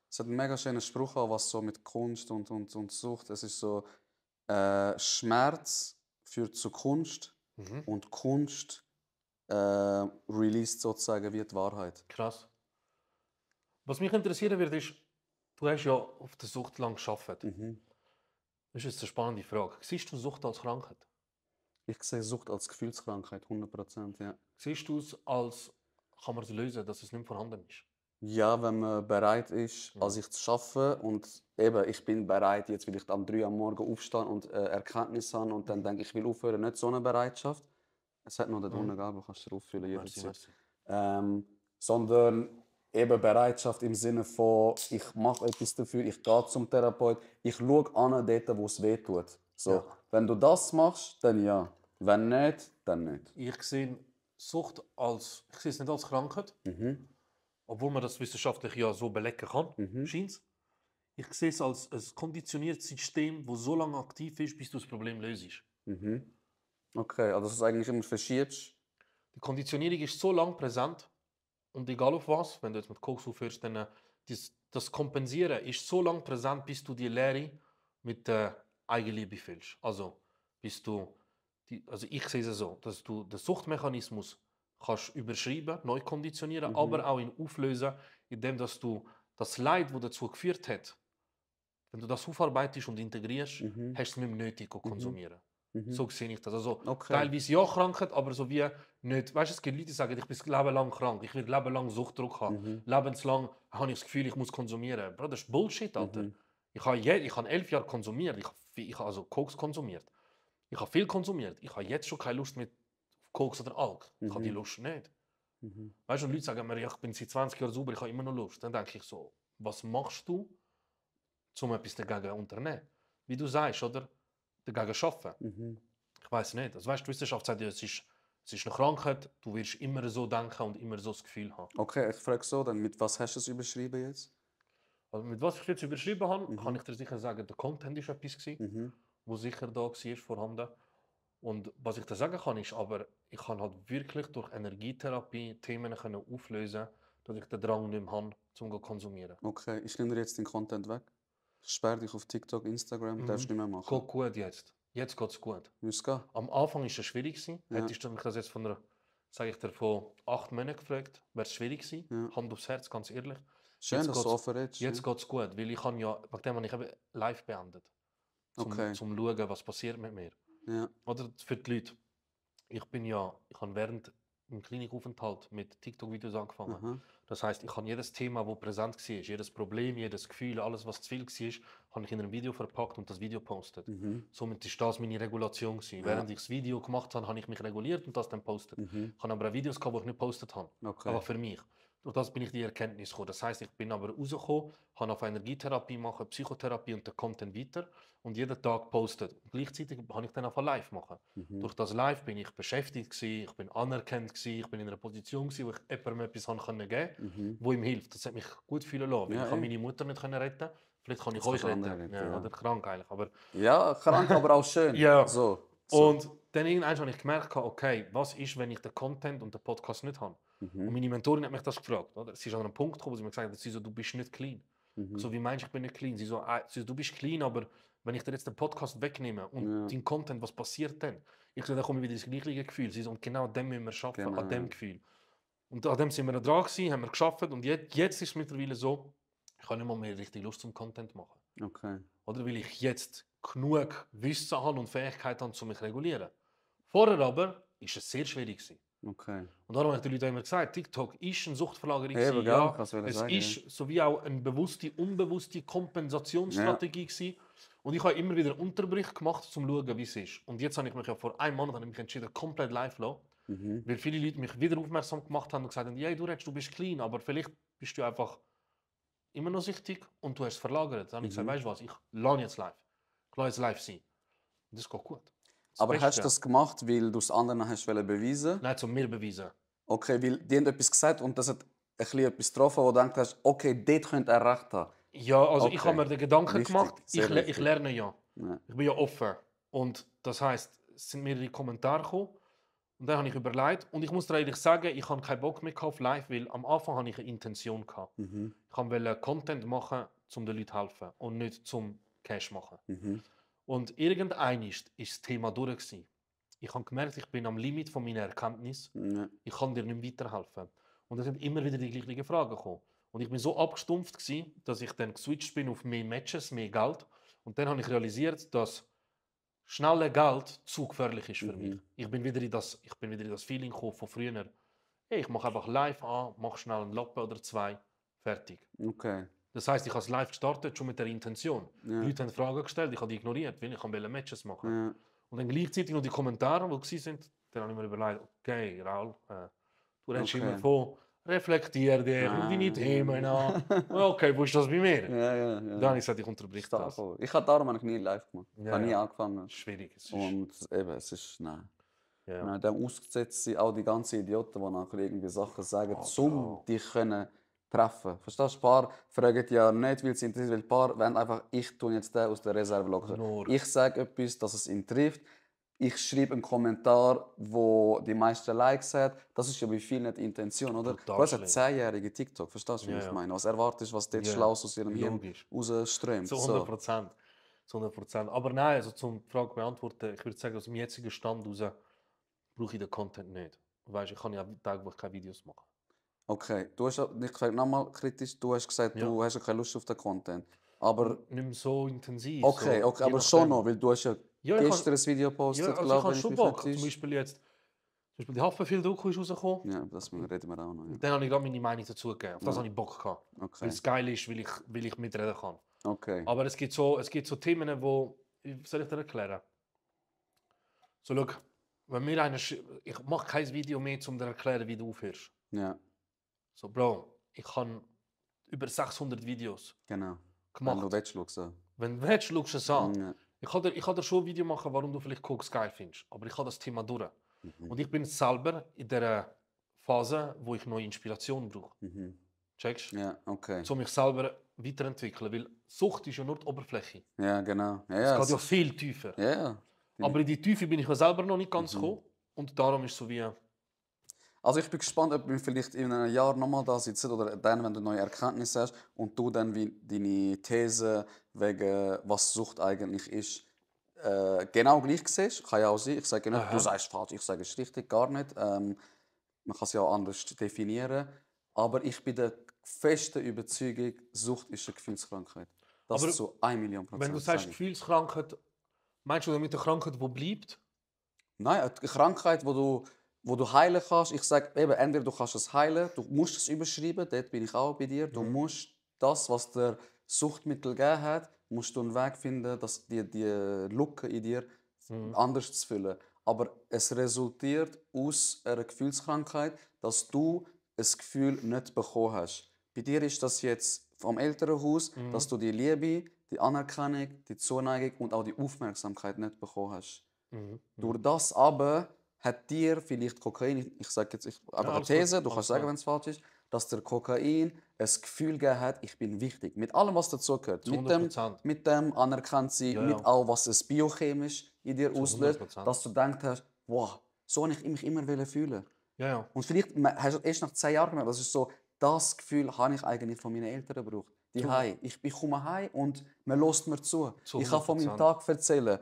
Es hat einen mega schönen Spruch, was so mit Kunst und Sucht. Es ist so, Schmerz führt zu Kunst und Kunst released sozusagen wie die Wahrheit. Krass. Was mich interessieren wird, ist, du hast ja auf der Sucht lang gearbeitet. Das ist jetzt eine spannende Frage. Siehst du Sucht als Krankheit? Ich sehe Sucht als Gefühlskrankheit, 100%. Ja. Siehst du es als, kann man es lösen, dass es nicht vorhanden ist? Ja, wenn man bereit ist, an sich zu arbeiten und eben, ich bin bereit, jetzt will ich am 3 am Morgen aufstehen und Erkenntnis haben und dann denke ich, will aufhören, nicht so eine Bereitschaft. Es hat noch den Untergabe, kannst du auffüllen jederzeit. Sondern eben Bereitschaft im Sinne von, ich mache etwas dafür, ich gehe zum Therapeut, ich schaue an dort, wo es weh tut. So, Ja. Wenn du das machst, dann ja. Wenn nicht, dann nicht. Ich sehe Sucht ich sehe es nicht als Krankheit, obwohl man das wissenschaftlich ja so belegen kann, scheint es. Ich sehe es als ein konditioniertes System, das so lange aktiv ist, bis du das Problem löst. Okay, also dass du es eigentlich immer verschiebst. Die Konditionierung ist so lange präsent und egal auf was, wenn du jetzt mit Koks aufhörst, dann das Kompensieren ist so lange präsent, bis du die Leere mit der Eigenliebe füllst. Also, also ich sehe es so, dass du den Suchtmechanismus kannst überschreiben, neu konditionieren, aber auch ihn auflösen, indem dass du das Leid, das dazu geführt hat, wenn du das aufarbeitest und integrierst, hast du es nicht mehr nötig zu konsumieren. So sehe ich das. Also teilweise ja Krankheit, aber so wie nicht. Weißt du, es gibt Leute, die sagen, ich bin das Leben lang krank, ich will Leben lang Suchtdruck haben. Lebenslang habe ich das Gefühl, ich muss konsumieren. Bro, das ist Bullshit, Alter. Ich habe 11 Jahre konsumiert, ich habe also Koks konsumiert. Ich habe viel konsumiert. Ich habe jetzt schon keine Lust mehr auf Koks oder Alk. Ich habe die Lust nicht. Weißt du, und Leute sagen mir, ja, ich bin seit 20 Jahren sauber, ich habe immer noch Lust. Dann denke ich so, was machst du, um etwas dagegen zu unternehmen? Wie du sagst, oder? Dagegen arbeiten. Ich weiß nicht. Also, weißt, die Wissenschaft sagt ja, es ist eine Krankheit, du wirst immer so denken und immer so das Gefühl haben. Okay, ich frage so, dann mit was hast du es überschrieben jetzt? Also mit was ich jetzt überschrieben habe, kann ich dir sicher sagen, der Content war etwas, wo sicher da war, vorhanden. Und was ich dir sagen kann, ist aber, ich kann halt wirklich durch Energietherapie Themen auflösen, dass ich den Drang nicht mehr habe, um zu konsumieren. Okay, ich nehme dir jetzt den Content weg. Ich sperre dich auf TikTok, Instagram, darfst du nicht mehr machen. Geht gut jetzt. Jetzt geht es gut. Wie es geht? Am Anfang war es schwierig. Ja. Hättest du mich das jetzt von 8 Monaten gefragt, wäre es schwierig gewesen. Ja. Hand aufs Herz, ganz ehrlich. Schön, Jetzt dass du offen redest. Jetzt geht es gut, weil ich habe ja, wegen dem habe ich eben live beendet. Zum schauen, was passiert mit mir. Ja. Oder für die Leute. Ich habe während dem Klinikaufenthalt mit TikTok-Videos angefangen. Das heisst, ich habe jedes Thema, das präsent war, jedes Problem, jedes Gefühl, alles, was zu viel war, habe ich in einem Video verpackt und das Video gepostet. Somit war das meine Regulation. Ja. Während ich das Video gemacht habe, habe ich mich reguliert und das dann gepostet. Ich habe aber auch Videos gehabt, die ich nicht gepostet habe. Okay. Aber für mich. Durch das bin ich die Erkenntnis gekommen. Das heisst, ich bin aber rausgekommen, habe auf Energietherapie machen, Psychotherapie und den Content weiter und jeden Tag gepostet. Gleichzeitig habe ich dann auf live machen. Durch das Live bin ich beschäftigt gewesen, ich bin anerkannt gewesen, ich bin in einer Position gewesen, wo ich jemandem etwas geben konnte, wo ihm hilft. Das hat mich gut fühlen lassen. Weil ich kann meine Mutter nicht retten. Vielleicht kann ich euch retten. Ja. Oder krank eigentlich. Aber ja, krank, aber auch schön. Ja. So. Und dann irgendwann habe ich gemerkt, okay, was ist, wenn ich den Content und den Podcast nicht habe? Und meine Mentorin hat mich das gefragt. Oder? Sie ist an einem Punkt gekommen, wo sie mir gesagt hat, sie so, du bist nicht clean. So, wie meinst du, ich bin nicht clean? Sie so, du bist clean, aber wenn ich dir jetzt den Podcast wegnehme und den Content, was passiert dann? Ich so, dann komme ich wieder ins gleiche Gefühl. Sie so, und genau an dem müssen wir arbeiten, an dem Gefühl. Und an dem sind wir dran gewesen, haben wir geschafft. Und jetzt ist es mittlerweile so, ich habe nicht mal mehr richtig Lust zum Content machen. Okay. Oder weil ich jetzt genug Wissen habe und Fähigkeit habe, um mich zu regulieren. Vorher aber war es sehr schwierig gewesen. Okay. Und darum habe ich den Leuten immer gesagt, TikTok ist eine Suchtverlagerung. Eben, ja, es sagen, ist ja. sowie auch eine bewusste, unbewusste Kompensationsstrategie gewesen. Und ich habe immer wieder Unterbericht gemacht, um zu schauen, wie es ist. Und jetzt habe ich mich ja vor einem Monat entschieden, komplett live zu lassen. Weil viele Leute mich wieder aufmerksam gemacht haben und gesagt haben, hey, du bist clean, aber vielleicht bist du einfach immer noch süchtig und du hast es verlagert. Dann habe ich gesagt, weißt du was, ich lasse jetzt live. Ich lasse jetzt live sein. Und das geht gut. Aber hast du das gemacht, weil du es anderen hast beweisen? Nein, um mir beweisen. Okay, weil die haben etwas gesagt und das hat etwas getroffen, wo du gedacht hast, okay, dort könnte er recht haben. Ja, also ich habe mir den Gedanken Wichtig, gemacht, sehr ich lerne ja. Ja. Ich bin ja offen. Und das heisst, es sind mehrere Kommentare gekommen. Und dann habe ich überlegt, und ich muss dir ehrlich sagen, ich habe keinen Bock mehr auf live, weil am Anfang hatte ich eine Intention gehabt. Ich wollte Content machen, um den Leuten zu helfen und nicht zum Cash machen. Und irgendwann ist das Thema durch gewesen. Ich habe gemerkt, ich bin am Limit von meiner Erkenntnis. Ich kann dir nicht weiterhelfen. Und es sind immer wieder die gleichen Fragen gekommen. Und ich bin so abgestumpft gewesen, dass ich dann geswitcht bin auf mehr Matches, mehr Geld. Und dann habe ich realisiert, dass schnelle Geld zu gefährlich ist für mich. Ich bin wieder in das Feeling gekommen von früher. Hey, ich mache einfach live an, mache schnell einen Lappen oder zwei, fertig. Okay. Das heisst, ich habe es live gestartet, schon mit der Intention. Die Leute haben Fragen gestellt, ich habe die ignoriert, weil ich wollte Matches machen. Ja. Und dann gleichzeitig noch die Kommentare, die waren, dann habe ich mir überlegt, okay, Raul, du redest immer von reflektier dich und deine Themen an. Okay, wo ist das bei mir? Ja. Dann habe ich gesagt, ich unterbreche das. Ich habe darum nie live gemacht. Ich habe nie angefangen. Schwierig. Und eben, es ist, nein. Ja. Nein, dann ausgesetzt sind auch die ganzen Idioten, die nachher irgendwie Sachen sagen, um dich können treffen. Verstehst du? Ein paar fragen ja nicht, weil sie interessiert, weil ein paar wollen einfach, ich tue jetzt den aus der Reserve locken. Nur. Ich sage etwas, dass es ihn trifft. Ich schreibe einen Kommentar, wo die meisten Likes hat. Das ist ja bei vielen nicht die Intention, oder? Brutal Du hast einen schlimm. 10-jährigen TikTok, verstehst du, wie Ja, ich ja. meine? Was erwartest du, was dort Ja, Schlaues aus ihrem Hirn logisch. rausströmt? Zu 100%. Zu 100%. Aber nein, also zum die Frage beantworten, ich würde sagen, aus dem jetzigen Stand heraus brauche ich den Content nicht. Weißt, ich kann ja Tage, wo ich keine Videos mache. Okay, du hast nicht gefragt, nochmal kritisch, du hast gesagt, Ja. du hast ja keine Lust auf den Content. Aber, Nicht mehr so intensiv. okay, so, okay, je aber schon nachdem. noch, weil du hast ja Ja, ich gestern kann- ein Video Ja, gepostet, also ich glaube habe wenn schon mich Bock. nicht Zum täusche. Beispiel jetzt, die Haftbefehl-Doku ist rausgekommen. Ja, das reden wir auch noch. Ja. Dann habe ich gerade meine Meinung dazu gegeben. Auf das Ja. habe ich Bock gehabt. Weil Okay, es geil ist, weil ich mitreden kann. okay. Aber es gibt so Themen, wo, wie soll ich dir erklären? So, schau, wenn mir einer, ich mache kein Video mehr, um dir zu erklären, wie du aufhörst. Ja, So, Bro, ich habe über 600 Videos genau. Wenn gemacht. du willst, schau so. Wenn du willst, schaust du es an. Ja. Ich kann dir schon ein Video machen, warum du vielleicht Koks geil findest. Aber ich habe das Thema durch. Mhm. Und ich bin selber in der Phase, wo ich neue Inspiration brauche. Mhm. Checkst? Ja, okay. Um mich selber weiterentwickeln. Weil Sucht ist ja nur die Oberfläche. Ja, genau. Ja, Es ja, geht ja viel tiefer. ja, ja. Aber in die Tiefe bin ich mir selber noch nicht ganz gekommen. Und darum ist es so wie... Also ich bin gespannt, ob wir vielleicht in einem Jahr nochmal da sitzen oder dann, wenn du neue Erkenntnisse hast und du dann wie deine These wegen was Sucht eigentlich ist, genau gleich siehst. Kann ja auch sein. Ich sage nicht, Aha. du sagst falsch, ich sage es richtig, gar nicht. Man kann es ja auch anders definieren. Aber ich bin der festen Überzeugung, Sucht ist eine Gefühlskrankheit. Das Aber ist so 1.000.000%. Wenn du sagst sage ich. Gefühlskrankheit, meinst du damit eine Krankheit, die bleibt? Nein, eine Krankheit, wo du heilen kannst. Ich sage eben, entweder du kannst es heilen, du musst es überschreiben, dort bin ich auch bei dir. Du musst das, was der Suchtmittel gegeben hat, musst du einen Weg finden, dass die Lücke in dir anders zu füllen. Aber es resultiert aus einer Gefühlskrankheit, dass du ein Gefühl nicht bekommen hast. Bei dir ist das jetzt vom Elternhaus, dass du die Liebe, die Anerkennung, die Zuneigung und auch die Aufmerksamkeit nicht bekommen hast. Durch das aber hat dir vielleicht Kokain, ich sage jetzt einfach eine alles These, gut, du alles kannst sagen, gut. wenn es falsch ist, dass der Kokain ein Gefühl gegeben hat, ich bin wichtig. Mit allem, was dazugehört. Mit dem anerkannt sein, Ja, mit ja. all, was es biochemisch in dir auslöst, 100%. dass du gedacht hast, wow, so habe ich mich immer fühlen. Ja, ja. Und vielleicht hast du erst nach 10 Jahren gemerkt, das ist so, das Gefühl habe ich eigentlich von meinen Eltern gebraucht. Ich komme heim und man hört mir zu. Zu Ich kann von meinem 100%. Tag erzählen.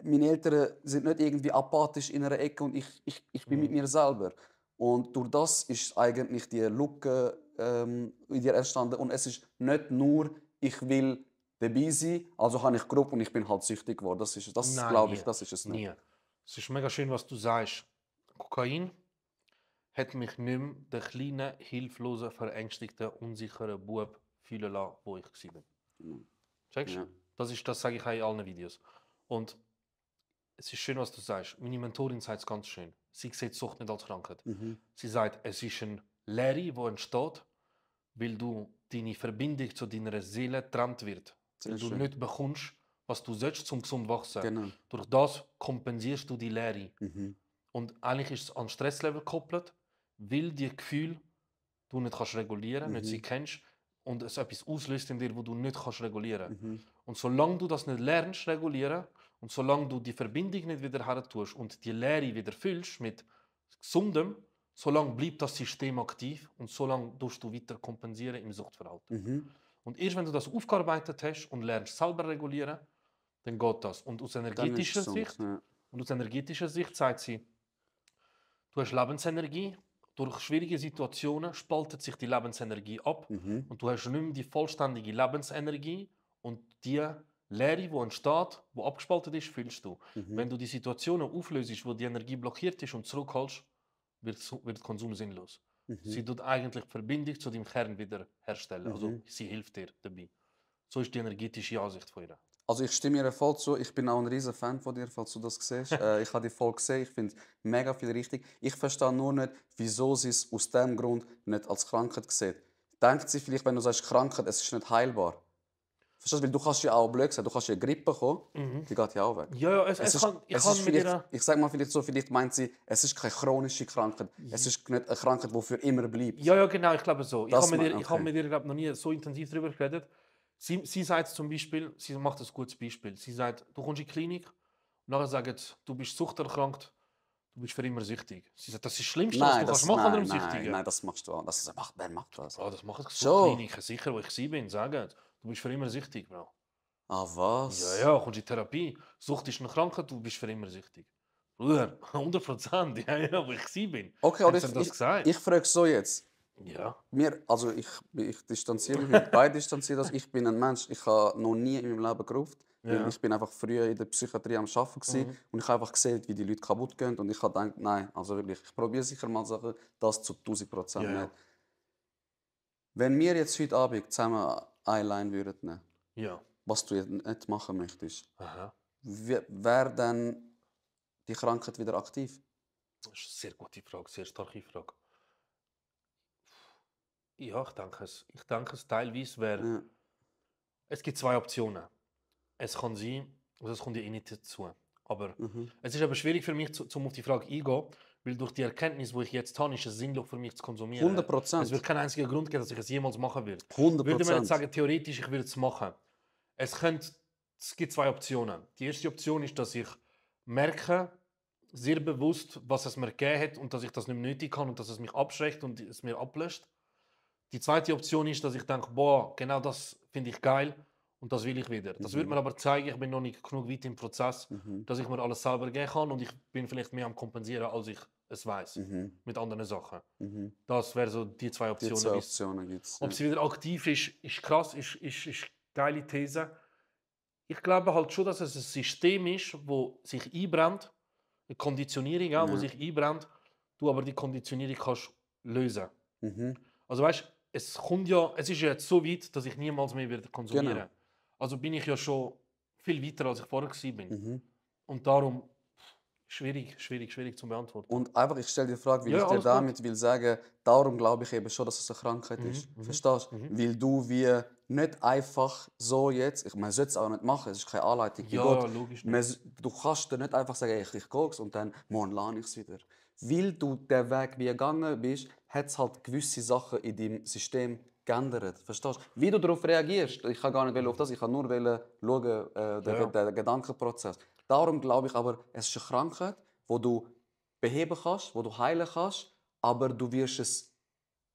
Meine Eltern sind nicht irgendwie apathisch in einer Ecke und ich bin mit mir selber. Und durch das ist eigentlich die Lücke in dir entstanden. Und es ist nicht nur, ich will dabei sein, also habe ich Gruppe und ich bin halt süchtig geworden. Das Nein, glaube ich, nie. das ist es nicht. Nie. Es ist mega schön, was du sagst. Kokain hat mich nicht mehr den kleinen, hilflosen, verängstigten, unsicheren Bub fühlen lassen, wo ich war. Checkst du? Ja. Das sage ich auch in allen Videos. Und es ist schön, was du sagst. Meine Mentorin sagt es ganz schön. Sie sieht Sucht nicht als Krankheit. Sie sagt, es ist eine Leere, die entsteht, weil du deine Verbindung zu deiner Seele getrennt wird. Sehr Weil du schön. nicht bekommst, was du sollst, zum gesund wachsen. Genau. Durch das kompensierst du die Leere. Und eigentlich ist es an Stresslevel gekoppelt, weil die Gefühle du nicht kannst regulieren, nicht sie kennst und es etwas auslöst in dir, wo du nicht kannst regulieren. Und solange du das nicht lernst regulieren und solange du die Verbindung nicht wieder her tust und die Leere wieder füllst mit Gesundem, solange bleibt das System aktiv und solange tust du weiter kompensieren im Suchtverhalten. Und erst wenn du das aufgearbeitet hast und lernst selber regulieren, dann geht das. Und aus energetischer Sicht, sagt sie, du hast Lebensenergie. Durch schwierige Situationen spaltet sich die Lebensenergie ab und du hast nicht mehr die vollständige Lebensenergie und die Leere, die entsteht, die abgespalten ist, fühlst du. Wenn du die Situationen auflöst, wo die Energie blockiert ist und zurückholst, wird Konsum sinnlos. Sie tut eigentlich die Verbindung zu deinem Kern wieder herstellen. Also sie hilft dir dabei. So ist die energetische Ansicht von ihr. Also ich stimme ihr voll zu. Ich bin auch ein riesen Fan von dir, falls du das siehst. Ich habe die Folge gesehen. Ich finde mega viel richtig. Ich verstehe nur nicht, wieso sie es aus diesem Grund nicht als Krankheit sieht. Denkt sie vielleicht, wenn du sagst Krankheit, es ist nicht heilbar? Verstehst du? Weil du kannst ja auch blöd sagen, du kannst ja eine Grippe bekommen, die geht ja auch weg. Ja, Es ist, ich kann mit ihr... ich sage mal vielleicht so, vielleicht meint sie, es ist keine chronische Krankheit. Es ist nicht eine Krankheit, die für immer bleibt. Ja, genau, ich glaube so. Ich Das habe mit ihr, ma- ich habe okay. mit ihr glaub, noch nie so intensiv darüber geredet. Sie sagt zum Beispiel, sie macht ein gutes Beispiel. Sie sagt, du kommst in die Klinik und nachher sagt, du bist suchterkrankt, du bist für immer süchtig. Sie sagt, das ist das Schlimmste, was du kannst machen an einem Süchtigen. nein, das machst du auch. Wer macht das? Ja, das machen Schon. Kliniken, sicher, wo ich sie bin, sagen, du bist für immer süchtig, Bro. Ah, was? Ja, kommst in Therapie. Sucht ist eine Krankheit, du bist für immer süchtig. Bruder, 100%, ja, wo ich sie bin. Okay, Haben aber sie das gesagt? ich frage so jetzt. Ja. Also ich distanziere mich mit beiden distanziert. Ich bin ein Mensch, ich habe noch nie in meinem Leben gerauft. Ja. Weil ich bin einfach früher in der Psychiatrie am Arbeiten gewesen, und ich habe einfach gesehen, wie die Leute kaputt gehen. Und ich habe gedacht, nein, also wirklich, ich probiere sicher mal Sachen, das zu 1000% Ja, ja. nicht. Wenn wir jetzt heute Abend zusammen eine Line würden nehmen, Ja. was du jetzt nicht machen möchtest, Aha. wäre dann die Krankheit wieder aktiv? Das ist eine sehr gute Frage, sehr starke Frage. Ja, ich denke es. Ich denke es teilweise wäre... Ja. Es gibt zwei Optionen. Es kann sein, und das kommt ja eh nicht dazu. Aber es ist aber schwierig für mich, um auf die Frage eingehen, weil durch die Erkenntnis, die ich jetzt habe, ist es sinnlos für mich zu konsumieren. 100%. Es wird keinen einzigen Grund geben, dass ich es jemals machen würde. 100%. Würde man jetzt sagen, theoretisch, ich würde es machen. Es gibt zwei Optionen. Die erste Option ist, dass ich merke, sehr bewusst, was es mir gegeben hat und dass ich das nicht mehr nötig habe und dass es mich abschreckt und es mir ablöscht. Die zweite Option ist, dass ich denke, boah, genau das finde ich geil und das will ich wieder. Das wird mir aber zeigen, ich bin noch nicht genug weit im Prozess, dass ich mir alles selber geben kann und ich bin vielleicht mehr am Kompensieren, als ich es weiß mit anderen Sachen. Das wären so die zwei Die Optionen. zwei Optionen gibt es. Ob sie wieder aktiv ist krass, ist geile These. Ich glaube halt schon, dass es ein System ist, das sich einbrennt, eine Konditionierung auch, die sich einbrennt, du aber die Konditionierung kannst lösen. Also weißt, es ist ja jetzt so weit, dass ich niemals mehr wieder konsumiere. Genau. Also bin ich ja schon viel weiter, als ich vorher war. Und darum schwierig zu beantworten. Und einfach, ich stelle dir die Frage, weil Ja, ich dir alles damit will sagen, darum glaube ich eben schon, dass es eine Krankheit ist. Verstehst du? Weil du wie nicht einfach so jetzt, man sollte es auch nicht machen, es ist keine Anleitung. Wie Ja, Gott, logisch du kannst dir nicht einfach sagen, ey, ich gehe und dann morgen lerne ich es wieder. Weil du den Weg wie gegangen bist, hat es halt gewisse Sachen in deinem System geändert. Verstehst du? Wie du darauf reagierst, ich kann gar nicht auf das, ich kann nur schauen, den Gedankenprozess. Darum glaube ich aber, es ist eine Krankheit, die du beheben kannst, die du heilen kannst, aber du wirst es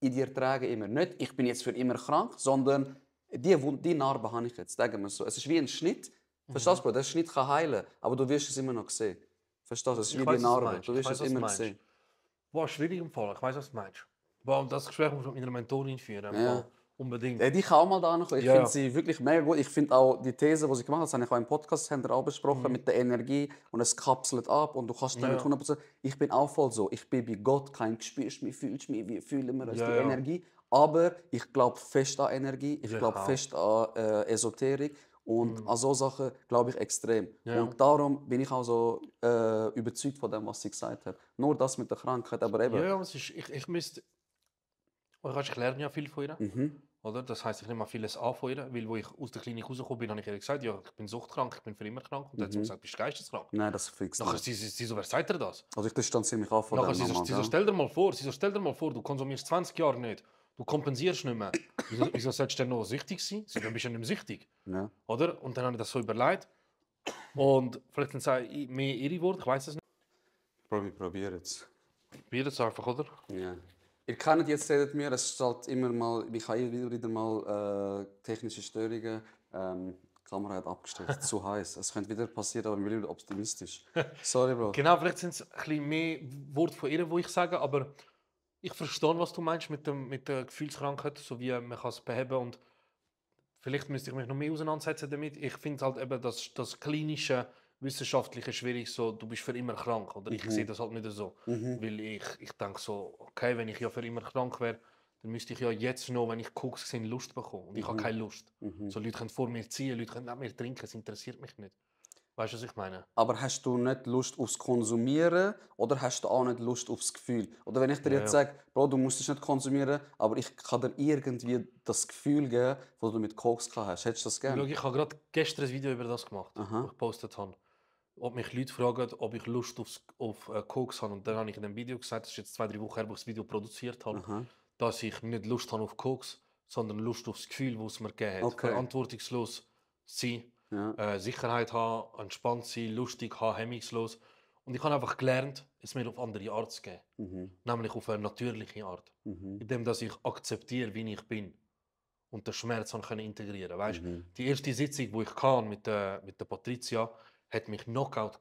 in dir tragen immer. Nicht, ich bin jetzt für immer krank, sondern die Narbe habe ich jetzt. Sagen wir so. Es ist wie ein Schnitt. Verstehst du, Bro? Der Schnitt kann heilen, aber du wirst es immer noch sehen. Verstehst du? Es ist wie die Narbe. Du wirst es immer sehen. Boah, schwierig im Fall. Ich weiß, was du meinst. Boah, und das Gespräch muss ich mit meiner Mentorin führen. Ja. Boah, unbedingt. Die kann auch mal da noch. Ich Ja. finde sie wirklich mega gut. Ich finde auch die These, die sie gemacht hat, das habe ich auch im Podcast auch besprochen, mit der Energie. Und es kapselt ab und du kannst damit 100%... Ich bin auch voll so. Ich bin bei Gott kein spürst mich, fühlst mich, wie fühlen wir die Energie. Aber ich glaube fest an Energie. Ich glaube fest an Esoterik. Und an so Sachen glaube ich extrem. Ja. Und darum bin ich auch so überzeugt von dem, was sie gesagt hat. Nur das mit der Krankheit, aber eben... Ja, es ist, ich müsste... Ich lerne ja viel von ihr. Oder? Das heisst, ich nehme mal vieles an von ihr. Weil, wo ich aus der Klinik rausgekommen bin, habe ich ihr gesagt, ja, ich bin suchtkrank, ich bin für immer krank. Und dann hat sie mir gesagt, bist du geisteskrank? Nein, das fix Nachher nicht. sie so, wer sagt dir das? Also ich distanziere mich auch von Nachher dem. sie so, stell dir mal vor, du konsumierst 20 Jahre nicht. Du kompensierst nicht mehr. Wieso sollst du denn noch süchtig sein? Dann bist du ja nicht mehr süchtig. Ja. Oder? Und dann habe ich das so überlegt. Und vielleicht sind es mehr ihre Worte, ich weiß es nicht. Probier jetzt. Probier es einfach, oder? Ja. Ihr kennt jetzt, redet mir, es ist halt immer mal, ich habe wieder mal technische Störungen. Die Kamera hat abgestellt, zu heiß. Es könnte wieder passieren, aber ich bin optimistisch. Sorry, Bro. Genau, vielleicht sind es ein bisschen mehr Worte von ihr, die ich sage, aber ich verstehe, was du meinst mit der Gefühlskrankheit, so wie man es beheben und vielleicht müsste ich mich noch mehr auseinandersetzen damit. Ich finde halt eben das klinische, wissenschaftliche schwierig, so, du bist für immer krank. Oder ich sehe das halt nicht so. Weil ich denke so, okay, wenn ich ja für immer krank wäre, dann müsste ich ja jetzt noch, wenn ich Koks sehe, Lust bekommen. Und ich habe keine Lust. So, Leute können vor mir ziehen, Leute können nicht mehr trinken, das interessiert mich nicht. Weißt du, was ich meine? Aber hast du nicht Lust aufs Konsumieren oder hast du auch nicht Lust aufs Gefühl? Oder wenn ich dir Ja, jetzt ja. sage, Bro, du musst es nicht konsumieren, aber ich kann dir irgendwie das Gefühl geben, das du mit Koks gehabt hast. Hättest du das Schau, gerne? ich habe gerade gestern ein Video über das gemacht, Aha. das ich gepostet habe. Ob mich Leute fragen, ob ich Lust auf Koks habe. Und dann habe ich in dem Video gesagt, das ist jetzt 2, 3 Wochen her, wo ich das Video produziert habe, Aha. dass ich nicht Lust habe auf Koks, sondern Lust aufs Gefühl, das es mir gegeben hat. Okay. Verantwortungslos sein, Ja. Sicherheit haben, entspannt sein, lustig haben, hemmungslos. Und ich habe einfach gelernt, es mir auf andere Art zu geben. Mhm. Nämlich auf eine natürliche Art. Mhm. Indem dass ich akzeptiere, wie ich bin. Und den Schmerz können integrieren. Weißt, Mhm. die erste Sitzung, die ich hatte mit der Patricia, hat mich Knockout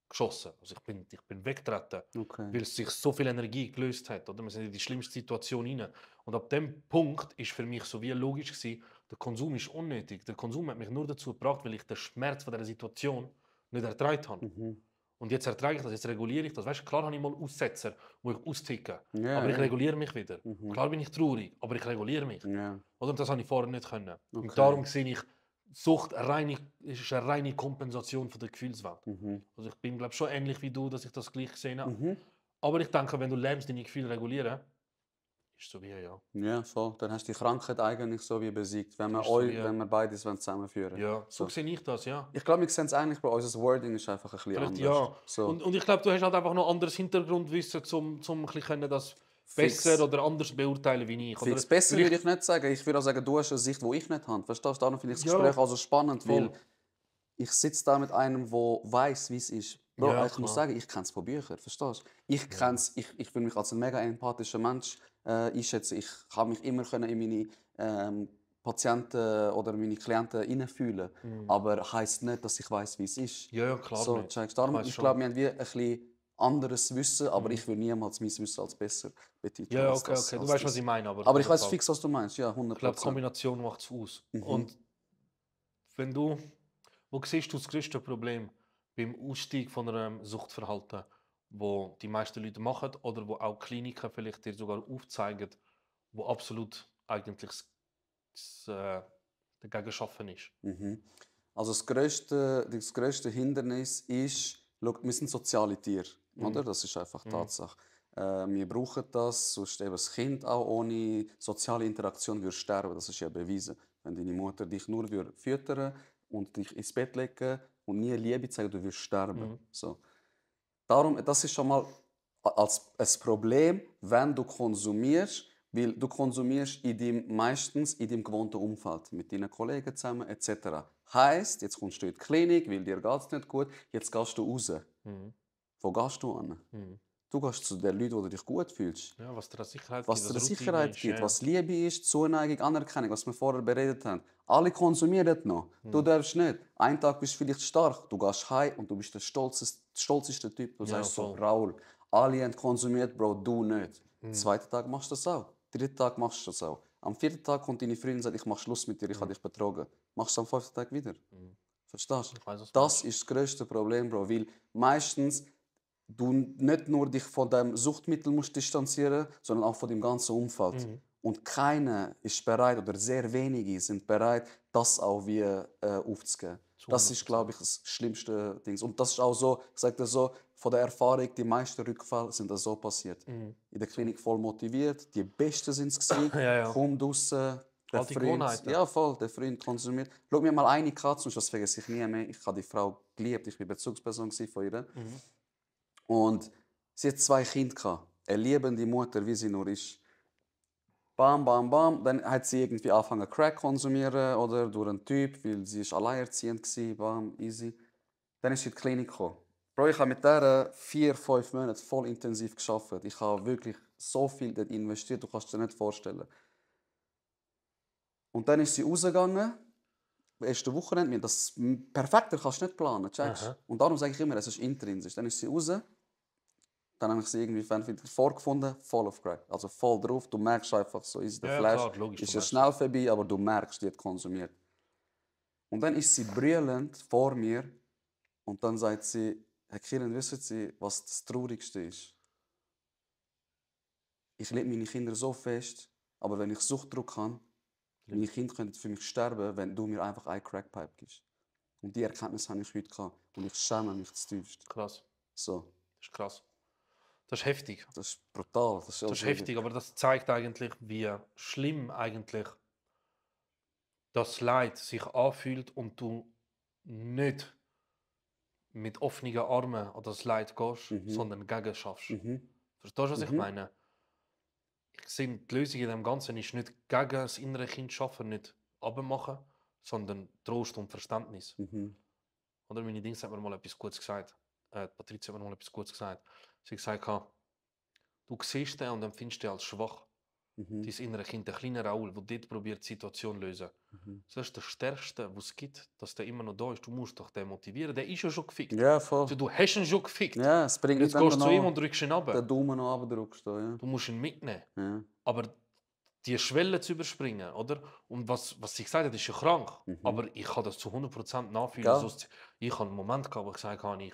geschossen. Also ich bin weggetreten, Okay. weil sich so viel Energie gelöst hat. Oder? Wir sind in die schlimmste Situation rein. Und ab dem Punkt ist für mich so wie logisch gewesen, der Konsum ist unnötig. Der Konsum hat mich nur dazu gebracht, weil ich den Schmerz von dieser Situation nicht ertragen habe. Mhm. Und jetzt ertrage ich das, jetzt reguliere ich das. Weißt, klar habe ich mal Aussetzer, wo ich austicke, Ja, aber ich ja. reguliere mich wieder. Mhm. Klar bin ich traurig, aber ich reguliere mich. Ja. Oder? Und das habe ich vorher nicht können. Okay. Und darum sehe ich, Sucht ist eine reine Kompensation von der Gefühlswelt. Mhm. Also ich bin, glaube schon ähnlich wie du, dass ich das gleich gesehen habe. Mhm. Aber ich denke, wenn du lernst, deine Gefühle regulieren, ist so wie ja. Ja, voll. Dann hast du die Krankheit eigentlich so wie besiegt, wenn wir, Ist so wie- wenn wir beides zusammenführen wollen. Ja, so sehe ich das, ja. Ich glaube, wir sehen es eigentlich bei unser Wording ist einfach ein bisschen Vielleicht anders. ja. So. Und ich glaube, du hast halt einfach noch anderes Hintergrundwissen, um ein bisschen das Fix. besser oder anders beurteilen wie ich. Fix Oder besser vielleicht- würde ich nicht sagen. Ich würde auch sagen, du hast eine Sicht, die ich nicht habe. Verstehst du? Darum finde ich das Ja. Gespräch auch so spannend, Voll. weil ich sitze da mit einem, der weiß, wie es ist. Bro, Ja, ich muss klar. sagen, ich kenne es von Büchern, verstehst du? Ich kenn's, ich will mich als ein mega empathischer Mensch einschätzen. Ich kann mich immer können in meine Patienten oder meine Klienten hineinfühlen. Aber heisst nicht, dass ich weiß, wie es ist. Ja, klar So, nicht. checkst du? Darum, Weiss ich schon. glaube, wir haben wie ein bisschen anderes Wissen, aber ich will niemals mein Wissen als besser betiteln. Ja, als okay, das- okay. Du als weißt, das. was ich meine. Aber ich weiß Fall. fix, was du meinst. Ja, 100%. Ich glaube, die Kombination macht es aus. Mhm. Und wenn wo siehst du das größte Problem beim Ausstieg von einem Suchtverhalten, wo die meisten Leute machen oder wo auch Kliniken vielleicht dir sogar aufzeigen, wo absolut eigentlich dagegen schaffen ist? Mhm. Also das grösste Hindernis ist, schau, wir sind soziale Tiere, oder? Das ist einfach Tatsache. Wir brauchen das, sonst eben das Kind auch ohne soziale Interaktion würde sterben, das ist ja bewiesen. Wenn deine Mutter dich nur würde füttern und dich ins Bett legen und nie Liebe zeigen, du würdest sterben. So. Darum, das ist schon mal als ein Problem, wenn du konsumierst, weil du konsumierst meistens in deinem gewohnten Umfeld, mit deinen Kollegen zusammen etc. Heißt, jetzt kommst du in die Klinik, weil dir geht es nicht gut, jetzt gehst du raus. Wo gehst du hin? Du gehst zu den Leuten, wo du dich gut fühlst. Ja, was dir Sicherheit Was gibt, dir Routine Sicherheit ist, gibt, ja. was Liebe ist, Zuneigung, Anerkennung, was wir vorher beredet haben. Alle konsumieren noch. Du darfst nicht. Einen Tag bist du vielleicht stark, du gehst heim und du bist der stolzeste Typ. Du Ja, sagst so, voll. Raul, alle haben konsumiert, Bro, du nicht. Zweiten Tag machst du das auch. Dritten Tag machst du das auch. Am vierten Tag kommt deine Freundin und sagt, ich mach Schluss mit dir, ich habe dich betrogen. Machst du am fünften Tag wieder. Verstehst du? Ich weiss, was du Das ist das grösste Problem, Bro. Weil meistens du nicht nur dich von dem Suchtmittel musst distanzieren, sondern auch von dem ganzen Umfeld. Und keiner ist bereit oder sehr wenige sind bereit, das auch wie aufzugeben. Das ist, glaube ich, das schlimmste Ding. Und das ist auch so, ich sage das so, von der Erfahrung, die meisten Rückfälle sind das so passiert. In der Klinik voll motiviert, die Besten sind es gewesen, Ja. kommt draussen, der Alte Freund, Gewohnheiten. ja voll, der Freund konsumiert. Schau mir mal eine Katze, das vergesse ich nie mehr. Ich habe die Frau geliebt, ich war Bezugsperson von ihr. Und sie hat 2 Kinder gehabt. Eine liebende Mutter, wie sie nur ist. Bam, bam, bam. Dann hat sie irgendwie angefangen Crack zu konsumieren oder durch einen Typ, weil sie ist alleinerziehend war. Bam, easy. Dann ist sie in die Klinik gekommen. Bro, ich habe mit der 4, 5 Monate voll intensiv gearbeitet. Ich habe wirklich so viel dort investiert, du kannst dir nicht vorstellen. Und dann ist sie rausgegangen. Am ersten Wochenende, das perfekter kannst du nicht planen, checkst? Aha. Und darum sage ich immer, es ist intrinsisch. Dann ist sie raus. Dann habe ich sie irgendwie wieder vorgefunden, voll auf Crack. Also voll drauf. Du merkst einfach, so ist der Ja, Flash. klar, logisch, Ist du ja merkst schnell vorbei, aber du merkst, die hat konsumiert. Und dann ist sie brüllend vor mir. Und dann sagt sie, Herr Kiran, wissen Sie, was das Traurigste ist? Ich liebe meine Kinder so fest, aber wenn ich Suchtdruck habe, meine Kinder können für mich sterben, wenn du mir einfach eine Crackpipe gibst. Und die Erkenntnis habe ich heute gehabt. Und ich schäme mich zutiefst. Krass. So, Das ist krass. Das ist heftig. das ist brutal. Das ist heftig, aber das zeigt eigentlich, wie schlimm eigentlich das Leid sich anfühlt und du nicht mit offenen Armen an das Leid gehst, sondern gegen schaffst. Verstehst du, was ich meine? Ich sehe, die Lösung in dem Ganzen ist nicht gegen das innere Kind schaffen, nicht abmachen, sondern Trost und Verständnis. Oder meine Dings hat mir mal etwas Gutes gesagt. Patricia hat mir mal etwas Gutes gesagt. Sie hat gesagt, du siehst den und empfindest den als schwach. Dein innere Kind, der kleine Raoul, der dort probiert, die Situation zu lösen. Das ist der Stärkste, was es gibt, dass der immer noch da ist. Du musst doch den motivieren. Der ist ja schon gefickt. Ja, voll. Also, du hast ihn schon gefickt. Ja, es bringt Jetzt nicht, gehst du zu ihm noch und drückst ihn ab. den Daumen noch runterdrückst. Ja. Du musst ihn mitnehmen. Ja. Aber die Schwelle zu überspringen, oder? Und was sie gesagt hat, ist ja krank. Aber ich kann das zu 100% nachfühlen. Gell? Sonst, ich habe einen Moment gehabt, wo ich gesagt habe, ich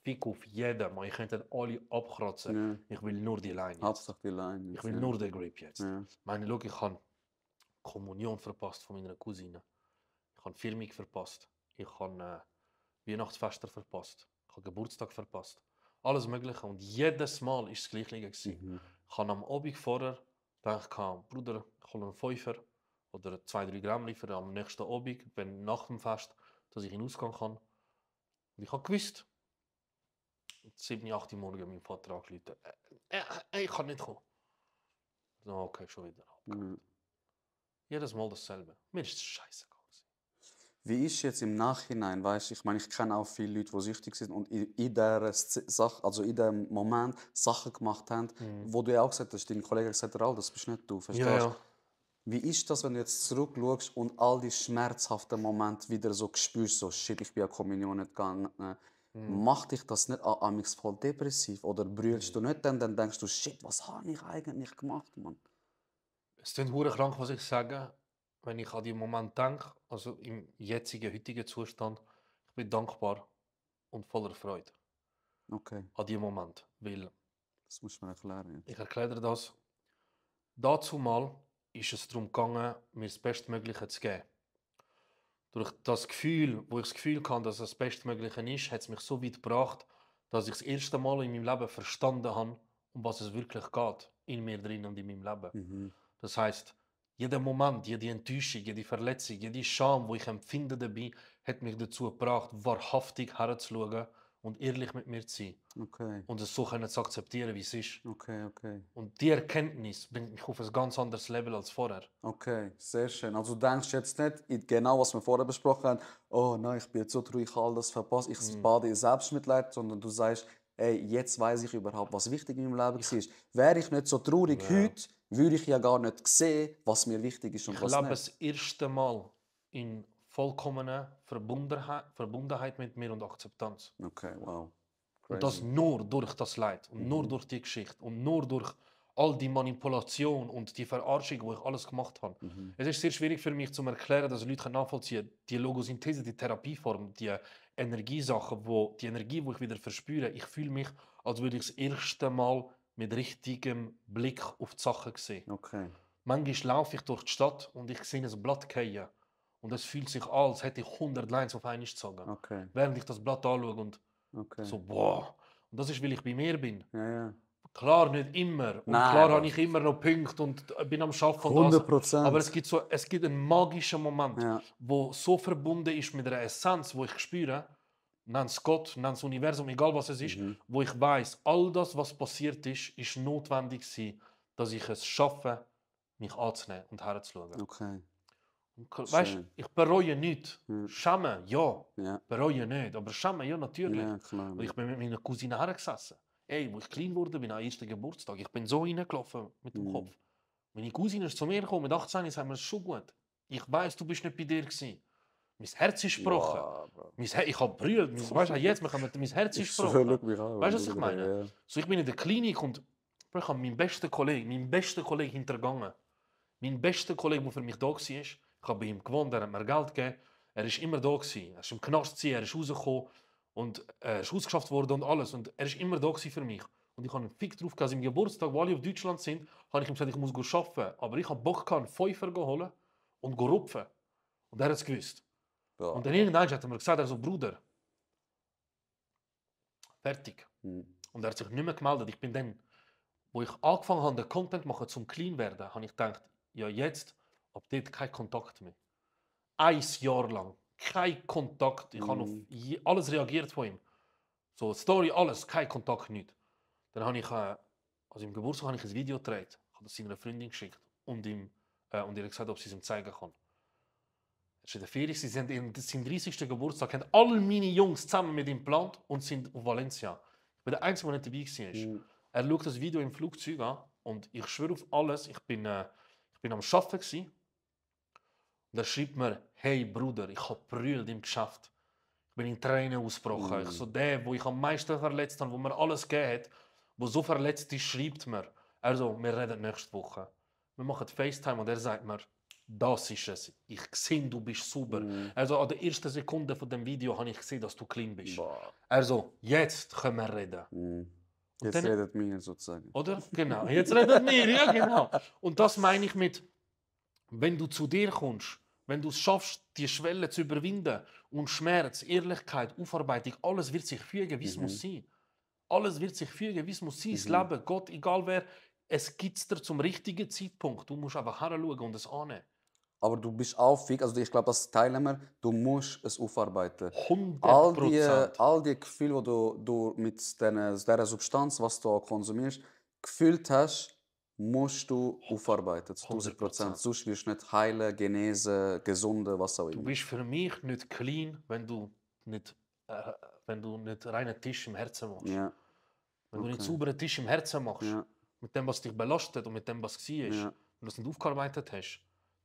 fick auf jeden. Man. Ich könnte alle abkratzen. Ich will nur die Line jetzt. Hauptsache die Line. Ich will nur den Grip jetzt. Ja. Ich meine, schau, ich habe Kommunion verpasst von meiner Cousine. Ich habe Filmung verpasst. Ich habe Weihnachtsfeste verpasst. Ich habe Geburtstag verpasst. Alles Mögliche. Und jedes Mal war es das Gleiche. Ich habe am Abend vorher gedacht, Bruder, ich hole einen Fünfer oder 2-3 Gramm liefern am nächsten Abend, wenn nach dem Fest, dass ich in den Ausgang kann. Und ich habe gewusst, 7, 8 Uhr morgens mein Vater angerufen. Ich kann nicht kommen. So, okay, schon wieder. Jedes Mal dasselbe. Mir ist es scheißegal. Wie ist jetzt im Nachhinein, weißt, ich meine, ich kenne auch viele Leute, die süchtig sind und in dieser Sache, also in dem Moment Sachen gemacht haben, wo du ja auch gesagt hast, dein Kollege hat gesagt, das bist nicht du, verstehst du? Ja. Wie ist das, wenn du jetzt zurückschaust und all die schmerzhaften Momente wieder so spürst, so shit, ich bin an Kommunion nicht gegangen, macht dich das nicht amigs voll depressiv oder brüllst du nicht dann denkst du, shit, was habe ich eigentlich gemacht, Mann? Es klingt verdammt krank, was ich sage, wenn ich an den Moment denke, also im jetzigen, heutigen Zustand, ich bin dankbar und voller Freude. Okay. An diesem Moment, weil Das musst du mir erklären. ich erkläre dir das. Dazu mal ist es darum gegangen, mir das Bestmögliche zu geben. Durch das Gefühl, wo ich das Gefühl hatte, dass es das Bestmögliche ist, hat es mich so weit gebracht, dass ich das erste Mal in meinem Leben verstanden habe, um was es wirklich geht, in mir drin und in meinem Leben. Das heisst, jeder Moment, jede Enttäuschung, jede Verletzung, jede Scham, die ich empfinde dabei, hat mich dazu gebracht, wahrhaftig herzuschauen und ehrlich mit mir zu sein. Okay. Und es so zu akzeptieren, wie es ist. Okay. Und die Erkenntnis bringt mich auf ein ganz anderes Level als vorher. Okay, sehr schön. Also du denkst jetzt nicht, genau was wir vorher besprochen haben, oh nein, ich bin jetzt so traurig, ich habe all das verpasst, ich bade in Selbstmitleid, sondern du sagst, ey, jetzt weiß ich überhaupt, was wichtig in meinem Leben war. Wäre ich nicht so traurig heute, würde ich ja gar nicht sehen, was mir wichtig ist und was Ich lebe nicht. das erste Mal in vollkommener Verbundenheit mit mir und Akzeptanz. Okay, wow. Und das nur durch das Leid und nur durch die Geschichte und nur durch all die Manipulation und die Verarschung, die ich alles gemacht habe. Es ist sehr schwierig für mich zu erklären, dass Leute nachvollziehen können, die Logosynthese, die Therapieform, die Energiesachen, die Energie, die ich wieder verspüre, ich fühle mich, als würde ich das erste Mal mit richtigem Blick auf die Sachen sehen. Okay. Manchmal laufe ich durch die Stadt und ich sehe ein Blatt fallen. Und es fühlt sich an, als hätte ich 100 Lines auf einmal gezogen. Okay. Während ich das Blatt anschaue und Okay. so, boah. Und das ist, weil ich bei mir bin. Ja. Klar, nicht immer. Und Nein, klar aber- habe ich immer noch Punkte und bin am Arbeiten. und das. 100%. Aber es gibt einen magischen Moment, Ja. wo so verbunden ist mit einer Essenz, wo ich spüre, nenn es Gott, nenn es Universum, egal was es ist, wo ich weiß, all das, was passiert ist notwendig gewesen, dass ich es schaffe, mich anzunehmen und herzuschauen. Okay. Weißt, Schön. ich bereue nichts. Schämen, ja. Ja. Bereue nicht. Aber schämen, ja, natürlich. Ja, klar. Und ich bin mit meiner Cousine hergesessen. Ey, wo ich klein wurde, bin am ersten Geburtstag. Ich bin so reingelaufen mit dem Kopf. Meine Cousine ist zu mir gekommen, mit 18 sagen wir, es ist schon gut. Ich weiss, du bist nicht bei dir gewesen. Mein Herz ist gebrochen. Ja, Bro. Ich habe brüllt. Weißt du, jetzt, mein Herz ist So, gebrochen. schau mich an, Weißt du, was ich Bruder, meine? ja. So, ich bin in der Klinik und Bro, ich habe meinen besten Kollegen hintergangen. Mein bester Kollege, der für mich da war, ich habe bei ihm gewohnt, er hat mir Geld gegeben. Er war immer da. Er ist im Knast, er ist rausgekommen und er ist ausgeschafft worden und alles. Und er war immer da für mich. Und ich habe einen Fick drauf gehabt. Im Geburtstag, wo alle auf Deutschland sind, habe ich ihm gesagt, ich muss arbeiten. Aber ich habe Bock gehabt, einen Pfeifer zu holen und zu rupfen. Und er hat es gewusst. Ja. Und dann irgendwann hat er mir gesagt, also Bruder, fertig. Und er hat sich nicht mehr gemeldet. Ich bin dann, wo ich angefangen habe, den Content zu machen, zum clean werden, habe ich gedacht, ja jetzt, ab dort kein Kontakt mehr. 1 Jahr lang, kein Kontakt. Ich habe auf alles reagiert von ihm. So, Story, alles, kein Kontakt, nichts. Dann habe ich, also im Geburtstag habe ich ein Video gedreht, habe das seiner Freundin geschickt und ihr gesagt, ob sie es ihm zeigen kann. Es ist in der Ferien, sie sind in seinem 30. Geburtstag, haben alle meine Jungs zusammen mit ihm geplant und sind auf Valencia. Ich bin der Einzige, der nicht dabei war. Er schaut das Video im Flugzeug an und ich schwöre auf alles, ich bin am Arbeiten gewesen. Und er schreibt mir, hey Bruder, ich habe brüllt im Geschäft. Ich bin in Tränen ausgebrochen. Ich so, der, wo ich am meisten verletzt habe, wo mir alles gegeben hat, der so verletzt ist, schreibt mir. Also, wir reden nächste Woche. Wir machen FaceTime und er sagt mir, das ist es. Ich sehe, du bist sauber. Also, an der ersten Sekunde von dem Video habe ich gesehen, dass du clean bist. Also, jetzt können wir reden. Jetzt dann, redet mir sozusagen. Oder? Genau, jetzt redet wir, ja genau. Und das meine ich mit, wenn du zu dir kommst, wenn du es schaffst, die Schwelle zu überwinden und Schmerz, Ehrlichkeit, Aufarbeitung, alles wird sich fügen, wie es muss sein. Alles wird sich fügen, wie es muss sein. Das Leben, Gott, egal wer, es gibt es dir zum richtigen Zeitpunkt. Du musst einfach hinschauen und es annehmen. Aber du bist auffällig, also ich glaube, das teilen wir, du musst es aufarbeiten. 100%. All die Gefühle, die du mit dieser Substanz, was du konsumierst, gefühlt hast, musst du aufarbeiten, zu 1000%. Sonst wirst du nicht heilen, genesen, gesunden, was auch immer. Du bist für mich nicht clean, wenn du nicht reinen Tisch im Herzen machst. Ja. Wenn du nicht sauberen Tisch im Herzen machst, mit dem, was dich belastet und mit dem, was war, wenn du es nicht aufgearbeitet hast,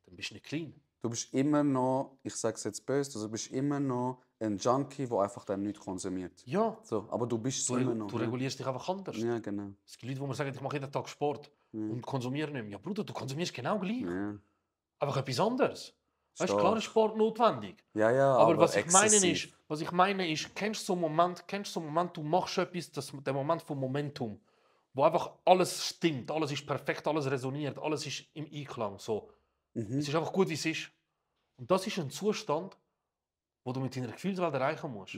dann bist du nicht clean. Du bist immer noch, ich sage es jetzt böse, du bist immer noch ein Junkie, der einfach dann nichts konsumiert. Ja. So, aber du bist es immer noch. Du regulierst dich einfach anders. Ja, genau. Es gibt Leute, die mir sagen, ich mache jeden Tag Sport und konsumiere nicht mehr. Ja, Bruder, du konsumierst genau gleich. Ja. Einfach etwas anderes. Weißt du, klar ist Sport notwendig. Ja, ja, aber was ich exzessiv. meine ist, kennst du so einen Moment, du machst etwas, der Moment vom Momentum, wo einfach alles stimmt, alles ist perfekt, alles resoniert, alles ist im Einklang. So. Es ist einfach gut, wie es ist. Und das ist ein Zustand, wo du mit deiner Gefühlswelt erreichen musst.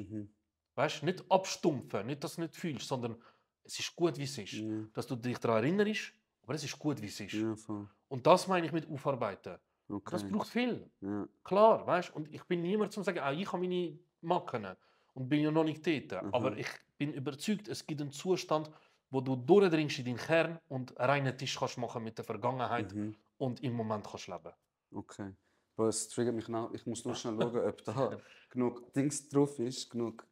Weißt du, nicht abstumpfen, nicht, dass du nicht fühlst, sondern es ist gut, wie es ist. Dass du dich daran erinnerst, aber es ist gut, wie es ist. Ja, voll. Und das meine ich mit aufarbeiten. Okay. Das braucht viel. Ja. Klar, weißt du? Und ich bin niemand zum sagen, ich habe meine Macken und bin ja noch nicht dort. Aber ich bin überzeugt, es gibt einen Zustand, wo du durchdringst in deinen Kern und einen reinen Tisch kannst machen mit der Vergangenheit und im Moment kannst leben. Okay. Bro, es triggert mich nach. Ich muss nur schnell schauen, ob da genug Dings drauf ist, genug...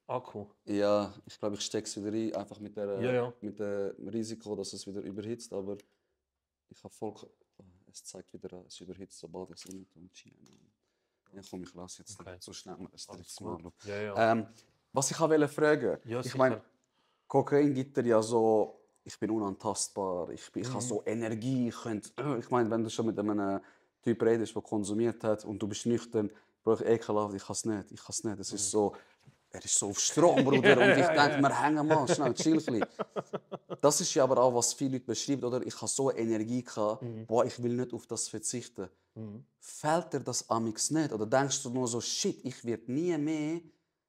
Akku. Ja, ich glaube, ich stecke es wieder ein, einfach mit dem Risiko, dass es wieder überhitzt, aber ich habe voll... Es zeigt wieder an, es überhitzt, sobald ich es rein tue. Ja, komm, ich lasse jetzt nicht so schnell das dritte Mal. Ja. Was ich wollte fragen, Ja, ich meine, Kokain gibt dir ja so, ich bin unantastbar, ich habe so Energie, ich meine, wenn du schon mit einem Typ redest, der konsumiert hat und du bist nüchtern, brauche ich ekelhaft, ich kann es nicht. Es ist so, er ist so auf Strom, Bruder, und ich denke, wir hängen mal, schnell, chill ein bisschen. Das ist ja aber auch, was viele Leute beschreiben, oder? Ich habe so eine Energie gehabt, boah, ich will nicht auf das verzichten. Fällt dir das amix nicht? Oder denkst du nur so, shit, ich werde nie mehr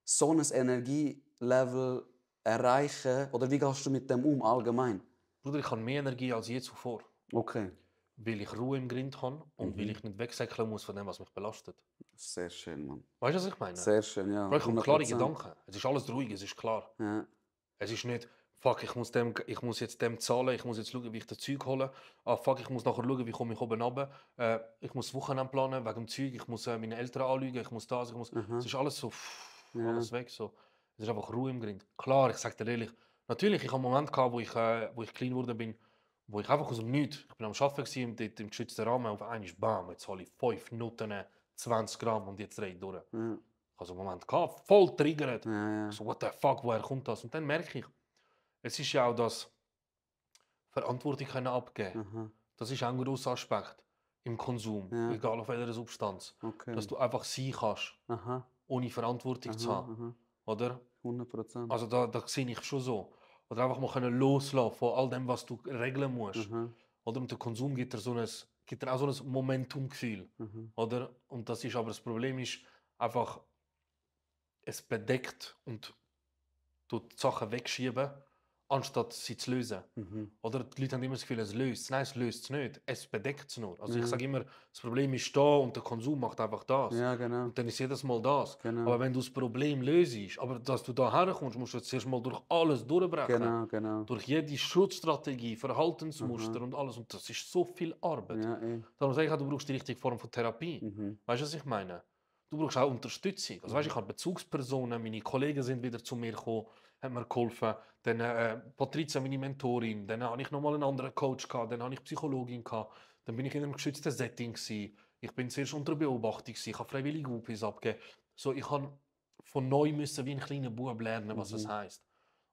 so ein Energielevel erreichen? Oder wie gehst du mit dem allgemein? Bruder, ich habe mehr Energie als je zuvor. Okay. Weil ich Ruhe im Grind habe und weil ich nicht wegsäckeln muss von dem, was mich belastet. Sehr schön, Mann. Weißt du, was ich meine? Sehr schön, ja. Ich habe klare Gedanken. Es ist alles ruhig, es ist klar. Ja. Es ist nicht, fuck, ich muss jetzt dem zahlen, ich muss jetzt schauen, wie ich das Zeug hole. Ah, fuck, ich muss nachher schauen, wie komme ich oben runter. Ich muss das Wochenende planen wegen dem Zeug, ich muss meine Eltern anlügen, ich muss das, Es ist alles so, alles weg. So. Es ist einfach Ruhe im Grind. Klar, ich sage dir ehrlich, natürlich, ich habe einen Moment gehabt, wo ich klein geworden bin, wo ich einfach aus dem Nichts, ich bin am Arbeiten dort im geschützten Rahmen, auf einmal, bam, jetzt hole ich 5 Minuten, 20 Gramm und jetzt drehe ich durch. Ich habe so einen Moment gehabt, voll triggert. So, what the fuck, woher kommt das? Und dann merke ich, es ist ja auch das Verantwortung können abgeben. Das ist auch ein grosser Aspekt im Konsum, egal auf welcher Substanz. Okay. Dass du einfach sein kannst, ohne Verantwortung zu haben. Oder? 100%. Also da sehe ich schon so. Oder einfach mal loslassen von all dem, was du regeln musst. Oder? Und der Konsum gibt dir so ein gibt dann auch so ein Momentumgefühl. Oder? Und das ist aber das Problem ist einfach, es bedeckt und tut die Sachen wegschieben, anstatt sie zu lösen. Oder die Leute haben immer das Gefühl, es löst es. Nein, es löst es nicht. Es bedeckt es nur. Also ich sage immer, das Problem ist da und der Konsum macht einfach das. Ja, genau. Und dann ist jedes Mal das. Genau. Aber wenn du das Problem löst, aber dass du da herkommst, musst du zuerst mal durch alles durchbrechen. Genau, genau. Durch jede Schutzstrategie, Verhaltensmuster und alles. Und das ist so viel Arbeit. Ja, Darum sage ich auch, du brauchst die richtige Form von Therapie. Weißt du, was ich meine? Du brauchst auch Unterstützung. Also, weißt, ich habe Bezugspersonen, meine Kollegen sind wieder zu mir gekommen, haben mir geholfen. Dann Patricia, meine Mentorin. Dann habe ich nochmal einen anderen Coach gehabt. Dann habe ich Psychologin gehabt. Dann bin ich in einem geschützten Setting gewesen. Ich bin zuerst unter Beobachtung gewesen. Ich habe freiwillige UPs abgegeben. So, ich habe von neu müssen wie ein kleiner Bub lernen, was es heisst.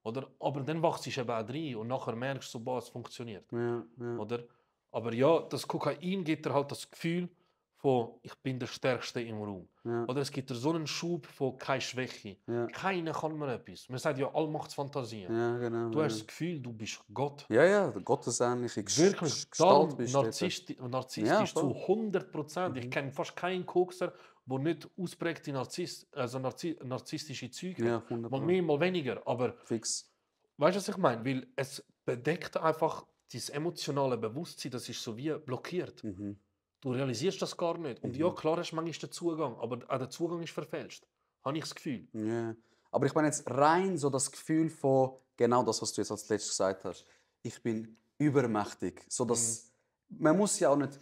Oder? Aber dann wachst du eben auch rein und nachher merkst du, so, es funktioniert. ja. Oder? Aber ja, das Kokain gibt dir halt das Gefühl von, ich bin der Stärkste im Raum. Ja. Oder es gibt dir so einen Schub von keine Schwäche. Ja. Keiner kann mir etwas. Man sagt ja Allmachtsfantasien. Ja, genau. Du hast das Gefühl, du bist Gott. Ja, der gottesähnliche Wirklich, Gestalt darum bist du dort. narzisstisch Ja, zu voll. 100%. Ich kenne fast keinen Kokser, der nicht ausprägte narzisstische Züge Ja, hat. 100%. Mal mehr, mal weniger. Aber Fix. weißt du, was ich meine? Weil es bedeckt einfach dieses emotionale Bewusstsein, das ist so wie blockiert. Du realisierst das gar nicht. Und ja, klar hast du manchmal den Zugang, aber auch der Zugang ist verfälscht. Habe ich das Gefühl. Ja. Aber ich meine jetzt rein so das Gefühl von genau das, was du jetzt als letztes gesagt hast. Ich bin übermächtig. So dass, man muss ja auch nicht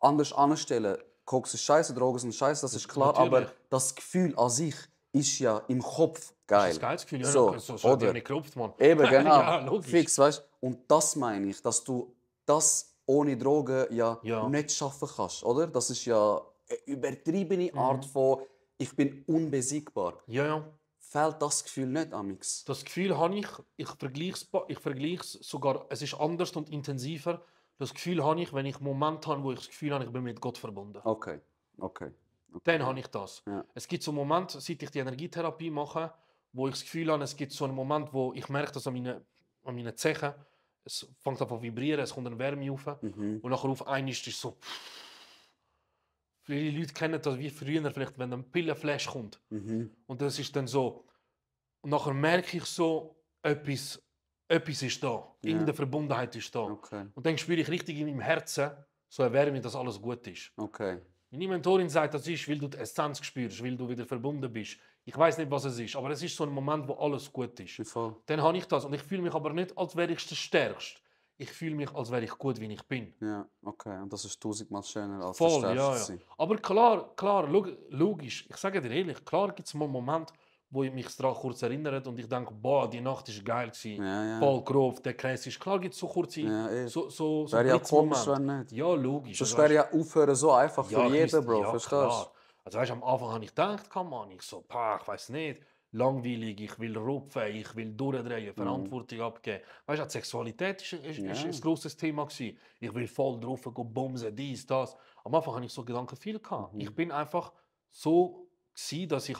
anders anstellen. Koks ist scheiße, Drogen sind scheiße, das ist klar. Natürlich. Aber das Gefühl an sich ist ja im Kopf geil. Das ist ein geiles Gefühl. Ja, So, so hat oder? ja nicht gerupft, Mann. Eben, genau. Ja, logisch. Fix, weißt du? Und das meine ich, dass du das ohne Drogen ja, Ja. nicht schaffen kannst, oder? Das ist ja eine übertriebene Art von «Ich bin unbesiegbar». Ja. Fehlt das Gefühl nicht, Amix? Das Gefühl habe ich vergleiche es sogar, es ist anders und intensiver. Das Gefühl habe ich, wenn ich einen Moment habe, wo ich das Gefühl habe, ich bin mit Gott verbunden. Okay. Dann habe ich das. Ja. Es gibt so einen Moment, seit ich die Energietherapie mache, wo ich das Gefühl habe, es gibt so einen Moment, wo ich merke, dass an meinen Zehen, es fängt an zu vibrieren, es kommt eine Wärme auf. Und nachher auf einmal ist es so... Viele Leute kennen das wie früher, vielleicht, wenn ein Pillenflash kommt. Und das ist dann so... Und nachher merke ich so, etwas ist da. Irgendeine Verbundenheit ist da. Okay. Und dann spüre ich richtig in meinem Herzen so eine Wärme, dass alles gut ist. Okay. Meine Mentorin sagt, das ist, weil du die Essenz spürst, weil du wieder verbunden bist. Ich weiß nicht, was es ist, aber es ist so ein Moment, wo alles gut ist. Voll. Dann habe ich das und ich fühle mich aber nicht, als wäre ich der Stärkste. Ich fühle mich, als wäre ich gut, wie ich bin. Ja, okay. Und das ist 1000-mal schöner als Voll, der ja. Stärkste. Aber klar, logisch. Ich sage dir ehrlich, klar gibt es mal Momente, wo ich mich daran kurz erinnere und ich denke, boah, die Nacht war geil gewesen. Ja. Voll grob, der Käse ist. Klar gibt es so kurze, Ja, so wäre ja komisch, Blitzmomente. wenn nicht. Ja, logisch. Sonst Also, wäre ja aufhören so einfach für jeden, Christ, Bro. ja, Verstehst klar. du? Also weißt, am Anfang habe ich gedacht, ich so, ich weiß nicht, langweilig, ich will rupfen, ich will durchdrehen, Verantwortung abgeben. Weißt du, die Sexualität ist ein grosses Thema gewesen. Ich will voll drauf gehen, bumsen, dies, das. Am Anfang hatte ich so Gedanken viel gehabt. Ich bin einfach so gewesen, dass ich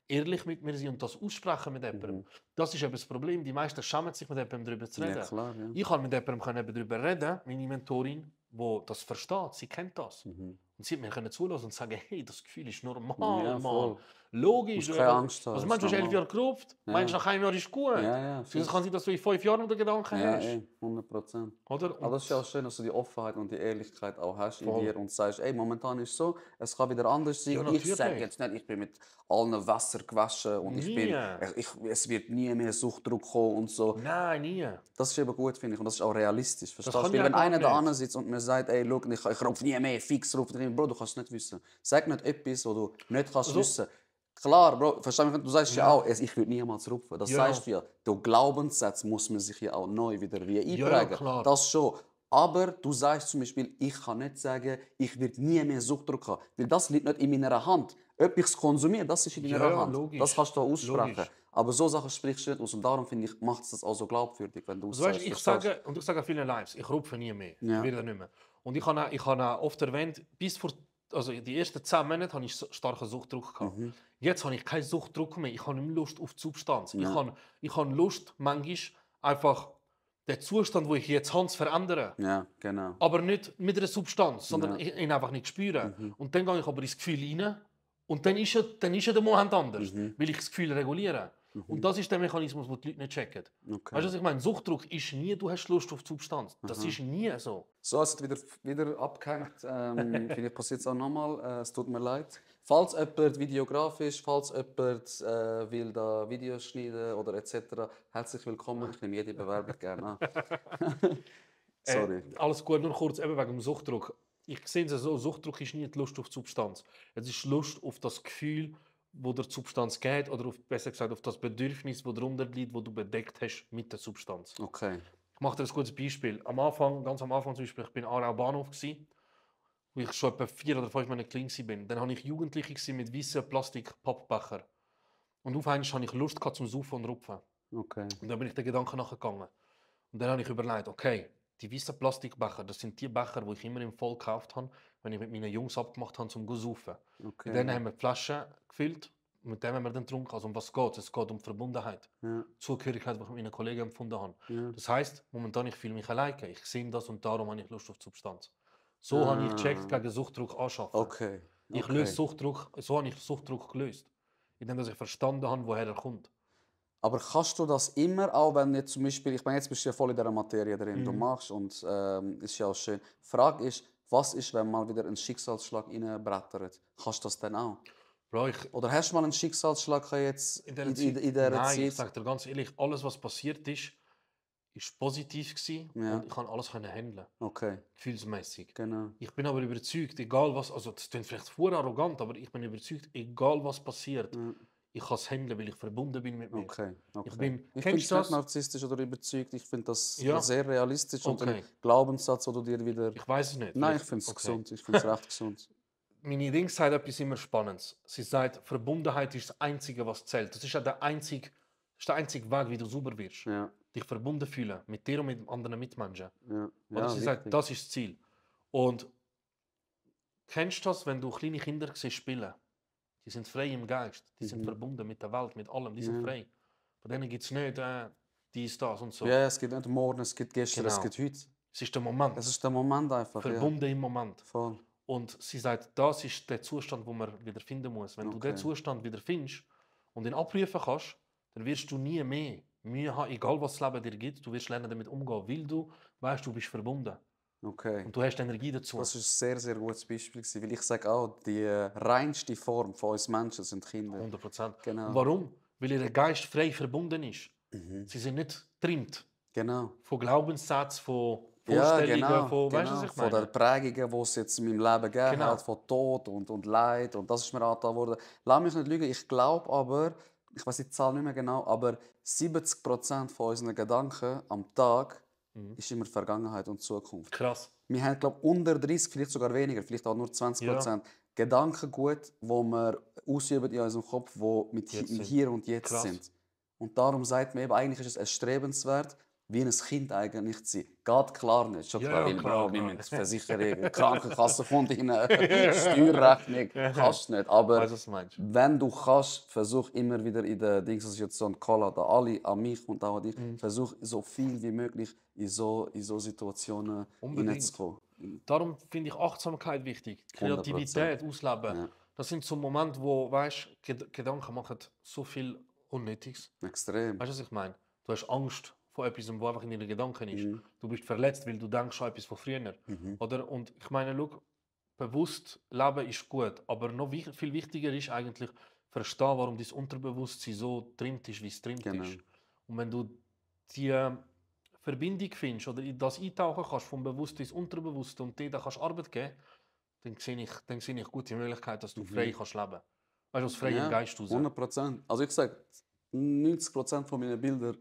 ehrlich mit mir sein und das aussprechen mit jemandem. Das ist eben das Problem. Die meisten schämen sich mit jemandem darüber zu reden. Ja, klar, ja. Ich kann mit jemandem darüber reden, meine Mentorin, die das versteht, sie kennt das. Und sie hat mir können zulassen und sagen, hey, das Gefühl ist normal, Ja, Mann. voll. Logisch. Musst keine Angst haben, Also ist meinst du, du hast 11 normal. Jahre gerupft? Meinst du, nach einem Jahr ist gut? Ja, Das kann sein, dass du in 5 Jahren noch den Gedanken Ja, hast. 100%. Oder? Aber das ist ja auch schön, dass du die Offenheit und die Ehrlichkeit auch hast in Voll. dir und sagst, ey, momentan ist es so, es kann wieder anders sein. Ja, ich natürlich. sage jetzt nicht, ich bin mit allen Wasser gewaschen und Nie. es wird nie mehr Suchtdruck kommen und so. Nein, nie. Das ist eben gut, finde ich, und das ist auch realistisch. Verstehst kann du? ich Weil auch wenn gar einer da nicht. sitzt und mir sagt, ey, schau, ich rupfe nie mehr, fix rupfe nicht mehr, Bro, du kannst es nicht wissen. Sag nicht etwas, was du nicht kannst wissen. Klar, Bro, verstehst du, du sagst ja auch, ich würde niemals rupfen. Das Ja. sagst du ja. Der Glaubenssatz muss man sich ja auch neu wieder wie einprägen. klar. Das schon. Aber du sagst zum Beispiel, ich kann nicht sagen, ich werde nie mehr Suchtdruck haben. Weil das liegt nicht in meiner Hand. Etwas konsumieren, das ist in deiner Ja, Hand. logisch. Das kannst du auch aussprechen. Logisch. Aber so Sachen sprichst du nicht aus. Und darum finde ich, macht es das auch so glaubwürdig, wenn du es Also, weißt, sagst. ich sage vielen Lives, ich rupfe nie mehr. Ja. Ich werde nicht mehr. Und ich habe auch oft erwähnt, also die ersten 10 Monate hatte ich starken Suchtdruck gehabt. Jetzt habe ich keinen Suchtdruck mehr. Ich habe nicht mehr Lust auf die Substanz. Ja. Ich habe Lust, manchmal einfach den Zustand, wo ich jetzt habe, zu verändern. Ja, genau. Aber nicht mit einer Substanz, sondern ihn einfach nicht spüren. Und dann gehe ich aber ins Gefühl rein und dann ist ja der Moment anders, weil ich das Gefühl reguliere. Und das ist der Mechanismus, den die Leute nicht checken. Okay. Weißt du, was ich meine? Suchtdruck ist nie, du hast Lust auf die Substanz. Das ist nie so. So, es hat wieder abgehängt. Vielleicht passiert es auch nochmal. Es tut mir leid. Falls jemand Videograf ist, falls jemand will da Videos schneiden oder etc., herzlich willkommen. Ich nehme jede Bewerbung gerne an. Sorry. Alles gut, nur kurz eben wegen dem Suchtdruck. Ich sehe es so, Suchtdruck ist nie die Lust auf die Substanz. Es ist Lust auf das Gefühl, wo der Substanz geht, oder besser gesagt auf das Bedürfnis, das darunter liegt, das du bedeckt hast mit der Substanz. Okay. Ich mache dir ein gutes Beispiel. Ganz am Anfang zum Beispiel, ich bin in Aarau Bahnhof gsi, wo ich schon etwa 4 oder 5 Monate klein war. Dann habe ich Jugendliche gsi mit weißen Plastik-Pappbecher. Und auf einmal hatte ich Lust zum Saufen und Rupfen. Okay. Und dann bin ich den Gedanken nachgegangen. Und dann habe ich überlegt, okay, die weißen Plastikbecher, das sind die Becher, die ich immer im Voll gekauft habe, wenn ich mit meinen Jungs abgemacht habe, zum zu saufen. Okay. Und dann haben wir die Flaschen gefüllt und mit dem haben wir dann getrunken. Also um was geht es? Es geht um Verbundenheit. Ja. Zugehörigkeit, die ich mit meinen Kollegen empfunden habe. Ja. Das heisst, momentan ich fühle mich alleine. Ich sehe das und darum habe ich Lust auf die Substanz. So habe ich gecheckt, gegen Suchtdruck anschaffen. Okay. Ich löse Suchtdruck, so habe ich Suchtdruck gelöst. Indem ich verstanden habe, woher er kommt. Aber kannst du das immer, auch wenn jetzt zum Beispiel, ich meine, jetzt bist du ja voll in dieser Materie drin, du machst und ist ja auch schön. Die Frage ist, was ist, wenn mal wieder ein Schicksalsschlag reinbrettert? Kannst du das dann auch? Bro, Oder hast du mal einen Schicksalsschlag jetzt in dieser Nein, Zeit? ich sage dir ganz ehrlich, alles was passiert ist, ist positiv gewesen Ja. und ich kann alles handeln, Okay, gefühlsmäßig. genau. Ich bin aber überzeugt, egal was, also das klingt vielleicht vorher arrogant, aber ich bin überzeugt, egal was passiert, ich kann es handeln, weil ich verbunden bin mit mir. Okay, okay. Ich bin, Ich bin kennst nicht du das? narzisstisch oder überzeugt, ich finde das Ja. sehr realistisch und Okay. ein Glaubenssatz, wo du dir wieder... Ich weiß es nicht. Nein, ich vielleicht- finde es okay. gesund, ich finde es recht gesund. Meine Ding sagt etwas immer Spannendes. Sie sagt, Verbundenheit ist das Einzige, was zählt. Das ist ja der einzige Weg, wie du sauber wirst. Ja, Dich verbunden fühlen mit dir und mit anderen Mitmenschen. ja. Oder Ja, sie sagt, wichtig. das ist das Ziel. Und kennst du das, wenn du kleine Kinder siehst spielen? Die sind frei im Geist, die sind verbunden mit der Welt, mit allem, die sind frei. Bei denen gibt es nicht dies, das und so. Ja, es gibt nicht morgen, es gibt gestern, es Genau. gibt heute. Es ist der Moment, Es ist der Moment einfach, verbunden im Moment. ja. Voll. Und sie sagt, das ist der Zustand, den man wieder finden muss. Wenn du Okay. den Zustand wieder findest und ihn abrufen kannst, dann wirst du nie mehr Mühe haben, egal was das Leben dir gibt. Du wirst lernen, damit umgehen, weil du weißt, du bist verbunden. Okay. Und du hast Energie dazu. Das ist ein sehr, sehr gutes Beispiel gewesen, weil ich sage auch, die reinste Form von uns Menschen sind Kinder. 100%. Genau. Und warum? Weil ihr Geist frei verbunden ist. Sie sind nicht getrimmt Genau. von Glaubenssätzen, von Ja, Vorstellungen, genau. von, weißt du, genau. was ich Von meine? den Prägungen, die es jetzt in meinem Leben gegeben Genau. hat, von Tod und Leid. Und das ist mir angetan worden. Lass mich nicht lügen, ich glaube aber, ich weiß die Zahl nicht mehr genau, aber 70% von unseren Gedanken am Tag ist immer Vergangenheit und Zukunft. Krass. Wir haben, glaube ich, unter 30, vielleicht sogar weniger, vielleicht auch nur 20% Gedankengut, wo wir ausüben in unserem Kopf, die mit Jetzt im sind. Hier und Jetzt Krass. sind. Und darum sagt man eben, eigentlich ist es erstrebenswert, wie ein Kind eigentlich zu sein. Geht klar nicht. Schon Ja, klar, ja, weil, klar, Bro, wir klar. müssen Versicherung, Krankenkasse kommt in eine Steuerrechnung. Kannst nicht. Aber Weißt du, was du meinst? wenn du kannst, versuch immer wieder in der Dingssituation, Call da alle an mich und auch an dich, versuch so viel wie möglich in so Situationen Unbedingt. hineinzukommen. Darum finde ich Achtsamkeit wichtig. 100%. Kreativität ausleben. Ja. Das sind so Momente, wo, weißt Gedanken machen so viel Unnötiges. Extrem. Weißt du, was ich meine? Du hast Angst vor etwas, was einfach in deinen Gedanken ist. Du bist verletzt, weil du denkst an etwas von früher. Oder? Und ich meine, schau, bewusst leben ist gut, aber noch viel wichtiger ist eigentlich, verstehen, warum dein Unterbewusstsein so trimmt ist, wie es trimmt Genau. ist. Und wenn du die Verbindung findest oder in das eintauchen kannst, vom Bewussten ins Unterbewusste und dir da kannst Arbeit geben, dann sehe ich gute Möglichkeit, dass du frei kannst leben. Weißt du, aus freiem Geist raus. 100%. Also ich sage, 90% von meinen Bildern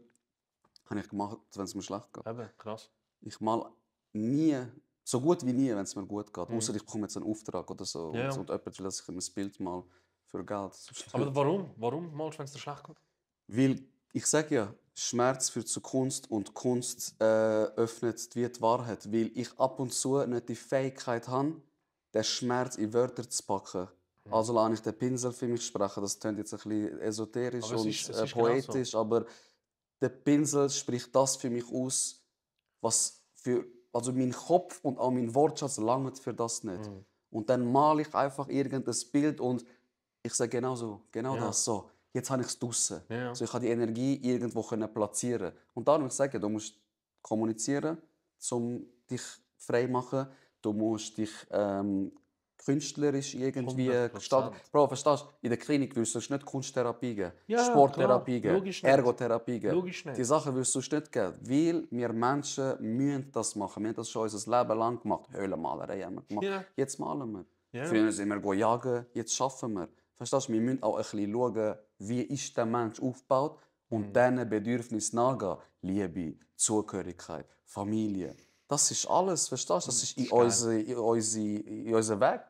habe ich gemacht, wenn es mir schlecht geht. Eben, krass. Ich mal nie, so gut wie nie, wenn es mir gut geht. Außer ich bekomme jetzt einen Auftrag oder so. Ja. Und jemand will, dass ich ihm ein Bild mal für Geld. Aber warum? Warum malst du, wenn es dir schlecht geht? Weil ich sage ja, Schmerz führt zu Kunst und Kunst öffnet wie die Wahrheit. Weil ich ab und zu nicht die Fähigkeit habe, den Schmerz in Wörter zu packen. Also lasse ich den Pinsel für mich sprechen. Das klingt jetzt ein bisschen esoterisch Aber es und ist genau poetisch, aber der Pinsel spricht das für mich aus, also mein Kopf und auch mein Wortschatz langen für das nicht. Und dann male ich einfach irgendein Bild und ich sage genau das, so. Jetzt habe ich es draussen. Ja. So, ich kann die Energie irgendwo platzieren. Und darum sage ich, du musst kommunizieren, um dich frei zu machen. Du musst dich künstlerisch irgendwie 100%. gestalten. Bro, verstehst du? In der Klinik willst du sonst nicht Kunsttherapie geben, Ja, Sporttherapie klar. geben, Logisch nicht. Ergotherapie geben. Logisch nicht. Die Sachen willst du sonst nicht geben. Weil wir Menschen müssen das machen. Wir haben das schon unser Leben lang gemacht. Höhlenmalerei haben wir gemacht. Ja. Jetzt malen wir. Ja. Früher sind wir jagen, jetzt arbeiten wir. Verstehst du? Wir müssen auch ein bisschen schauen, wie ist der Mensch aufgebaut und diesen Bedürfnissen nachgehen. Liebe, Zugehörigkeit, Familie. Das ist alles, verstehst du? Das ist in unseren Weg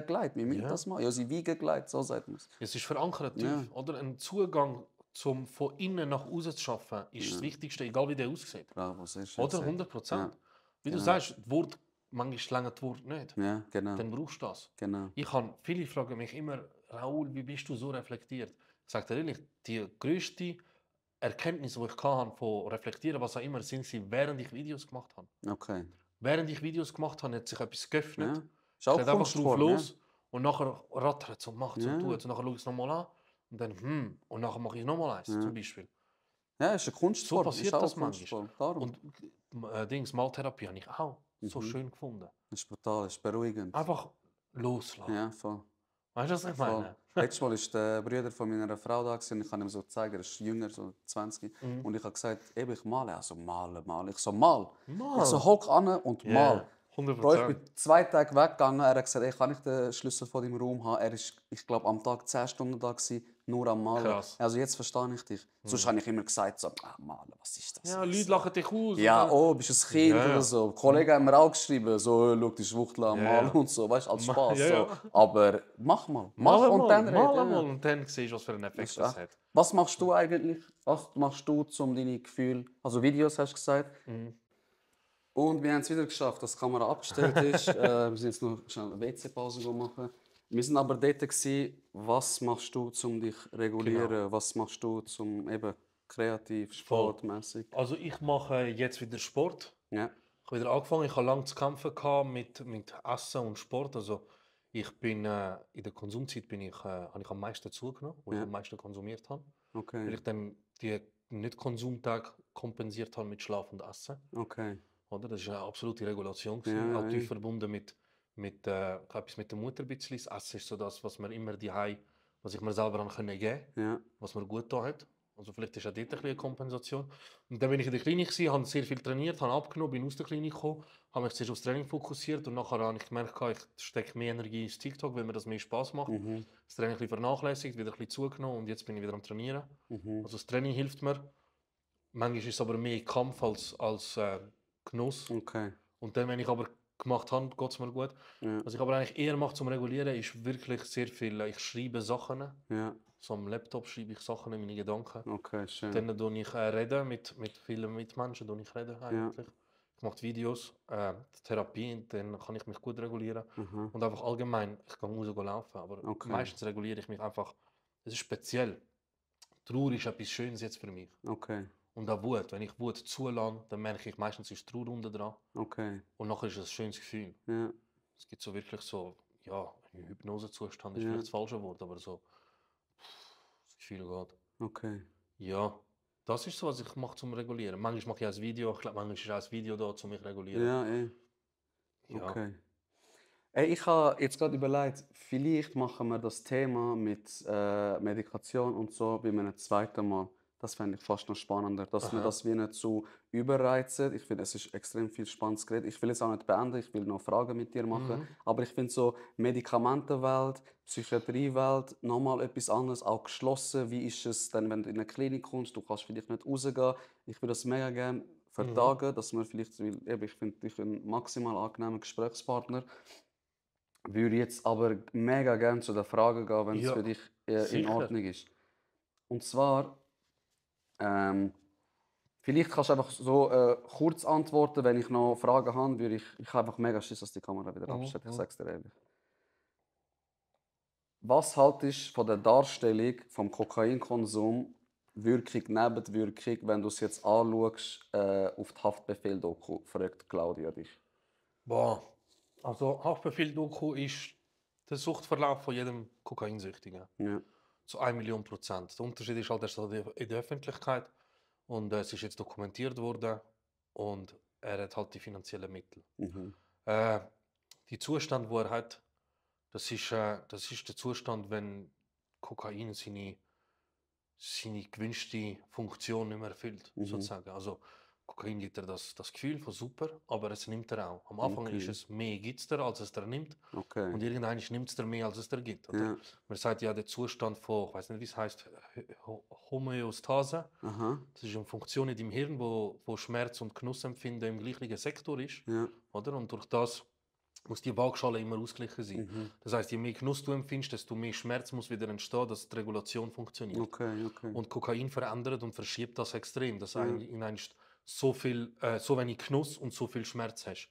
gelegt. Wir müssen das machen, in unsere Wiege gelegt, so sagt man es. Es ist verankert tief, Ja. oder? Ein Zugang zum von innen nach außen zu schaffen, ist das Wichtigste, egal wie der aussieht. Bravo, sehr schön Oder? gesagt. 100%. Ja. Wie du Genau. sagst, das Wort, manchmal länger das Wort nicht. Ja, genau. Dann brauchst du das. Genau. Viele fragen mich immer, Raoul, wie bist du so reflektiert? Ich sage dir ehrlich, die grösste Erkenntnis, die ich hatte von reflektieren, was auch immer, sind sie, während ich Videos gemacht habe. Okay. Während ich Videos gemacht habe, hat sich etwas geöffnet. Ja. Ist Ich auch rede einfach drauf Kunstform, los und nachher rattert es und macht es Ja. und tut es. Und nachher schaue ich es nochmal an und dann und nachher mache ich nochmal eins, zum Beispiel. Ja, ist eine Kunstform. So passiert ist auch das Kunstform. manchmal. Darum. Und Maltherapie habe ich auch so schön gefunden. Das ist brutal, das ist beruhigend. Einfach loslassen. Ja, voll. Weißt du, was ich voll. meine? Letztes Mal war der Bruder von meiner Frau da und ich kann ihm so zeigen, er ist jünger, so 20. Und ich habe gesagt, eben, ich male. Also malen. Ich so, mal. Ich so, hock an und mal. Bro, ich bin 2 Tage weggegangen. Er hat gesagt, ey, kann ich den Schlüssel von deinem Raum haben? Er war, ich glaube, am Tag 10 Stunden da, nur am Malen. Krass. Also jetzt verstehe ich dich. Sonst habe ich immer gesagt, so, malen, was ist das? Ja, Leute lachen dich aus. Ja, und oh, bist du ein Kind Ja, ja. oder so. Kollegen haben mir auch geschrieben, so, schau die Schwuchtel an, Ja, malen ja. und so, weißt du, als Spaß. Ja, So. ja. Aber mach mal. Mal und dann reden, ja. mal und dann siehst du, was für einen Effekt das hat. Was machst du eigentlich? Was machst du, um deine Gefühle... Also Videos hast du gesagt. Und wir haben es wieder geschafft, dass die Kamera abgestellt ist. Wir sind jetzt noch schnell eine WC-Pause machen. Wir sind aber dort gewesen, was machst du, um dich zu regulieren? Genau. Was machst du, um eben kreativ, sportmäßig? Also ich mache jetzt wieder Sport. Ja. Ich habe wieder angefangen. Ich hatte lange zu kämpfen mit Essen und Sport. Also ich bin in der Konsumzeit habe ich am meisten zugenommen, wo ich am meisten konsumiert habe. Weil Okay. ich dann die Nicht-Konsumtage kompensiert habe mit Schlaf und Essen. Okay. Oder? Das war eine absolute Regulation. Ja, Auch ja. tief verbunden mit etwas mit der Mutter. Ein bisschen. Das Essen ist so das, was man immer was ich mir selber geben konnte, Ja. was mir gut getan hat. Also vielleicht ist auch dort ein bisschen eine Kompensation. Und dann bin ich in der Klinik, habe sehr viel trainiert, habe abgenommen, bin aus der Klinik gekommen, habe mich zuerst aufs Training fokussiert und nachher habe ich gemerkt, ich stecke mehr Energie ins TikTok, weil mir das mehr Spaß macht. Das Training ein bisschen vernachlässigt, wieder ein bisschen zugenommen und jetzt bin ich wieder am Trainieren. Also das Training hilft mir. Manchmal ist es aber mehr Kampf als Genuss. Okay. Und dann, wenn ich aber gemacht habe, geht es mir gut. Ja. Was ich aber eigentlich eher mache zum Regulieren, ist wirklich sehr viel, ich schreibe Sachen. Ja. So am Laptop schreibe ich Sachen, meine Gedanken. Okay, schön. Dann rede ich reden mit vielen Mitmenschen, eigentlich. Ich mache Videos, Therapie, dann kann ich mich gut regulieren. Und einfach allgemein, ich kann raus laufen, aber Okay. meistens reguliere ich mich einfach. Es ist speziell. Trauer ist etwas Schönes jetzt für mich. Okay. Und auch Wut, wenn ich Wut zulasse, dann merke ich meistens ist Trauer unten dran. Okay. Und nachher ist es ein schönes Gefühl. Ja. Es gibt so wirklich so, ja, ein Hypnosezustand ist Ja. vielleicht das falsche Wort, aber so, das Gefühl geht. Okay. Ja, das ist so, was ich mache zum Regulieren. Manchmal mache ich auch ein Video, ich glaube, manchmal ist auch ein Video da, um mich zu regulieren. Ja, eh. Ja. Okay. Ey, ich habe jetzt gerade überlegt, vielleicht machen wir das Thema mit Medikation und so bei einem zweiten Mal. Das fände ich fast noch spannender, dass wir das wie nicht so überreizen. Ich finde, es ist extrem viel Spannendes geredet. Ich will jetzt auch nicht beenden, ich will noch Fragen mit dir machen. Aber ich finde so Medikamentenwelt, Psychiatriewelt, nochmal etwas anderes, auch geschlossen. Wie ist es denn, wenn du in eine Klinik kommst, du kannst vielleicht nicht rausgehen. Ich würde das mega gerne vertagen, dass wir vielleicht, weil eben, ich finde dich ein maximal angenehmer Gesprächspartner. Würde jetzt aber mega gerne zu der Frage gehen, wenn es Ja, für dich in sicher. Ordnung ist. Und zwar, vielleicht kannst du einfach so kurz antworten, wenn ich noch Fragen habe, würde ich habe einfach mega Schiss, dass die Kamera wieder abstellt. Ich sag's dir ehrlich. Was haltest du von der Darstellung vom Kokainkonsum Wirkung, Nebenwirkung, wenn du es jetzt anschaust, auf die Haftbefehl-Doku, fragt Claudia dich. Boah. Also Haftbefehl-Doku ist der Suchtverlauf von jedem Kokainsüchtigen. Ja. Zu 1 Million%. Der Unterschied ist halt erst in der Öffentlichkeit. Und es ist jetzt dokumentiert worden. Und er hat halt die finanziellen Mittel. Mhm. Die Zustand, wo er hat, das ist der Zustand, wenn Kokain seine gewünschte Funktion nicht mehr erfüllt, sozusagen. Also Kokain gibt er das Gefühl von super, aber es nimmt er auch. Am Anfang Okay. ist es mehr gibt es dir, als es dir nimmt. Okay. Und irgendwann nimmt es dir mehr, als es dir gibt. Oder? Ja. Man sagt ja, der Zustand von, ich weiß nicht, wie es heißt, Homöostase. Aha. Das ist eine Funktion in deinem Hirn, wo Schmerz und Genussempfinden im gleichen Sektor ist. Ja. Oder? Und durch das muss die Waagschale immer ausgeglichen sein. Das heißt, je mehr Genuss du empfindest, desto mehr Schmerz muss wieder entstehen, dass die Regulation funktioniert. Okay. Und Kokain verändert und verschiebt das extrem, dass du so wenig Genuss und so viel Schmerz hast.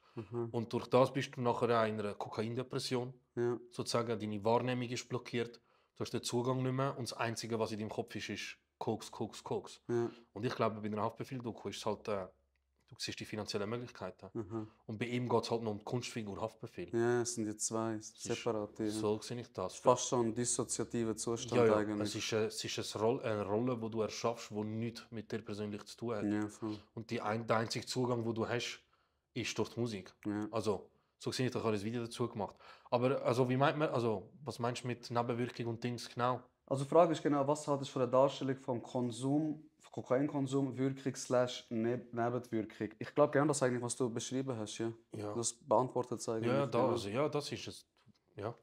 Und durch das bist du nachher auch in einer Kokaindepression. Ja. Sozusagen, deine Wahrnehmung ist blockiert, du hast den Zugang nicht mehr und das Einzige, was in deinem Kopf ist Koks, Koks, Koks. Ja. Und ich glaube, bei einer Haftbefehl-Doku ist es halt, du siehst die finanziellen Möglichkeiten. Und bei ihm geht es halt noch um die Kunstfigur Haftbefehl. Ja, es sind die zwei separate. Ja. So sehe ich das. Fast schon ein dissoziativer Zustand Ja, eigentlich. es ist eine Rolle, die du erschaffst, die nichts mit dir persönlich zu tun hat. Ja, voll. Und der einzige Zugang, den du hast, ist durch die Musik. Ja. Also, so sehe ich, da habe ich ein Video dazu gemacht. Aber also, wie meint man, also, was meinst du mit Nebenwirkung und Dings genau? Also die Frage ist genau, was haltest du von der Darstellung vom Konsum, Kokainkonsum, Wirkung / Nebenwirkung? Ich glaube gerne das eigentlich, was du beschrieben hast, ja. Ja. Das beantwortet es eigentlich. Das ist es. Ja.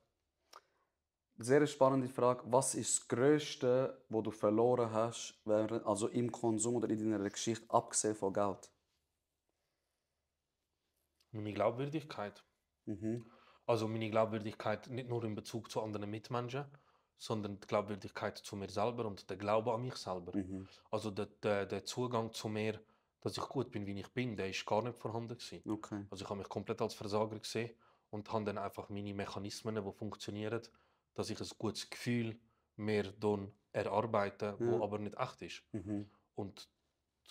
Sehr spannende Frage. Was ist das Größte, was du verloren hast, also im Konsum oder in deiner Geschichte, abgesehen von Geld? Meine Glaubwürdigkeit. Also meine Glaubwürdigkeit nicht nur in Bezug zu anderen Mitmenschen, sondern die Glaubwürdigkeit zu mir selber und der Glaube an mich selber. Also der Zugang zu mir, dass ich gut bin, wie ich bin, der ist gar nicht vorhanden gewesen. Okay. Also ich habe mich komplett als Versager gesehen und habe dann einfach meine Mechanismen, die funktionieren, dass ich ein gutes Gefühl mehr erarbeite, wo aber nicht echt ist. Und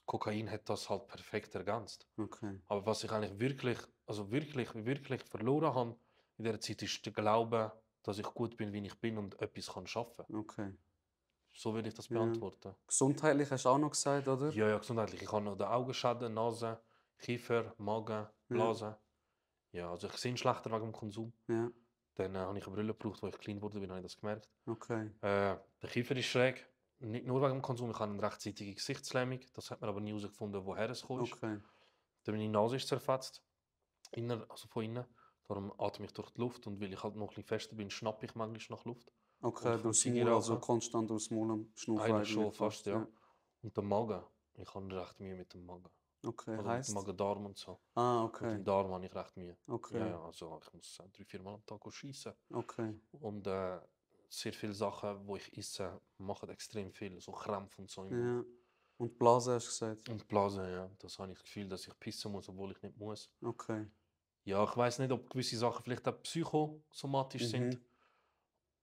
Kokain hat das halt perfekt ergänzt. Okay. Aber was ich eigentlich wirklich verloren habe in dieser Zeit, ist der Glaube, dass ich gut bin, wie ich bin und etwas schaffen kann. Okay. So will ich das beantworten. Gesundheitlich hast du auch noch gesagt, oder? Ja, gesundheitlich. Ich habe noch den Augenschäden, Nase, Kiefer, Magen, Blase. Ja, also ich sehe schlechter wegen dem Konsum. Ja. Dann habe ich eine Brille gebraucht, als ich klein wurde, habe ich das gemerkt. Okay. Der Kiefer ist schräg. Nicht nur wegen dem Konsum, ich habe eine rechtzeitige Gesichtslähmung. Das hat man aber nie herausgefunden, woher es kommt. Okay. Dann meine Nase ist zerfetzt, also von innen. Darum atme ich durch die Luft und weil ich halt noch ein bisschen fester bin, schnappe ich manchmal nach Luft. Okay, durchs Maul, also konstant durchs Maul schnaufen. Eigentlich schon fast, ja. Und der Magen, ich habe recht Mühe mit dem Magen. Okay, Oder heisst? mit dem Magen-Darm und so. Ah, Mit okay. dem Darm habe ich recht Mühe. Okay. Ja, also ich muss 3-4 Mal am Tag schiessen. Okay. Und sehr viele Sachen, die ich esse, machen extrem viel. So Krämpfe und so. Ja. Und Blase hast du gesagt? Und Blase, ja. Das habe ich das Gefühl, dass ich pissen muss, obwohl ich nicht muss. Okay. Ja, ich weiß nicht, ob gewisse Sachen vielleicht auch psychosomatisch sind.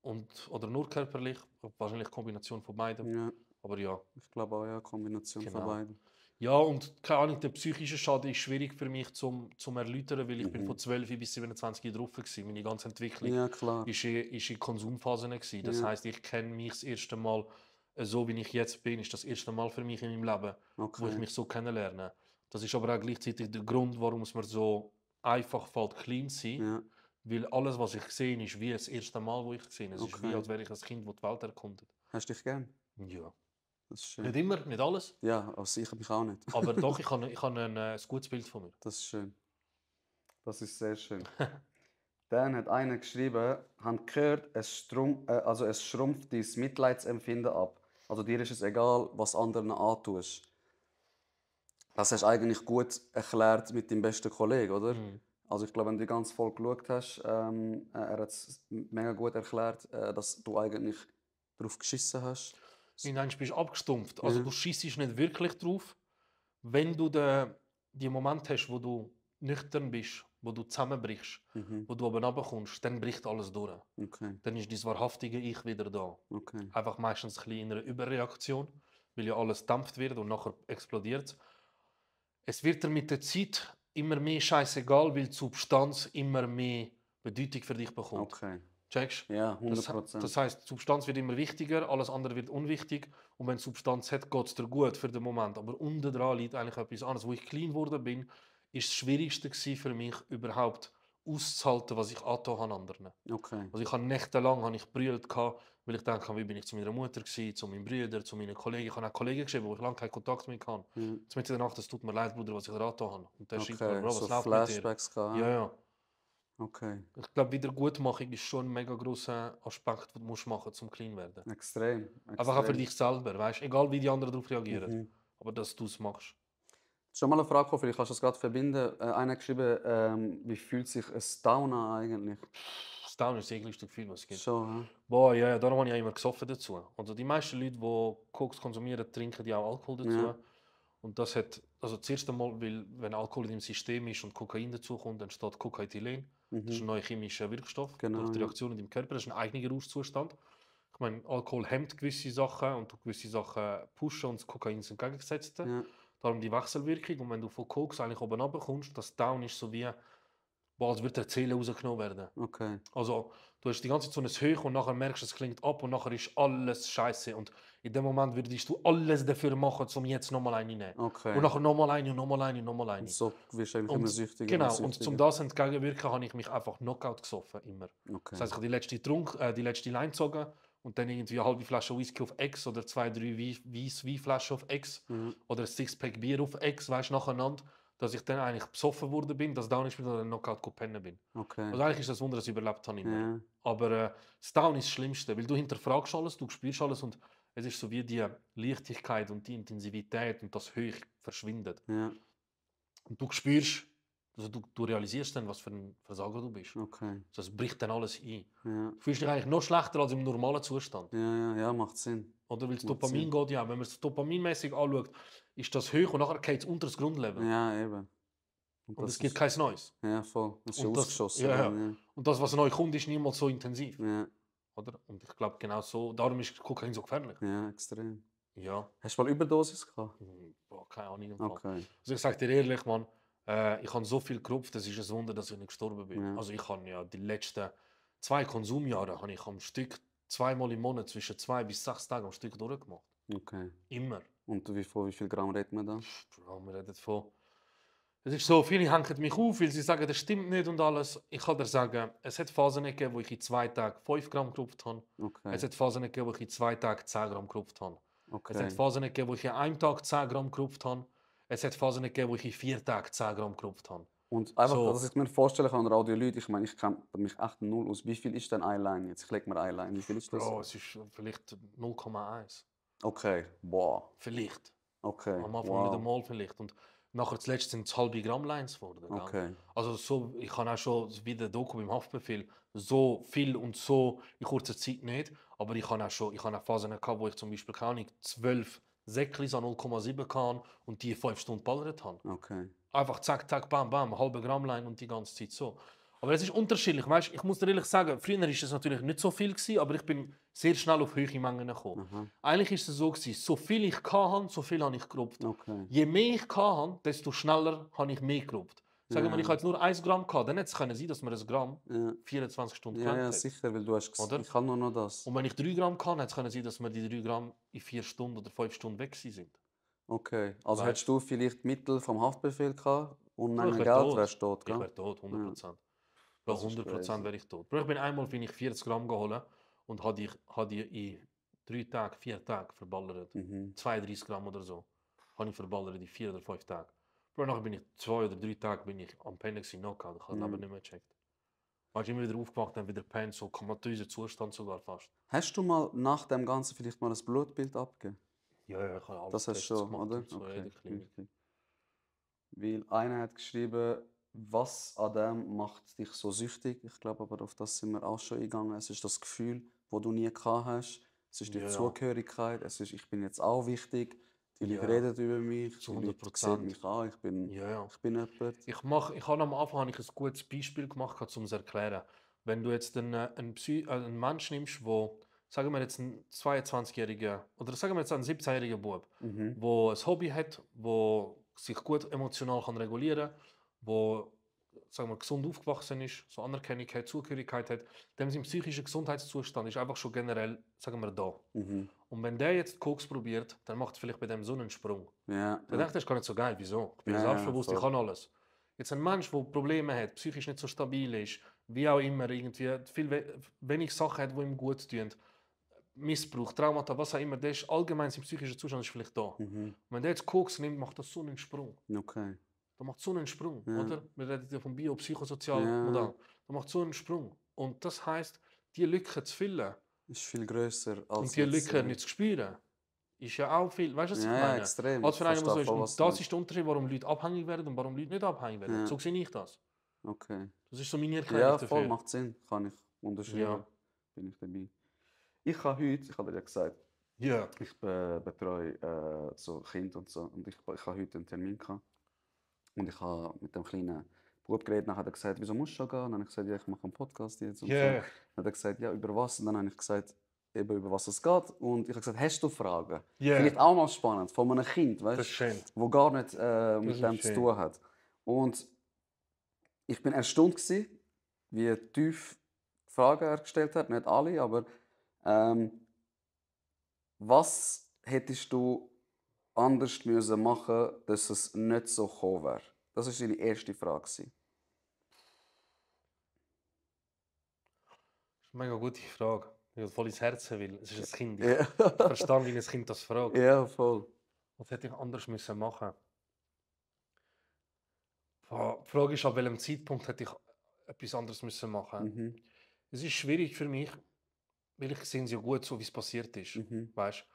Oder nur körperlich. Wahrscheinlich Kombination von beidem. Ja. Aber ja. Ich glaube auch, ja, Kombination von beiden. Ja, und keine Ahnung, der psychische Schaden ist schwierig für mich zum erläutern, weil ich bin von 12 bis 27 drauf war. Meine ganze Entwicklung Ja, klar. ist in Konsumphasen gewesen. Das heisst, ich kenne mich das erste Mal, so wie ich jetzt bin, ist das erste Mal für mich in meinem Leben, wo ich mich so kennenlerne. Das ist aber auch gleichzeitig der Grund, warum es mir so einfach fällt, clean zu sein. Ja. Weil alles, was ich sehe, ist wie das erste Mal, wo ich es sehe. Es ist wie, als wäre ich ein Kind, das die Welt erkundet. Hast du dich gern? Ja. Das ist schön. Nicht immer, nicht alles. Ja, also ich mich auch nicht. Aber doch, ich habe ein gutes Bild von mir. Das ist schön. Das ist sehr schön. Dann hat einer geschrieben, haben gehört, es schrumpft dein Mitleidsempfinden ab. Also dir ist es egal, was anderen antust. Das hast du eigentlich gut erklärt mit deinem besten Kollegen, oder? Also ich glaube, wenn du die ganze Folge geschaut hast, er hat es mega gut erklärt, dass du eigentlich darauf geschissen hast. Nein, du bist abgestumpft. Also du schießt nicht wirklich drauf. Wenn du die Moment hast, wo du nüchtern bist, wo du zusammenbrichst, wo du oben runterkommst, dann bricht alles durch. Okay. Dann ist dein wahrhaftige Ich wieder da. Okay. Einfach meistens ein bisschen in einer Überreaktion, weil ja alles dampft wird und nachher explodiert. Es wird dir mit der Zeit immer mehr scheißegal, weil die Substanz immer mehr Bedeutung für dich bekommt. Okay. Checkst? Ja, Das 100%. heisst, die Substanz wird immer wichtiger, alles andere wird unwichtig. Und wenn die Substanz hat, geht es dir gut für den Moment. Aber unten dran liegt eigentlich etwas anderes. Wo ich clean geworden bin, ist das Schwierigste für mich, überhaupt auszuhalten, was ich angetan habe anderen. Okay. Also ich habe nächtelang gebrüllt, weil ich dachte, wie bin ich zu meiner Mutter gewesen, zu meinen Brüdern, zu meinen Kollegen. Ich habe auch Kollegen geschrieben, wo ich lange keinen Kontakt mehr hatte. Mhm. Jetzt mit der Nacht, es tut mir leid, Bruder, was ich da angetan habe. Und der schreibt mir, Okay, Bro, was so läuft mit dir? Flashbacks gehabt. Ja, ja. Okay, Ich glaube, Wiedergutmachung ist schon ein mega grosser Aspekt, den du machen musst, um clean zu werden. extrem. Einfach auch für dich selber, weißt? Egal wie die anderen darauf reagieren. Mhm. Aber dass du es machst. Schon mal eine Frage gekommen, vielleicht kannst du das gerade verbinden. Einer hat geschrieben, wie fühlt sich ein Down an eigentlich? Das Down ist das ekligste Gefühl, was es gibt. Schon, Boah, ja, darum habe ich auch immer gesoffen dazu. Also die meisten Leute, die Koks konsumieren, trinken die auch Alkohol dazu. Ja. Und das hat, also das erste Mal, weil wenn Alkohol im System ist und Kokain dazukommt, entsteht Kokaethylen. Das ist ein neuer chemischer Wirkstoff. Genau, Durch die ja. Reaktion in deinem Körper, das ist ein eigener Rauschzustand. Ich meine, Alkohol hemmt gewisse Sachen und tut gewisse Sachen pushen und das Kokain ist entgegengesetzt. Ja. Darum die Wechselwirkung. Und wenn du von Koks eigentlich oben runterkommst, das Down ist so wie, boah, als würde die Zelle rausgenommen werden. Okay. Also, du hast die ganze Zeit so ein Hoch und nachher merkst du, es klingt ab und nachher ist alles scheiße. Und in dem Moment würdest du alles dafür machen, um jetzt nochmal eine zu nehmen. Okay. Und nachher nochmal eine und nochmal eine und nochmal eine. Und so wirst du eigentlich immer Und, süchtiger. genau, und und süchtiger. um das entgegenwirken, habe ich mich einfach Knockout gesoffen, immer. Okay. Das heisst, ich habe die letzte Line gezogen und dann irgendwie eine halbe Flasche Whisky auf X oder 2, 3 Weinflaschen auf X oder ein Sixpack Bier auf X, weißt du, nacheinander, dass ich dann eigentlich besoffen worden bin, dass Down ist und dann Knockout pennen bin. Okay. Also eigentlich ist das Wunder, dass ich überlebt habe immer. Ja. Aber das Down ist das Schlimmste, weil du hinterfragst alles, du spürst alles und es ist so wie die Leichtigkeit und die Intensivität und das Höch verschwindet. Ja. Und du spürst, also du realisierst dann, was für ein Versager du bist. Okay. Also es bricht dann alles ein. Ja. Du fühlst dich eigentlich noch schlechter als im normalen Zustand. Ja, macht Sinn. Oder weil das Macht Dopamin Sinn. geht ja, wenn man es dopaminmäßig anschaut, ist das hoch und nachher geht es unter das Grundlevel. Ja, eben. Und es gibt kein Neues. Ja, voll. Das ist Und das- ausgeschossen. ja, dann, Und das, was neu kommt, ist niemals so intensiv. ja. Oder? Und ich glaube genau so, darum ist Kokain so gefährlich. Ja, extrem. Ja. Hast du mal Überdosis gehabt? Boah, keine Ahnung. Im Fall. Okay. Also ich sage dir ehrlich, Mann, ich habe so viel gerupft, es ist ein Wunder, dass ich nicht gestorben bin. Ja. Also ich habe ja die letzten 2 Konsumjahre habe ich am Stück 2-mal im Monat zwischen 2 bis 6 Tagen am Stück durchgemacht. Okay. Immer. Und wie viel Gramm redet man da? Bro, wir reden von... Es ist so, viele hängen mich auf, weil sie sagen, das stimmt nicht und alles. Ich kann dir sagen, es hat Phasen gegeben, wo ich in 2 Tagen 5 Gramm gerupft habe. Okay. Es hat Phasen gegeben, wo ich in 2 Tagen 10 Gramm gerupft habe. Es Okay. hat Phasen gegeben, wo ich in einem Tag 10 Gramm gerupft habe. Es hat Phasen gegeben, wo ich in 4 Tagen 10 Gramm gerupft habe. Und einfach, So. dass ich mir vorstellen kann, Radio-Leute, ich meine, ich kenne mich echt null aus. Wie viel ist denn eine Line jetzt? Ich lege mir eine Line. Wie viel ist das? Bro, es ist vielleicht 0,1. Okay. Boah. Vielleicht. Okay. Am Anfang nicht einmal vielleicht. Und nachher zuletzt sind es halbe Gramm Lines geworden. gell? Okay. Also so, ich habe auch schon, wie der Doku im Haftbefehl, so viel und so in kurzer Zeit nicht. Aber ich habe auch Phasen gehabt, wo ich zum Beispiel, keine Ahnung, 12 Säcklis an 0,7 kann und die 5 Stunden ballert habe. Okay. Einfach zack, zack, bam, bam, halbe Grammline und die ganze Zeit so. Aber es ist unterschiedlich, weißt? Ich muss dir ehrlich sagen, früher war es natürlich nicht so viel gewesen, aber ich bin sehr schnell auf hohe Mengen gekommen. Aha. Eigentlich ist es so gewesen, so viel ich hatte, so viel habe ich gerupft. Okay. Je mehr ich hatte, desto schneller habe ich mehr gerupft. Sagen wir, Ja. ich hatte jetzt nur 1 Gramm gehabt, dann hätte es können sein, dass man ein Gramm Ja. 24 Stunden Ja, gelangt ja, hat. sicher, weil du hast gesagt, Oder? ich kann nur noch das. Und wenn ich 3 Gramm hatte, hätte es können sein, dass mir die 3 Gramm in 4 Stunden oder 5 Stunden weg sind. Okay. Also Weißt- hättest du vielleicht Mittel vom Haftbefehl gehabt und Ja, dann ich Geld wär tot. wärst du tot, Ich gell? wäre tot, 100%. Bro, Das ist 100% crazy. wäre ich tot. Bro, ich bin einmal bin ich 40 Gramm geholt und habe die in 3 Tagen, 4 Tagen verballert. Mhm. 32 Gramm oder so. Habe ich verballert in 4 oder 5 Tagen. Bro, nachher bin ich 2 oder 3 Tage bin ich am Pennen gewesen, Knockout. Ich habe Mhm. aber nicht mehr gecheckt. Weißt du, immer wieder aufgewacht, dann wieder Pen, so komatöser Zustand sogar fast. Hast du mal nach dem Ganzen vielleicht mal ein Blutbild abgegeben? Ja, ich habe alles Das hast Tests du schon, gemacht oder? und so, in der Klinik. richtig. Weil einer hat geschrieben, was an dem macht dich so süchtig? Ich glaube aber, auf das sind wir auch schon eingegangen. Es ist das Gefühl, das du nie gehabt hast. Es ist die Ja. Zugehörigkeit. Es ist, ich bin jetzt auch wichtig. Die Leute Ja. reden über mich. Zu Die Leute 100%. sehen mich an. Ich bin Ja. ich bin jemand. Ich habe am Anfang ein gutes Beispiel gemacht, um es zu erklären. Wenn du jetzt einen Mensch nimmst, der sagen wir jetzt ein 22-jähriger oder sagen wir jetzt ein 17-jähriger Bub, Mhm. der ein Hobby hat, der sich gut emotional kann regulieren kann, der sagen wir, gesund aufgewachsen ist, so Anerkennung hat, Zugehörigkeit hat, dem sein psychischer Gesundheitszustand ist einfach schon generell, sagen wir, da. Mhm. Und wenn der jetzt Koks probiert, dann macht er vielleicht bei dem so einen Sprung. Ja, Der denkt, das ist gar nicht so geil. Wieso? Ich bin Ja, ja, selbstbewusst, ich voll. kann alles. Jetzt ein Mensch, der Probleme hat, psychisch nicht so stabil ist, wie auch immer, irgendwie wenig Sachen hat, die ihm gut tun, Missbrauch, Traumata, was auch immer, der ist allgemein, sein psychischer Zustand ist vielleicht da. Mhm. Und wenn der jetzt Koks nimmt, macht das so einen Sprung. Okay. Da macht so einen Sprung, Ja. oder? Wir reden ja vom biopsychosozialen Ja. Modell. Da macht so einen Sprung. Und das heisst, die Lücke zu füllen Ist viel grösser als und die jetzt, Lücke nicht zu spüren, ist ja auch viel. Weißt du, was ich Ja, meine? extrem. Als für einen, Ich der so verstehe ist. voll, Und was du das meinst. ist der Unterschied, warum Leute abhängig werden und warum Leute nicht abhängig werden. Ja. So sehe ich das. Okay. Das ist so meine Erklärung Ja, dafür. voll, macht Sinn. Kann ich unterschreiben. Ja. Bin ich dabei. Ich habe heute, ich habe dir ja gesagt, Ja. ich betreue so Kinder und so. Und ich habe heute einen Termin gehabt. Und ich habe mit dem kleinen Bub geredet. Dann hat er gesagt, wieso musst du schon gehen? Und dann habe ich gesagt, ja, ich mache einen Podcast jetzt. Und so. Ja. Dann hat er gesagt, ja, über was? Und dann habe ich gesagt, eben über was es geht. Und ich habe gesagt, hast du Fragen? Ja. Vielleicht auch mal spannend, von einem Kind, Das ist weißt schön. wo gar nicht mit ist dem zu schön. tun hat. Und ich bin erstaunt gewesen, wie tief Fragen er gestellt hat. Nicht alle, aber was hättest du anders müssen machen, dass es nicht so gekommen wäre? Das war seine erste Frage gewesen. Das ist eine mega gute Frage. Ich voll ins Herz will. Es ist ein Kind. Ich Ja, verstehe, wie ein Kind das fragt. ja voll. Was hätte ich anders müssen machen? Die Frage ist, ab welchem Zeitpunkt hätte ich etwas anderes müssen machen? Mhm. Es ist schwierig für mich, weil ich sehe es ja gut, so wie es passiert ist. Mhm. Weißt?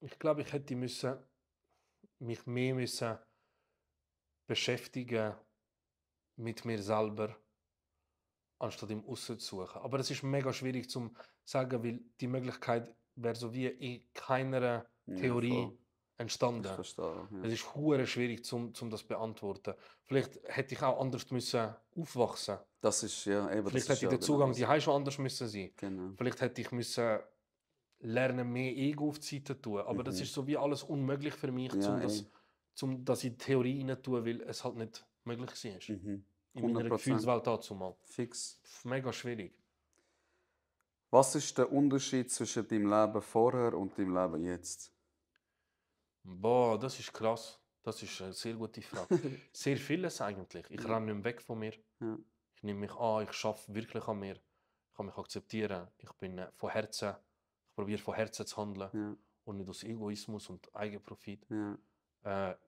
Ich glaube, ich hätte mich mehr müssen beschäftigen mit mir selber, anstatt im Aussen zu suchen. Aber es ist mega schwierig zu sagen, weil die Möglichkeit wäre so wie in keiner Theorie voll. Ich entstanden. verstehe. Es ist hure schwierig, zum das zu beantworten. Vielleicht hätte ich auch anders müssen aufwachsen. Das ist ja eben. Vielleicht das ist hätte ja der Zugang genau die schon anders müssen sein. Genau. Vielleicht hätte ich müssen lernen, mehr Ego auf die Seite zu tun. Aber das ist so wie alles unmöglich für mich, Ja, das in die Theorie rein tun, weil es halt nicht möglich war. Mhm. In meiner 100%. Gefühlswelt dazu mal. Fix. Mega schwierig. Was ist der Unterschied zwischen deinem Leben vorher und deinem Leben jetzt? Boah, das ist krass. Das ist eine sehr gute Frage. Sehr vieles eigentlich. Ich renne nicht mehr weg von mir. Ja. Ich nehme mich an, ich arbeite wirklich an mir. Ich kann mich akzeptieren. Ich bin von Herzen, ich probiere von Herzen zu handeln Ja. und nicht aus Egoismus und Eigenprofit. Ja.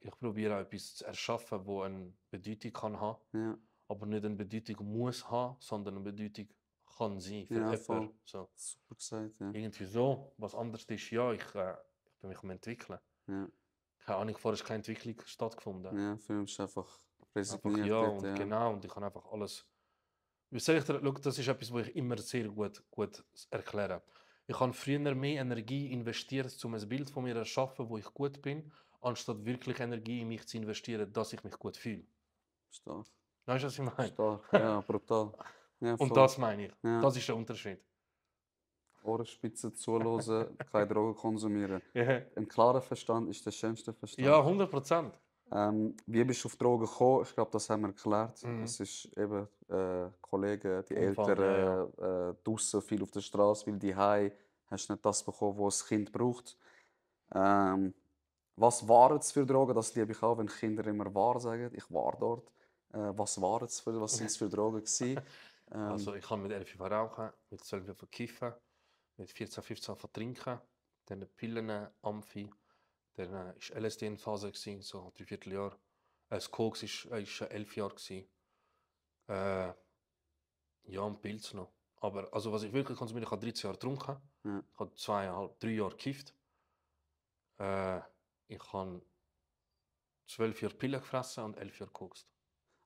Ich probiere auch etwas zu erschaffen, das eine Bedeutung kann haben, Ja. aber nicht eine Bedeutung muss haben, sondern eine Bedeutung kann sein für Ja, jemanden. voll. So. Super gesagt. Ja. Irgendwie so. Was anderes ist, ja, ich bin mich am entwickeln. Ja. Keine Ahnung, vorher ist keine Entwicklung stattgefunden. Ja, für mich ist einfach Einfach resigniert. ja, dort, und genau, und ich kann einfach alles. Wie soll ich dir, schau, das ist etwas, was ich immer sehr gut erkläre. Ich habe früher mehr Energie investiert, um ein Bild von mir zu erschaffen, wo ich gut bin, anstatt wirklich Energie in mich zu investieren, dass ich mich gut fühle. Stark. Weißt du, was ich meine? Stark. Ja, brutal. Ja, Und voll. das meine ich. Ja. Das ist der Unterschied. Ohrenspitzen zuhören, keine Drogen konsumieren. Ja, Ein klarer Verstand ist der schönste Verstand. 100%. Wie bist du auf Drogen gekommen? Ich glaube, das haben wir geklärt. Mhm. Es ist eben Kollegen, die Umfang, Eltern, draussen, viel auf der Straße, weil die Hause hast du nicht das bekommen, was das Kind braucht. Was waren es für Drogen? Das liebe ich auch, wenn Kinder immer wahr sagen. Ich war dort. Was waren es für, was sind es für Drogen gewesen? Also ich kann mit 11 Jahren rauchen, mit 12 Jahren kiffen, mit 14, 15 Jahren trinken, dann Pillen, Amphi, dann war LSD in Phase, so 3/4 Jahr. Das Koks war 11 Jahre. Ja, und Pilz noch. Aber also, was ich wirklich konsumiere, ich habe 13 Jahre getrunken, Ja. ich habe 2,5, 3 Jahre gekifft. Ich habe 12 Jahre Pillen gefressen und 11 Jahre gekokst.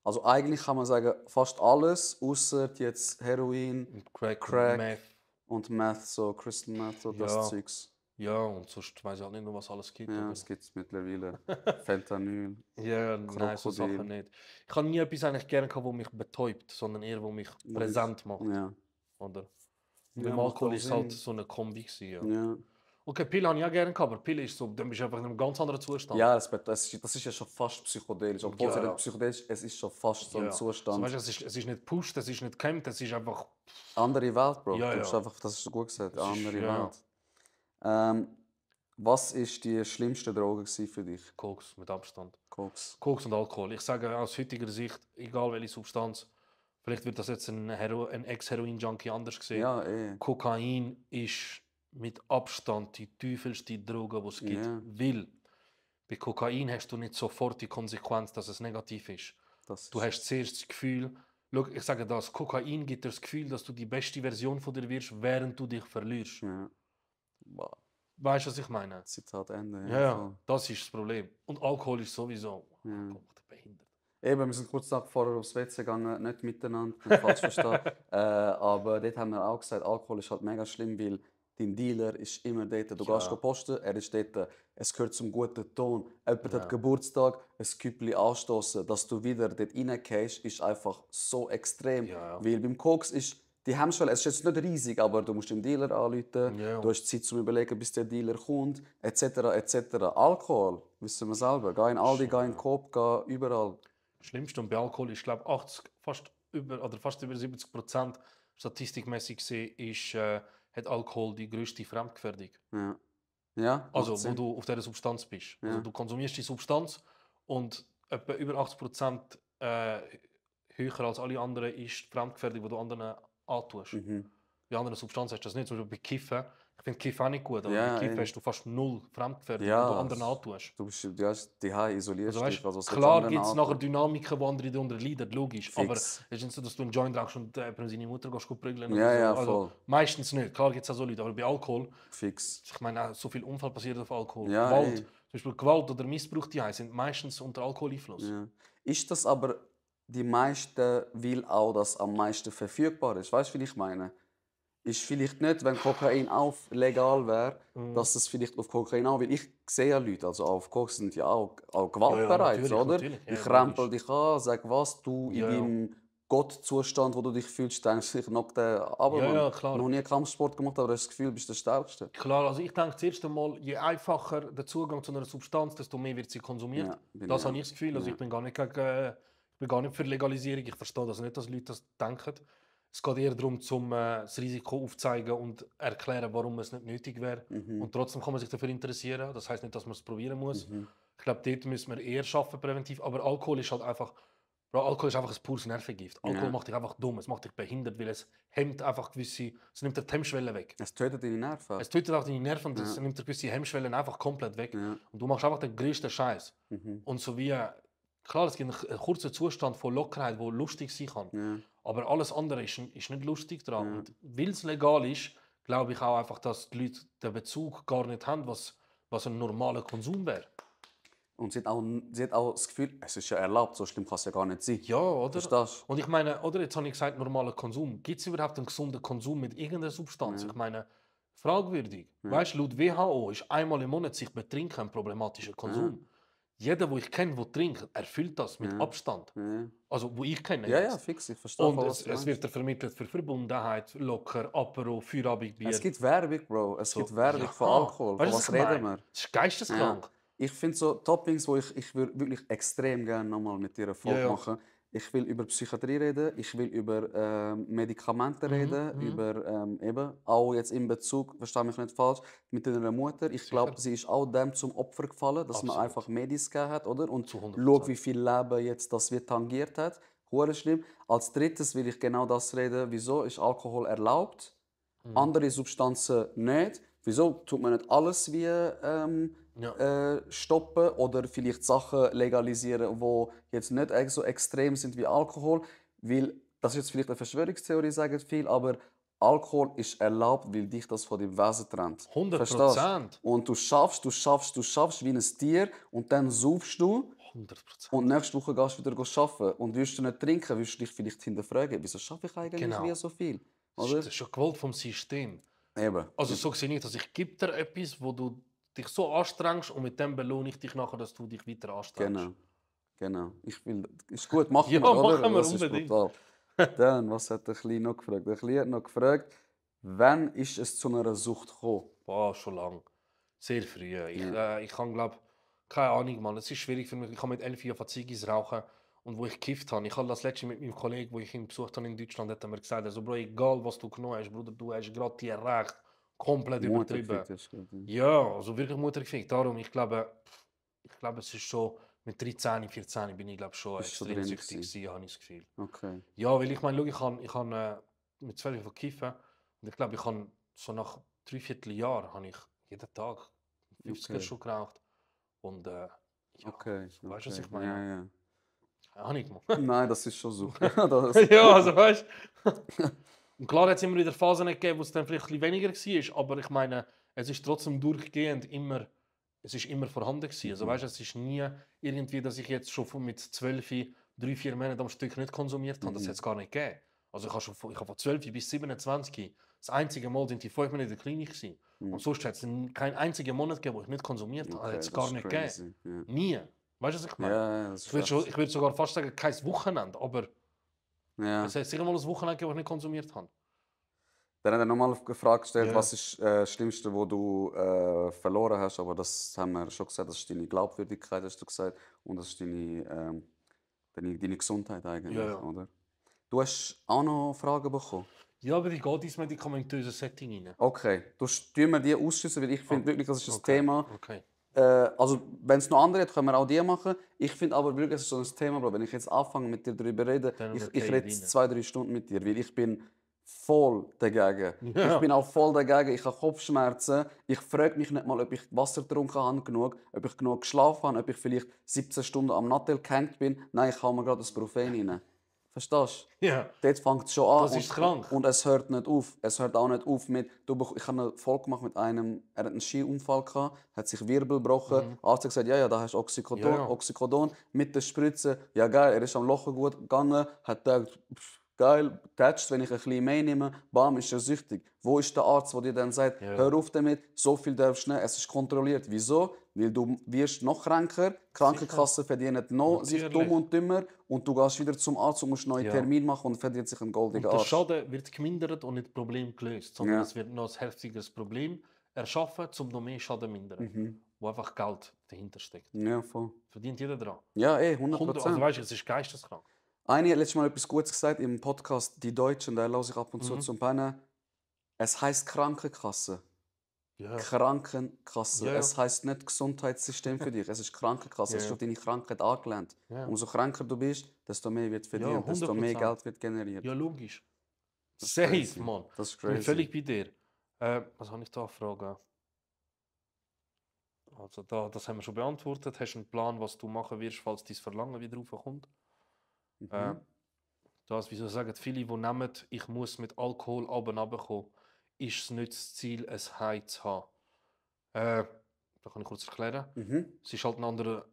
Also eigentlich kann man sagen, fast alles, außer jetzt Heroin Und Crack, Crack. und Meth. und Meth, so Crystal Meth, so das Ja. Zeugs. Ja, und sonst weiß ich halt nicht noch, was alles gibt. Ja, aber- es gibt mittlerweile. Fentanyl. Ja, nein, so Krokodil. Sachen nicht. Ich habe nie etwas eigentlich gerne gehabt, das mich betäubt, sondern eher, das mich präsent macht. Ja. Oder? Und beim macht Alkohol auch ist es halt Sinn. so eine Kombi gewesen, ja. Ja. Okay, Pille habe ich auch gerne gehabt, aber Pille ist so, dann bist du einfach in einem ganz anderen Zustand. Ja, das ist ja schon fast psychedelisch. Obwohl es Ja, ja ja. nicht psychedelisch ist, es ist schon fast so ein Ja. Zustand. So, weißt du, es ist nicht gepusht, es ist nicht gehemmt, es ist einfach... Andere Welt, Bro. Ja, Du bist ja. einfach, das ist gut gesagt, Das ist- andere ja, ja. Welt. Was war die schlimmste Droge gewesen für dich? Koks, mit Abstand. Koks. Koks und Alkohol. Ich sage aus heutiger Sicht, egal welche Substanz, vielleicht wird das jetzt ein Ex-Heroin-Junkie anders gesehen. Ja, eh. Kokain ist mit Abstand die teufelsste Droge, die es gibt. Ja. Weil bei Kokain hast du nicht sofort die Konsequenz, dass es negativ ist. Das Du hast zuerst das Gefühl, schau, ich sage das, Kokain gibt dir das Gefühl, dass du die beste Version von dir wirst, während du dich verlierst. Ja. Wow. Weißt du, was ich meine? Zitat Ende. Ja, voll. das ist das Problem. Und Alkohol ist sowieso Ja. behindert. Eben, wir sind kurz vorher aufs WC gegangen, nicht miteinander, nicht falsch verstehen. Aber dort haben wir auch gesagt, Alkohol ist halt mega schlimm, weil dein Dealer ist immer dort. Du Ja. gehst posten, er ist dort. Es gehört zum guten Ton. Jemand Ja. hat Geburtstag, ein Küppli anstoßen, dass du wieder dort reingehst, ist einfach so extrem. Ja. Weil beim Koks ist die Hemmschwelle, es ist jetzt nicht riesig, aber du musst dem Dealer anrufen, Ja. du hast Zeit zum Überlegen, bis der Dealer kommt, etc. etc. Alkohol, wissen wir selber. Geh in Aldi, geh in Coop, geh überall. Schlimmste und bei Alkohol ist, glaube ich, fast über 70% statistikmäßig gesehen, hat Alkohol die größte Fremdgefährdung. Ja. Ja, Also, macht wo Sinn. du auf dieser Substanz bist. Ja. Also, du konsumierst die Substanz und etwa über 80% höher als alle anderen ist die Fremdgefährdung, die du anderen antust. Mhm. Bei anderen Substanzen hast du das nicht. Zum Beispiel bei Kiffen. Ich finde Kiffen auch nicht gut, aber Ja, bei Kiffen ey. hast du fast null Fremdgefährdung, Ja, die du anderen es- antust. Du bist die isolierst Also, dich. weißt, Also, was klar willst du gibt es anderen nachher Dynamiken, die andere darunter leiden, logisch. Fix. Aber es ist nicht so, dass du einen Joint rauchst und seine Mutter gehst prügeln. Ja, oder so. ja, Also, voll. meistens nicht. Klar gibt es auch so Leute, aber bei Alkohol, Fix. ich meine, auch so viel Unfall passiert auf Alkohol. Ja, Gewalt, ey. zum Beispiel Gewalt oder Missbrauch, die sind meistens unter Alkoholeinfluss. Ja. Ist das aber die meisten, weil auch das am meisten verfügbar ist? Weißt du, wie ich meine? Ist vielleicht nicht, wenn Kokain auch legal wäre, dass es vielleicht auf Kokain auch, weil ich sehe ja Leute, also auf Koks sind ja auch gewaltbereit, natürlich, oder? natürlich. Ja, Ich ja, rempel dich an, sag was, du Ja, ja. in deinem Gottzustand, wo du dich fühlst, denkst du, ich knock den ab, Ja, Mann. ja, klar. Noch nie Kampfsport gemacht, aber du hast das Gefühl, du bist der Stärkste. Klar, also ich denke zuerst einmal, je einfacher der Zugang zu einer Substanz, desto mehr wird sie konsumiert. Ja, bin Das ich habe auch. ich das Gefühl. Also Ja. ich bin gar nicht für Legalisierung. Ich verstehe das nicht, dass Leute das denken. Es geht eher darum, das Risiko aufzuzeigen und erklären, warum es nicht nötig wäre. Mhm. Und trotzdem kann man sich dafür interessieren. Das heißt nicht, dass man es probieren muss. Ich glaube, dort müssen wir eher schaffen präventiv. Aber Alkohol ist halt einfach, Bro, Alkohol ist einfach ein pures Nervengift. Alkohol Ja. macht dich einfach dumm, es macht dich behindert, weil es hemmt einfach gewisse, es nimmt dir die Hemmschwelle weg. Es tötet deine Nerven. Es tötet auch deine Nerven und es nimmt dir gewisse Hemmschwellen einfach komplett weg. Ja. Und du machst einfach den größten Scheiß. Mhm. Und so wie, klar, es gibt einen kurzen Zustand von Lockerheit, der lustig sein kann. Ja. Aber alles andere ist nicht lustig dran. Und weil es legal ist, glaube ich auch einfach, dass die Leute den Bezug gar nicht haben, was ein normaler Konsum wäre. Und sie hat auch das Gefühl, es ist ja erlaubt, so schlimm kann es ja gar nicht sein. Ja, oder? Verstehst Und ich meine, oder jetzt habe ich gesagt, normaler Konsum. Gibt es überhaupt einen gesunden Konsum mit irgendeiner Substanz? Ja. Ich meine, fragwürdig. Weißt du, laut WHO ist einmal im Monat sich betrinken ein problematischer Konsum. Jeder, den ich kenne, der trinkt, erfüllt das mit Abstand. Ja. Also, wo ich kenne. Ja, jetzt. ja, fix, ich verstehe Und voll, es du meinst. wird dir vermittelt für Verbundenheit, locker, Apero, Feierabendbier. Es gibt Werbung, Bro. Es gibt Werbung Ja. von Alkohol. Von Weißt du, was ich reden meine? wir? Das ist geisteskrank. Ich finde so Toppings, wo ich würde wirklich extrem gerne nochmal mit dir eine Folge Ja, ja. machen. Ich will über Psychiatrie reden, ich will über Medikamente reden, über eben, auch jetzt in Bezug, verstehe mich nicht falsch, mit deiner Mutter. Ich glaube, sie ist auch dem zum Opfer gefallen, dass man Absolut. einfach Medis gegeben hat, oder? Und Zu 100%. schau, wie viel Leben jetzt das wir tangiert hat. Hure schlimm. Als drittes will ich genau das reden, wieso ist Alkohol erlaubt, andere Substanzen nicht. Wieso tut man nicht alles wie stoppen oder vielleicht Sachen legalisieren, die jetzt nicht so extrem sind wie Alkohol? Weil, das ist jetzt vielleicht eine Verschwörungstheorie, sagen viele, aber Alkohol ist erlaubt, weil dich das von deinem Wesen trennt. 100%. Verstehst du? Und du schaffst wie ein Tier und dann saufst du 100%. und nächste Woche gehst du wieder arbeiten. Und willst du nicht trinken, willst du dich vielleicht hinterfragen, wieso schaffe ich eigentlich Genau. wie so viel? Das Oder? ist schon gewollt vom System. Eben. Also so sehe ich das. Ich gebe dir etwas, wo du dich so anstrengst und mit dem belohne ich dich nachher, dass du dich weiter anstrengst. Genau. Ich will, ist gut, machen Ja, wir, oder? machen wir Das ist unbedingt. brutal. Dann, was hat der Kleine noch gefragt? Der Kleine hat noch gefragt, Wann ist es zu einer Sucht gekommen? Boah, schon lang. Sehr früh. Ich kann, glaube keine Ahnung, Mann. Es ist schwierig für mich. Ich habe mit 11 Jahren Ziggis rauchen und wo ich gekifft habe. Ich habe das letzte mit meinem Kollegen, wo ich ihn besucht habe in Deutschland, hat er mir gesagt, also, Bro, egal was du genommen hast, Bruder, du hast gerade dir recht. Komplett übertrieben. Mutter gefickt hast, Ja, also wirklich Mutter gefickt. Darum, ich glaube, es ist schon mit 13, 14 bin ich glaube schon Bist schon extrem drin süchtig gewesen, habe ich das Gefühl. Okay. Ja, weil ich meine, schau, ich habe mit 12 Jahren kiffen und ich glaube, ich habe so nach 3/4 Jahr habe ich jeden Tag 50er Okay. schon geraucht. Und ja, Okay. weißt du, was okay. ich meine? Ja, ja. Keine Ahnung, Mann. Nein, das ist schon Sucht. Das, Ja, also weißt du. Und klar hat es immer wieder Phasen gegeben, wo es dann vielleicht ein bisschen weniger war, aber ich meine, es ist trotzdem durchgehend immer, es ist immer vorhanden gewesen. Also weißt du, es ist nie irgendwie, dass ich jetzt schon mit 12, 3-4 Monaten am Stück nicht konsumiert habe. Das hat es gar nicht gegeben. Also ich habe von 12 bis 27, das einzige Mal sind die 5 Monate in der Klinik gewesen. Und sonst hat es keinen einzigen Monat gegeben, wo ich nicht konsumiert habe. Okay, Hat es das gar ist nicht crazy, gegeben. ja. Nie. Weißt du, was ich meine? Ja, das ist Ich würde sogar fast sagen, kein Wochenende, aber ja. es hat sicher mal ein Wochenende gegeben, wo ich nicht konsumiert habe. Dann hat er nochmal eine Frage gestellt, Ja. was ist das Schlimmste, was du verloren hast, aber das haben wir schon gesagt, das ist deine Glaubwürdigkeit, hast du gesagt, und das ist deine Gesundheit eigentlich, Ja, ja. oder? Du hast auch noch Fragen bekommen? Ja, aber ich gehe ins medikamentöse Setting rein. Okay, du tun wir die ausschließen, weil ich finde wirklich, das ist ein Okay, Thema. Okay. Also, wenn es noch andere hat, können wir auch die machen. Ich finde aber wirklich, es ist so ein Thema, Bro. Wenn ich jetzt anfange mit dir darüber reden, Dann ich okay, rede rein. 2-3 Stunden mit dir, weil ich bin voll dagegen. Ja. Ich bin auch voll dagegen. Ich habe Kopfschmerzen. Ich frage mich nicht mal, ob ich Wasser getrunken habe genug, ob ich genug geschlafen habe, ob ich vielleicht 17 Stunden am Nattel gehängt bin. Nein, ich habe mir gerade das Profen rein. Verstehst du? Ja. Dort fängt es schon an. Das ist krank. Und es hört nicht auf. Es hört auch nicht auf mit. Ich habe eine Folge gemacht mit einem, er hat einen Skiunfall gehabt, hat sich Wirbel gebrochen. Arzt hat gesagt, ja, da hast du Oxycodon, Ja, ja. Oxycodon mit der Spritze. Ja, geil, er ist am Loch gut gegangen, hat gedacht, geil, tätscht, wenn ich ein bisschen mehr nehme, bam, ist er süchtig. Wo ist der Arzt, der dir dann sagt, Ja. hör auf damit, so viel darfst du nicht, es ist kontrolliert. Wieso? Weil du wirst noch kränker, die Krankenkassen verdienen noch sich Natürlich. dumm und dümmer und du gehst wieder zum Arzt und musst einen neuen Ja. Termin machen und verdient sich einen Und goldenen der Arsch. Schaden wird gemindert und nicht das Problem gelöst, sondern Ja. es wird noch ein heftigeres Problem erschaffen, um noch mehr Schaden zu mindern. Wo einfach Geld dahinter steckt. Ja, voll. Verdient jeder dran. Ja, 100%. Also weißt du, es ist geisteskrank. Eine hat letztes Mal etwas Gutes gesagt im Podcast «Die Deutschen», da lasse ich ab und zu zum Pennen. Es heisst Krankenkasse. Ja. Krankenkasse. Ja, ja. Es heisst nicht Gesundheitssystem für dich, es ist Krankenkasse. Es ist Ja. auf deine Krankheit angelehnt. Ja. Umso kränker du bist, desto mehr wird verdient, desto mehr 100%. Geld wird generiert. Ja, logisch. Das ist Safe, crazy. Mann. Das ist Ich bin crazy. völlig bei dir. Was habe ich da fragen? Also das haben wir schon beantwortet. Hast du einen Plan, was du machen wirst, falls dein Verlangen wieder raufkommt? Wieso sagen viele, die nehmen, ich muss mit Alkohol runterkommen, ist es nicht das Ziel, ein High zu haben? Da kann ich kurz erklären. Es ist halt ein anderer.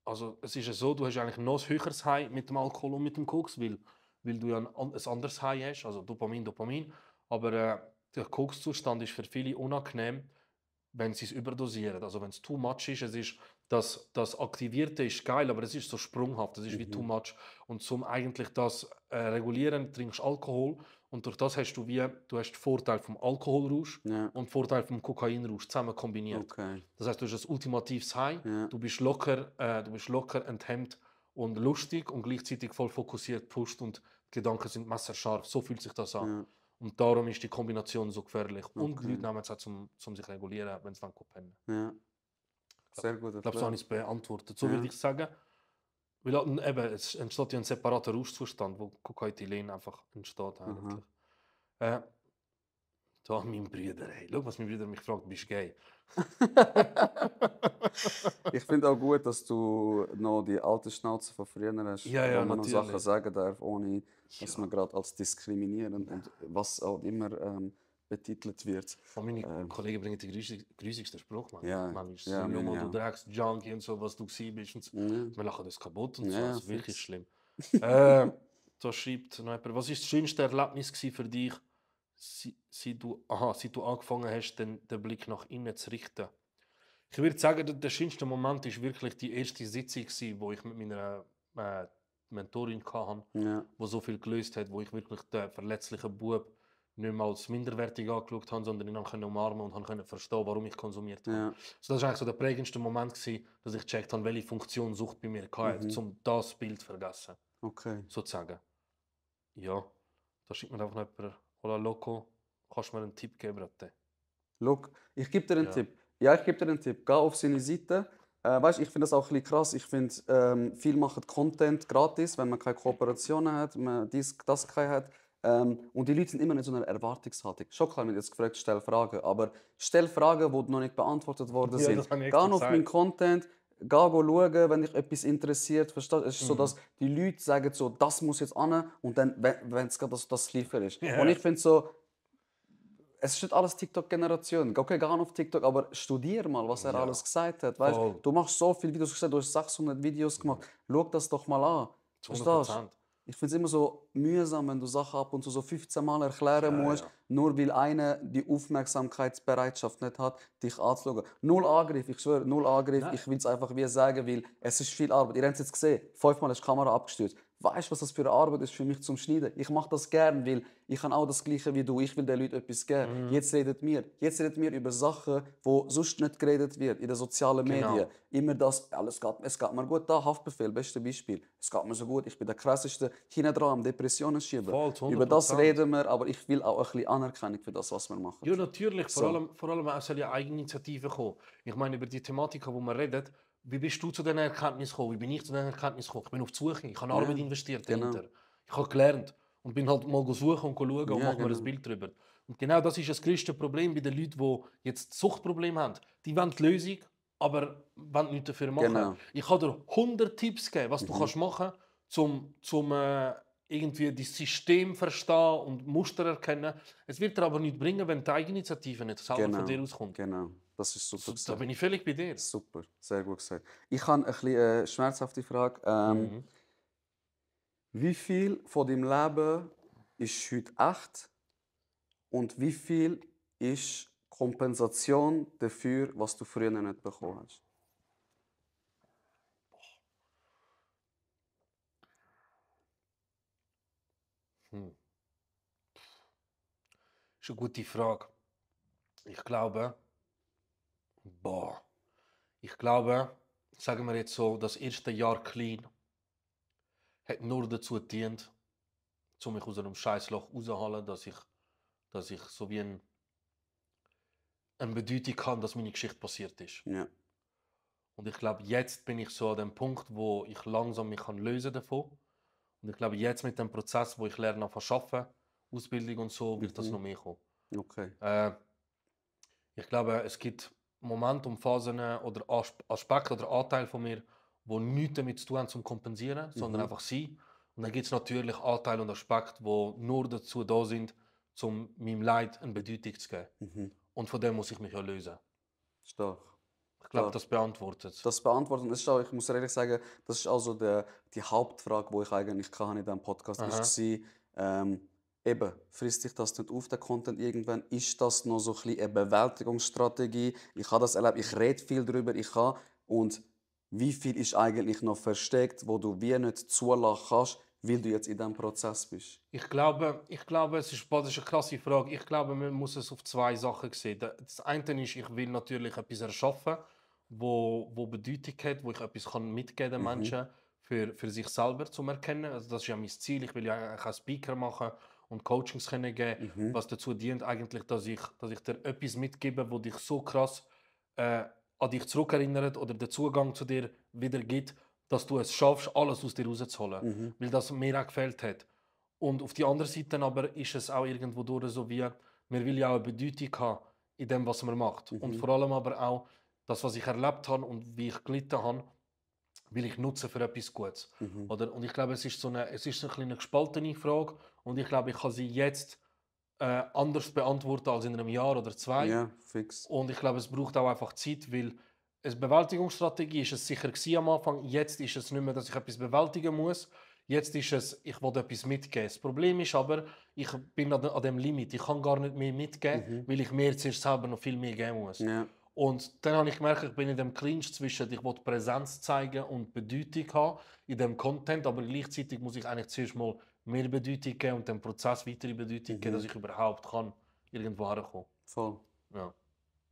Also es ist ja so, du hast eigentlich noch ein höheres High mit dem Alkohol und mit dem Koks, weil du ja ein anderes High hast, also Dopamin. Aber der Kokszustand ist für viele unangenehm, wenn sie es überdosieren. Also wenn es too much ist, das Aktivierte ist geil, aber es ist so sprunghaft, es ist wie too much. Und zum eigentlich das regulieren, trinkst du Alkohol und durch das hast du hast den Vorteil vom Alkoholrausch Ja. und den Vorteil vom Kokainrausch zusammen kombiniert. Okay. Das heißt, du hast ein ultimatives High, Ja. du bist locker, enthemmt und lustig und gleichzeitig voll fokussiert, pusht und die Gedanken sind messerscharf. So fühlt sich das an. Ja. Und darum ist die Kombination so gefährlich. Und Okay. die Leute nehmen es auch zum sich regulieren, wenn sie pennen. Ja. Sehr gut. Ich glaube, so habe ich es beantwortet. So Ja. würde ich sagen. Weil eben, es entsteht ja ein separater Rauschzustand, wo Kokainethylen einfach entsteht. Eigentlich. Da mein Bruder, hey. Schau, was mein Bruder mich fragt, bist du gay? Ich finde auch gut, dass du noch die alte Schnauze von früher hast, Ja, ja, wo man noch natürlich. Sachen sagen darf, ohne dass man gerade als diskriminierend und was auch immer betitelt wird. Von meine Kollegen bringen den grusigsten Spruch, man. Ja, Manchmal. ja, So, ja. du Drecks, Junkie und so, was du gewesen bist. Und so. Ja. Wir lachen das kaputt und so. Ja, Das ist wirklich fix. schlimm. Da schreibt noch jemand, was war das schönste Erlebnis gewesen für dich, seit du angefangen hast, den Blick nach innen zu richten? Ich würde sagen, der schönste Moment war wirklich die erste Sitzung, die ich mit meiner Mentorin hatte, Ja. die so viel gelöst hat, wo ich wirklich den verletzlichen Bub nicht mehr als minderwertig angeschaut habe, sondern ihn konnte umarmen und konnte verstehen, warum ich konsumiert habe. Ja. So, das war eigentlich so der prägendste Moment gewesen, dass ich gecheckt habe, welche Funktion Sucht bei mir hatte, um das Bild zu vergessen. Okay. Sozusagen. Ja, da schickt mir einfach noch jemand, Hola Loco, kannst du mir einen Tipp geben, Brate? Look, ich gebe dir einen Ja. Tipp. Ja, ich gebe dir einen Tipp. Geh auf seine Seite. Weißt, ich finde das auch ein bisschen krass. Ich finde, viele machen Content gratis, wenn man keine Kooperationen hat, man das keine hat. Und die Leute sind immer in so einer Erwartungshaltung. Schon klar, wenn jetzt gefragt, stell Fragen. Aber stell Fragen, die noch nicht beantwortet worden Ja, sind. das habe ich Geh extra auf meinen gesagt. Content, geh schauen, wenn dich etwas interessiert. Verstehst? Es ist so, dass die Leute sagen, so, das muss jetzt an. Und dann, wenn es gerade das Liefer ist. Ja. Und ich finde so, es ist nicht alles TikTok-Generation. Okay, geh auf TikTok, aber studier mal, was er Ja. alles gesagt hat. Weißt? Voll. Du machst so viele Videos, du hast 600 Videos gemacht. Schau das doch mal an. Verstehst du? 100%. Ich finde es immer so mühsam, wenn du Sachen ab und zu so 15 Mal erklären musst, ja. nur weil einer die Aufmerksamkeitsbereitschaft nicht hat, dich anzuschauen. Null Angriff, ich schwöre, null Angriff. Nein. Ich will es einfach wie sagen, weil es ist viel Arbeit. Ihr habt es jetzt gesehen, 5-mal ist die Kamera abgestürzt. Weißt du, was das für eine Arbeit ist für mich zum Schneiden? Ich mache das gern, weil ich habe auch das Gleiche wie du. Ich will den Leuten etwas geben. Jetzt redet wir über Sachen, wo sonst nicht geredet wird in den sozialen Genau. Medien. Immer das, es geht mir gut da, Haftbefehl, beste Beispiel. Es geht mir so gut, ich bin der krasseste hinten dran am Depressionen schieben. Voll, zu Über das 100%. reden wir, aber ich will auch ein bisschen Anerkennung für das, was wir machen. Ja, natürlich. So. Vor allem auch soll ja Eigeninitiative kommen. Ich meine, über die Thematik, die wir reden, wie bist du zu dieser Erkenntnis gekommen? Wie bin ich zu dieser Erkenntnis gekommen? Ich bin auf die Suche, ich habe Arbeit investiert genau. dahinter. Ich habe gelernt und bin halt mal suchen und schauen und Ja, machen mir genau. ein Bild darüber. Und genau das ist das größte Problem bei den Leuten, die jetzt Suchtprobleme haben. Die wollen die Lösung, aber wollen nichts dafür machen. Genau. Ich kann dir 100 Tipps geben, was du kannst machen kannst, um irgendwie das System verstehen und Muster erkennen. Es wird dir aber nichts bringen, wenn die Eigeninitiative nicht selber von dir auskommt. Genau, das ist super So, da gesagt. bin ich völlig bei dir. Super, sehr gut gesagt. Ich habe eine bisschen schmerzhafte Frage. Wie viel von deinem Leben ist heute echt und wie viel ist Kompensation dafür, was du früher nicht bekommen hast? Das ist eine gute Frage. Ich glaube, sagen wir jetzt so, das erste Jahr clean hat nur dazu gedient, um mich aus einem Scheißloch rauszuholen, dass ich so wie eine Bedeutung habe, dass meine Geschichte passiert ist. Ja. Und ich glaube, jetzt bin ich so an dem Punkt, wo ich langsam mich lösen davon. Und ich glaube, jetzt mit dem Prozess, wo ich lerne zu arbeiten, Ausbildung und so, wird das noch mehr kommen. Okay. Ich glaube, es gibt Momente und Phasen oder Aspekte oder Anteile von mir, die nichts damit zu tun haben, zum Kompensieren, sondern einfach sein. Und dann gibt es natürlich Anteile und Aspekte, die nur dazu da sind, um meinem Leid eine Bedeutung zu geben. Und von dem muss ich mich ja lösen. Stark. Ich glaube, das beantwortet. Das beantworten, das ist auch, ich muss ehrlich sagen, das ist auch so die Hauptfrage, die ich eigentlich in diesem Podcast war. Eben, frisst sich das nicht auf, der Content irgendwann? Ist das noch so ein bisschen eine Bewältigungsstrategie? Ich habe das erlebt, ich rede viel darüber, und wie viel ist eigentlich noch versteckt, wo du wie nicht zulassen kannst, weil du jetzt in diesem Prozess bist? Ich glaube, das ist eine krasse Frage. Ich glaube, man muss es auf zwei Sachen sehen. Das eine ist, ich will natürlich etwas erschaffen, wo Bedeutung hat, wo ich etwas mitgeben kann den Menschen für sich selber zu erkennen. Also das ist ja mein Ziel. Ich will ja eigentlich auch Speaker machen und Coachings geben, was dazu dient eigentlich, dass ich dir etwas mitgebe, wo dich so krass an dich zurückerinnert oder den Zugang zu dir wieder gibt, dass du es schaffst, alles aus dir rauszuholen. Weil das mir auch gefällt hat. Und auf die andere Seite aber ist es auch irgendwo durch so wie, man will ja auch eine Bedeutung haben in dem, was man macht. Und vor allem aber auch das, was ich erlebt habe und wie ich gelitten habe, will ich nutzen für etwas Gutes. Oder? Und ich glaube, es ist eine kleine gespaltene Frage und ich glaube, ich kann sie jetzt anders beantworten als in einem Jahr oder zwei. Ja, fix. Und ich glaube, es braucht auch einfach Zeit, weil eine Bewältigungsstrategie ist es sicher gewesen am Anfang. Jetzt ist es nicht mehr, dass ich etwas bewältigen muss. Jetzt ist es, ich will etwas mitgeben. Das Problem ist aber, ich bin an dem Limit. Ich kann gar nicht mehr mitgeben, weil ich mir zuerst selber noch viel mehr geben muss. Ja. Und dann habe ich gemerkt, ich bin in dem Clinch zwischen, ich will Präsenz zeigen und Bedeutung haben in dem Content, aber gleichzeitig muss ich eigentlich zuerst mal mehr Bedeutung geben und dem Prozess weitere Bedeutung geben, dass ich überhaupt kann irgendwo herkommen. Voll. Ja.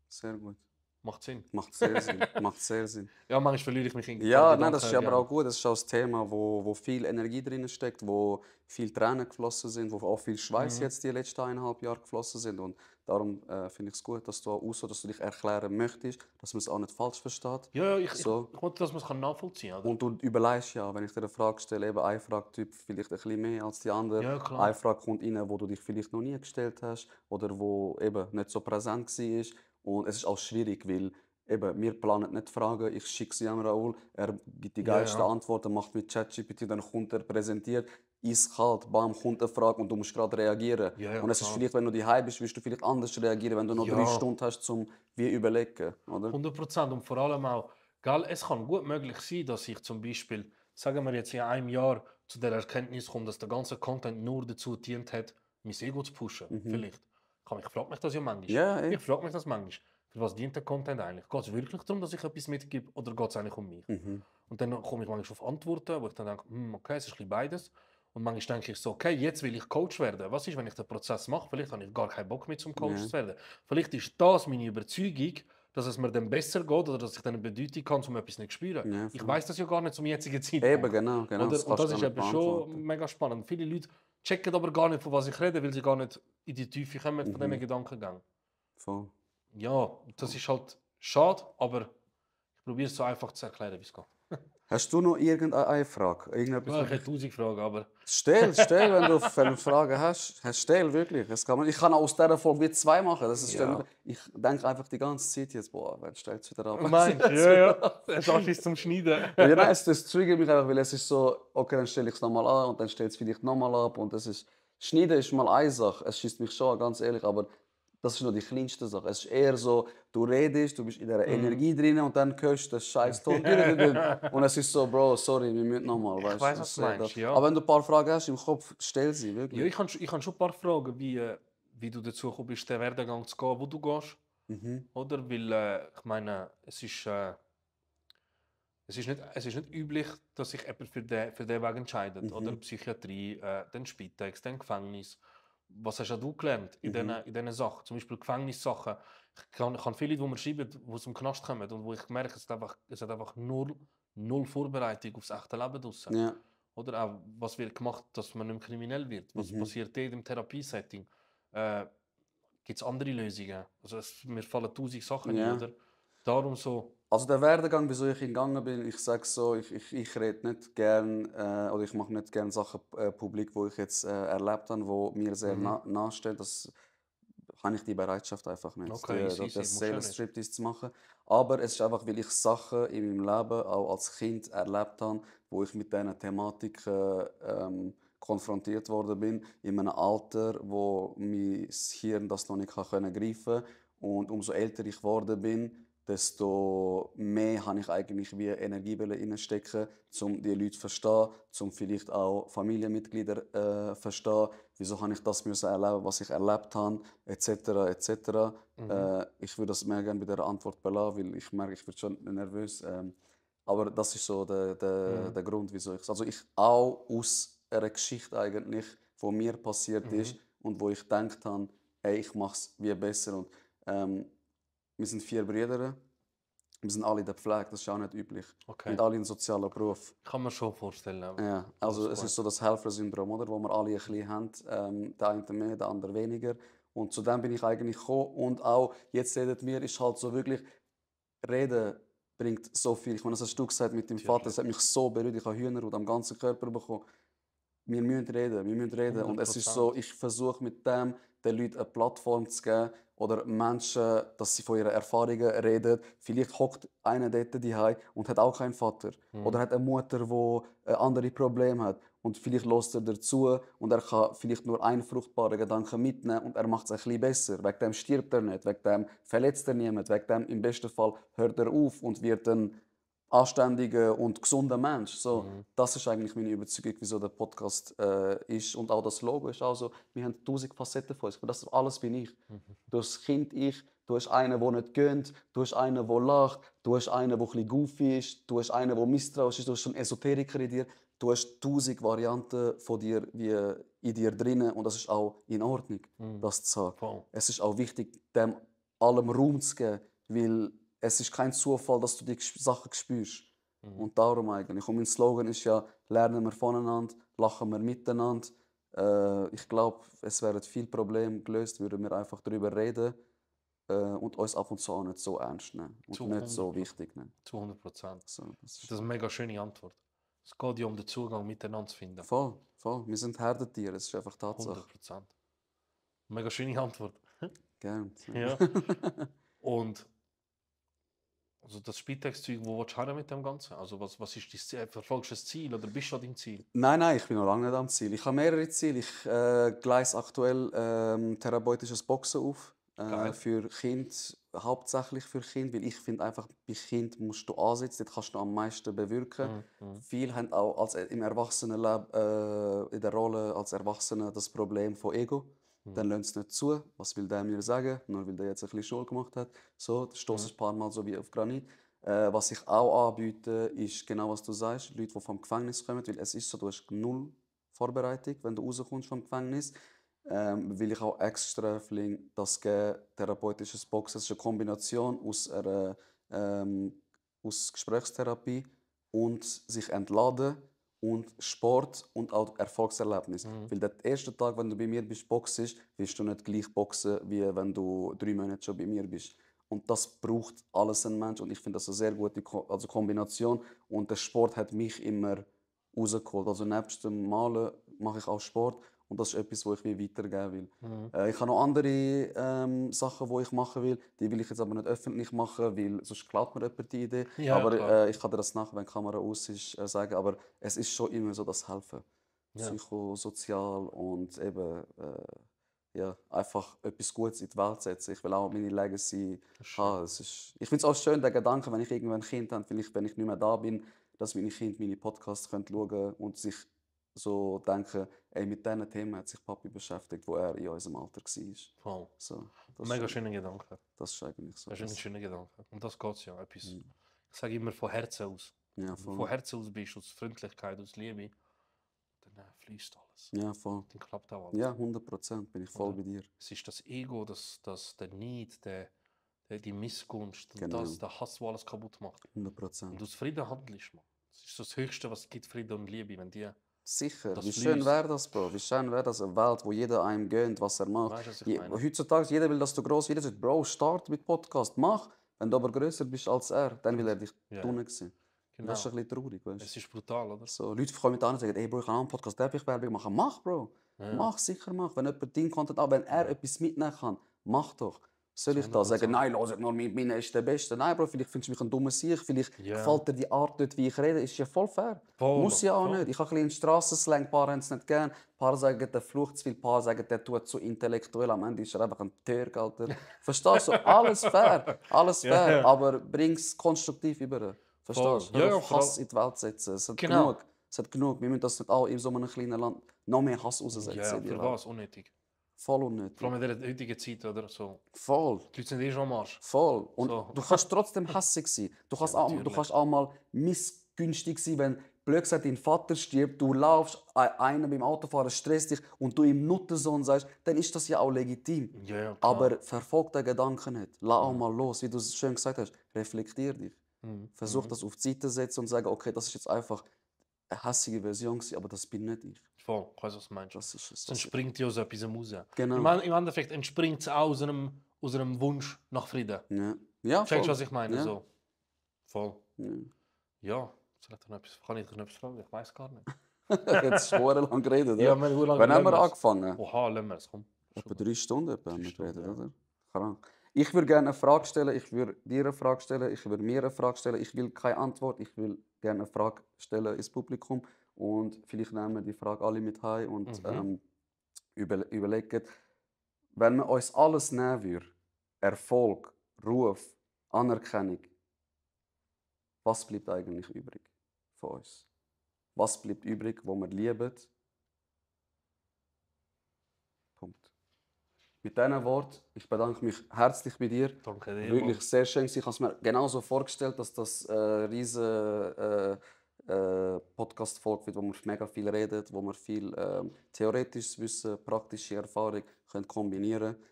Sehr gut. Macht Sinn. Macht sehr Sinn. Macht sehr Sinn. Ja, manchmal verliere ich mich in Ja, Gedanken nein, das ist aber gerne. auch gut. Das ist auch ein Thema, wo viel Energie drin steckt, wo viel Tränen geflossen sind, wo auch viel Schweiß jetzt die letzten 1,5 Jahre geflossen sind. Und darum finde ich es gut, dass du auch so, dass du dich erklären möchtest, dass man es auch nicht falsch versteht. Ja, ich So. wollte, dass man es nachvollziehen kann. Und du überlegst ja, wenn ich dir eine Frage stelle, eben ein Fragetyp vielleicht ein bisschen mehr als die andere. Ja, klar. Eine Frage kommt rein, wo du dich vielleicht noch nie gestellt hast oder wo eben nicht so präsent war. Und es ist auch schwierig, weil eben, wir planen nicht Fragen, ich schicke sie an Raoul, er gibt die geilsten Antworten, macht mit ChatGPT, dann kommt er präsentiert, eiskalt, bam, kommt eine Frage und du musst gerade reagieren. Ja, und es ist klar. vielleicht, wenn du daheim bist, wirst du vielleicht anders reagieren, wenn du noch 3 Stunden hast, zum wie überlegen, oder? 100%. Und vor allem auch, gell, es kann gut möglich sein, dass ich zum Beispiel, sagen wir jetzt in einem Jahr, zu der Erkenntnis komme, dass der ganze Content nur dazu dient hat, mein Ego zu pushen. Vielleicht. Ich frage mich das ja manchmal. Ja, Ich frage mich das manchmal. Für was dient der Content eigentlich? Geht es wirklich darum, dass ich etwas mitgebe oder geht es eigentlich um mich? Und dann komme ich manchmal auf Antworten, wo ich dann denke, okay, es ist ein bisschen beides. Und manchmal denke ich so, okay, jetzt will ich Coach werden. Was ist, wenn ich den Prozess mache? Vielleicht habe ich gar keinen Bock mehr, zum Coach zu werden. Vielleicht ist das meine Überzeugung, dass es mir dann besser geht oder dass ich dann eine Bedeutung kann, um etwas nicht zu spüren. Ja, ich weiß das ja gar nicht zum jetzigen Zeitpunkt. Eben, genau. Oder? Das Und das kannst du ist nicht eben schon beantworten. mega spannend. Viele Leute checken aber gar nicht, von was ich rede, weil sie gar nicht in die Tiefe kommen von diesen Gedankengang. Voll. Ja, das ist halt schade, aber ich probiere es so einfach zu erklären, wie es geht. Hast du noch irgendeine Frage? Irgendetwas, Ja, ich hätte 1000 Fragen, aber Stell, wenn du Fragen hast. Stell wirklich. Ich kann aus dieser Folge wie 2 machen. Das ist Ja. ich denke einfach die ganze Zeit jetzt, boah, wer stellt es wieder ab? meinst du? Ja. Das ist zum Schneiden. Ja, nein, das triggert mich einfach, weil es ist so, okay, dann stelle ich es nochmal an und dann stellt es vielleicht nochmal ab. Und das ist, Schneiden ist mal eine Sache, es schießt mich schon an, ganz ehrlich, aber das ist nur die kleinste Sache. Es ist eher so, du redest, du bist in dieser Energie drin und dann hörst du den scheiß Ton. Und es ist so, Bro, sorry, wir müssen nochmal. Ich weiss, was du meinst, ja. Aber wenn du ein paar Fragen hast im Kopf, stell sie, wirklich. Ja, ich habe schon ein paar Fragen, wie du dazu gekommen bist, den Werdegang zu gehen, wo du gehst. Oder? Weil, ich meine, es ist nicht üblich, dass sich jemand für den Weg entscheidet. Oder Psychiatrie, dann Spitex, dann Gefängnis. Was hast du gelernt in diesen Sachen? Zum Beispiel Gefängnissachen. Ich kann viele, die mir schreiben, die aus dem Knast kommen und wo ich merke, es hat einfach null Vorbereitung aufs echte Leben draussen. Ja. Oder auch, was wird gemacht, dass man nicht mehr kriminell wird? Was passiert dort im Therapiesetting? Gibt es andere Lösungen? Also mir fallen 1000 Sachen Ja. ein, oder? Darum so. Also der Werdegang, wieso ich gegangen bin, ich sage so, ich rede nicht gern oder ich mache nicht gern Sachen publik, wo ich jetzt erlebt habe, wo mir sehr nahestehen. Das habe ich die Bereitschaft einfach nicht, Okay, easy, das muss ja nicht. Seelenstriptease zu machen. Aber es ist einfach, weil ich Sachen in meinem Leben auch als Kind erlebt habe, wo ich mit diesen Thematiken konfrontiert worden bin, in einem Alter, wo mein Hirn das noch nicht greifen konnte. Und umso älter ich geworden bin, desto mehr habe ich eigentlich wie Energie reinstecken, um die Leute zu verstehen, um vielleicht auch Familienmitglieder zu verstehen. Wieso habe ich das erleben, was ich erlebt habe, etc. etc. Ich würde das mehr gerne bei dieser Antwort belassen, weil ich merke, ich werde schon nervös. Aber das ist so der Grund, wieso ich es. Also ich auch aus einer Geschichte eigentlich, die mir passiert ist und wo ich gedacht habe, ey, ich mache es wie besser. Und, wir sind 4 Brüder. Wir sind alle in der Pflege, das ist auch nicht üblich. Okay. Mit alle in sozialen Beruf. Kann man schon vorstellen. Ja, also es ist so das Helfer-Syndrom, oder? Wo wir alle ein bisschen haben. Der eine mehr, der andere weniger. Und zu dem bin ich eigentlich gekommen. Und auch, jetzt redet mir, ist halt so wirklich, Reden bringt so viel. Ich meine, das hast du gesagt mit dem Vater, das hat mich so berührt, ich habe Hühnerhaut am ganzen Körper bekommen. Wir müssen reden. Und es ist so, ich versuche mit dem den Leuten eine Plattform zu geben oder Menschen, dass sie von ihren Erfahrungen reden. Vielleicht hockt einer dort daheim und hat auch keinen Vater. Oder hat eine Mutter, die andere Probleme hat. Und vielleicht hört er dazu und er kann vielleicht nur einen fruchtbaren Gedanken mitnehmen und er macht es ein bisschen besser. Wegen dem stirbt er nicht, wegen dem verletzt er niemand, wegen dem im besten Fall hört er auf und wird ein anständiger und gesunder Mensch. So, das ist eigentlich meine Überzeugung, wieso der Podcast ist. Und auch das Logo ist auch so, wir haben 1000 Facetten von uns. Das alles bin ich. Du hast das Kind ich, du hast einen, der nicht gönnt, du hast einen, der lacht, du hast einen, der ein bisschen goofy ist, du hast einen, der misstrauisch ist, du hast einen Esoteriker in dir. Du hast 1000 Varianten von dir wie in dir drinnen und das ist auch in Ordnung, das zu sagen. Voll. Es ist auch wichtig, dem allem Raum zu geben, weil es ist kein Zufall, dass du die Sachen spürst. Und darum eigentlich. Und mein Slogan ist ja, lernen wir voneinander, lachen wir miteinander. Ich glaube, es wären viele Probleme gelöst, würden wir einfach darüber reden und uns ab und zu auch nicht so ernst nehmen und Zu nicht so 100%. wichtig nehmen. Zu 100%. So, das Das ist ist eine mega schöne Antwort. Es geht ja um den Zugang miteinander zu finden. voll, voll. Wir sind Herdentiere, es ist einfach Tatsache. 100%. Mega schöne Antwort. Gern. Ja. Und also das Spitex-Zeug, wo willst du hin mit dem Ganzen? Also was ist dein Ziel? Verfolgst du das Ziel oder bist du an deinem Ziel? Nein, ich bin noch lange nicht am Ziel. Ich habe mehrere Ziele. Ich gleise aktuell therapeutisches Boxen auf. Geil. Für Kinder, hauptsächlich für Kinder, weil ich finde einfach, bei Kind musst du ansetzen, dort kannst du am meisten bewirken. Viele haben auch im Erwachsenenleben, in der Rolle als Erwachsene das Problem von Ego. Dann lassen sie es nicht zu. Was will der mir sagen? Nur weil der jetzt ein bisschen Schule gemacht hat. So, das stoßt ein paar Mal so wie auf Granit. Was ich auch anbiete, ist genau was du sagst. Leute, die vom Gefängnis kommen. Weil es ist so, du hast null Vorbereitung, wenn du rauskommst vom Gefängnis. Will ich auch extra das geben, therapeutisches Boxen. Es ist eine Kombination aus Gesprächstherapie und sich entladen und Sport und auch Erfolgserlebnis. Weil der erste Tag, wenn du bei mir bist, boxst, wirst du nicht gleich boxen, wie wenn du 3 Monate schon bei mir bist. Und das braucht alles ein Mensch und ich finde das eine sehr gute Kombination. Und der Sport hat mich immer rausgeholt. Also nebst dem Malen mache ich auch Sport und das ist etwas, was ich weitergeben will. Ich habe noch andere Sachen, die ich machen will. Die will ich jetzt aber nicht öffentlich machen, weil sonst klaut mir jemand die Idee. Ja, aber klar. ich kann dir das nachher, wenn die Kamera aus ist, sagen. Aber es ist schon immer so das Helfen. Ja. Psychosozial und eben ja, einfach etwas Gutes in die Welt setzen. Ich will auch meine Legacy haben. Ich finde es auch schön, der Gedanke, wenn ich irgendwann ein Kind habe, vielleicht, wenn ich nicht mehr da bin, dass meine Kinder meine Podcasts schauen können und sich so denken, ey, mit diesen Themen hat sich Papi beschäftigt, wo er in unserem Alter war. Voll. So, das Mega ist, schöner Gedanke. das ist eigentlich so. Das ist ein schöner Gedanke. Und das geht ja. Etwas, ich sage immer von Herzen aus. Ja, Wenn du voll. von Herzen aus bist, aus Freundlichkeit, aus Liebe, dann fließt alles. Ja, voll. Dann klappt auch alles. Ja, 100% bin ich voll Oder? bei dir. Es ist das Ego, der Neid, die Missgunst, und Genau. der Hass, der alles kaputt macht. 100%. Und aus Frieden handelst, man. Das ist so das Höchste, was es gibt, Frieden und Liebe. Wenn die, Sicher, das wie schön fließt. wäre das, Bro? Wie schön wäre das, eine Welt, wo jeder einem gönnt, was er macht. Weißt du, was ich meine? Heutzutage, jeder will, dass du gross wirst. Jeder sagt, Bro, start mit Podcast, mach. Wenn du aber grösser bist als er, dann will er dich Ja. tun sehen. Genau. Das ist ein bisschen traurig, weißt Es ist brutal, oder? so, Leute kommen mit an und sagen, ey, Bro, ich kann auch einen Podcast, darf ich Werbung machen? Mach, Bro. Ja. Mach, sicher mach. Wenn jemand deinen Content auch, wenn er etwas mitnehmen kann, mach doch. Soll ich da sagen, nein, hört nur mit mir ist der Beste? Nein, Bro, vielleicht findest du mich ein dummer Sieg, vielleicht Ja. gefällt dir die Art nicht, wie ich rede, ist ja voll fair. Voll, Muss ja auch voll. nicht. Ich habe ein bisschen Strassenslang, ein paar haben es nicht gern, ein paar sagen, der flucht zu viel, ein paar sagen, der tut zu intellektuell, am Ende ist er einfach ein Türk, Alter. Verstehst du? Alles fair, alles fair, Ja. aber bring es konstruktiv über. Verstehst du? Voll. Ja, Hör auf ja, Hass in die Welt setzen. Es hat Genau. genug. Es hat genug. Wir müssen das nicht auch in so einem kleinen Land noch mehr Hass raussetzen. Ja, in die für Welt. was? Unnötig. Voll unnötig. Vor allem in der heutigen Zeit, oder? So. Voll. Die Leute sind eh schon am Arsch. Voll. Und So. du kannst trotzdem hässig sein. Du kannst, Ja, auch, du natürlich. kannst auch mal missgünstig sein, wenn blöd gesagt dein Vater stirbt, du laufst, einer beim Autofahren stresst dich und du ihm Nuttensohn sagst, dann ist das ja auch legitim. Ja, ja, klar. Aber verfolg den Gedanken nicht. Lass auch mal los, wie du es schön gesagt hast. Reflektier dich. Versuch das auf die Seite zu setzen und sagen, okay, das ist jetzt einfach eine hässige Version, aber das bin nicht ich. Voll, ich weiss, was du meinst. Das ist es. Dann springt ja aus etwas raus. Genau. Im Endeffekt entspringt es auch aus einem Wunsch nach Frieden. Ja, ja, Checkst du, voll. was ich meine? Ja. So. Voll. Ja. Ja, kann ich dich noch etwas fragen? Ich weiß gar nicht. Jetzt schon lang geredet, Ja, oder? wir haben lange Wann haben wir lassen angefangen? Oha, lassen wir es, komm. Etwa 3 Stunden haben wir Stunden, geredet, ja. oder? Krank. Ich würde gerne eine Frage stellen, ich würde dir eine Frage stellen, ich würde mir eine Frage stellen. Ich will keine Antwort, ich will gerne eine Frage stellen ins Publikum. Und vielleicht nehmen wir die Frage alle mit heim und überlegen, wenn wir uns alles nehmen würden, Erfolg, Ruf, Anerkennung, was bleibt eigentlich übrig von uns? Was bleibt übrig, wo wir lieben? Punkt. Mit diesen Worten, ich bedanke mich herzlich bei dir. Danke dir. Wirklich sehr schön. Ich habe es mir genauso vorgestellt, dass das riesen Podcast-Folge wird, wo wir mega viel reden, wo wir viel theoretisches Wissen, praktische Erfahrung können kombinieren können.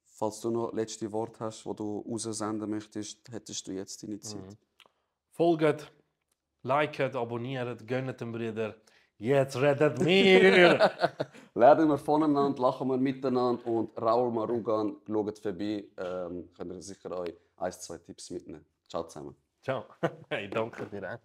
Falls du noch letzte Worte hast, die du raussenden möchtest, hättest du jetzt deine Zeit. Folgt, liket, abonniert, gönnt den Brüder. Jetzt redet mir! Lernen wir voneinander, lachen wir miteinander und Raul Marugan, schaut vorbei. Könnt ihr sicher euch 1, 2 Tipps mitnehmen. Ciao zusammen. Ciao. Hey, danke dir.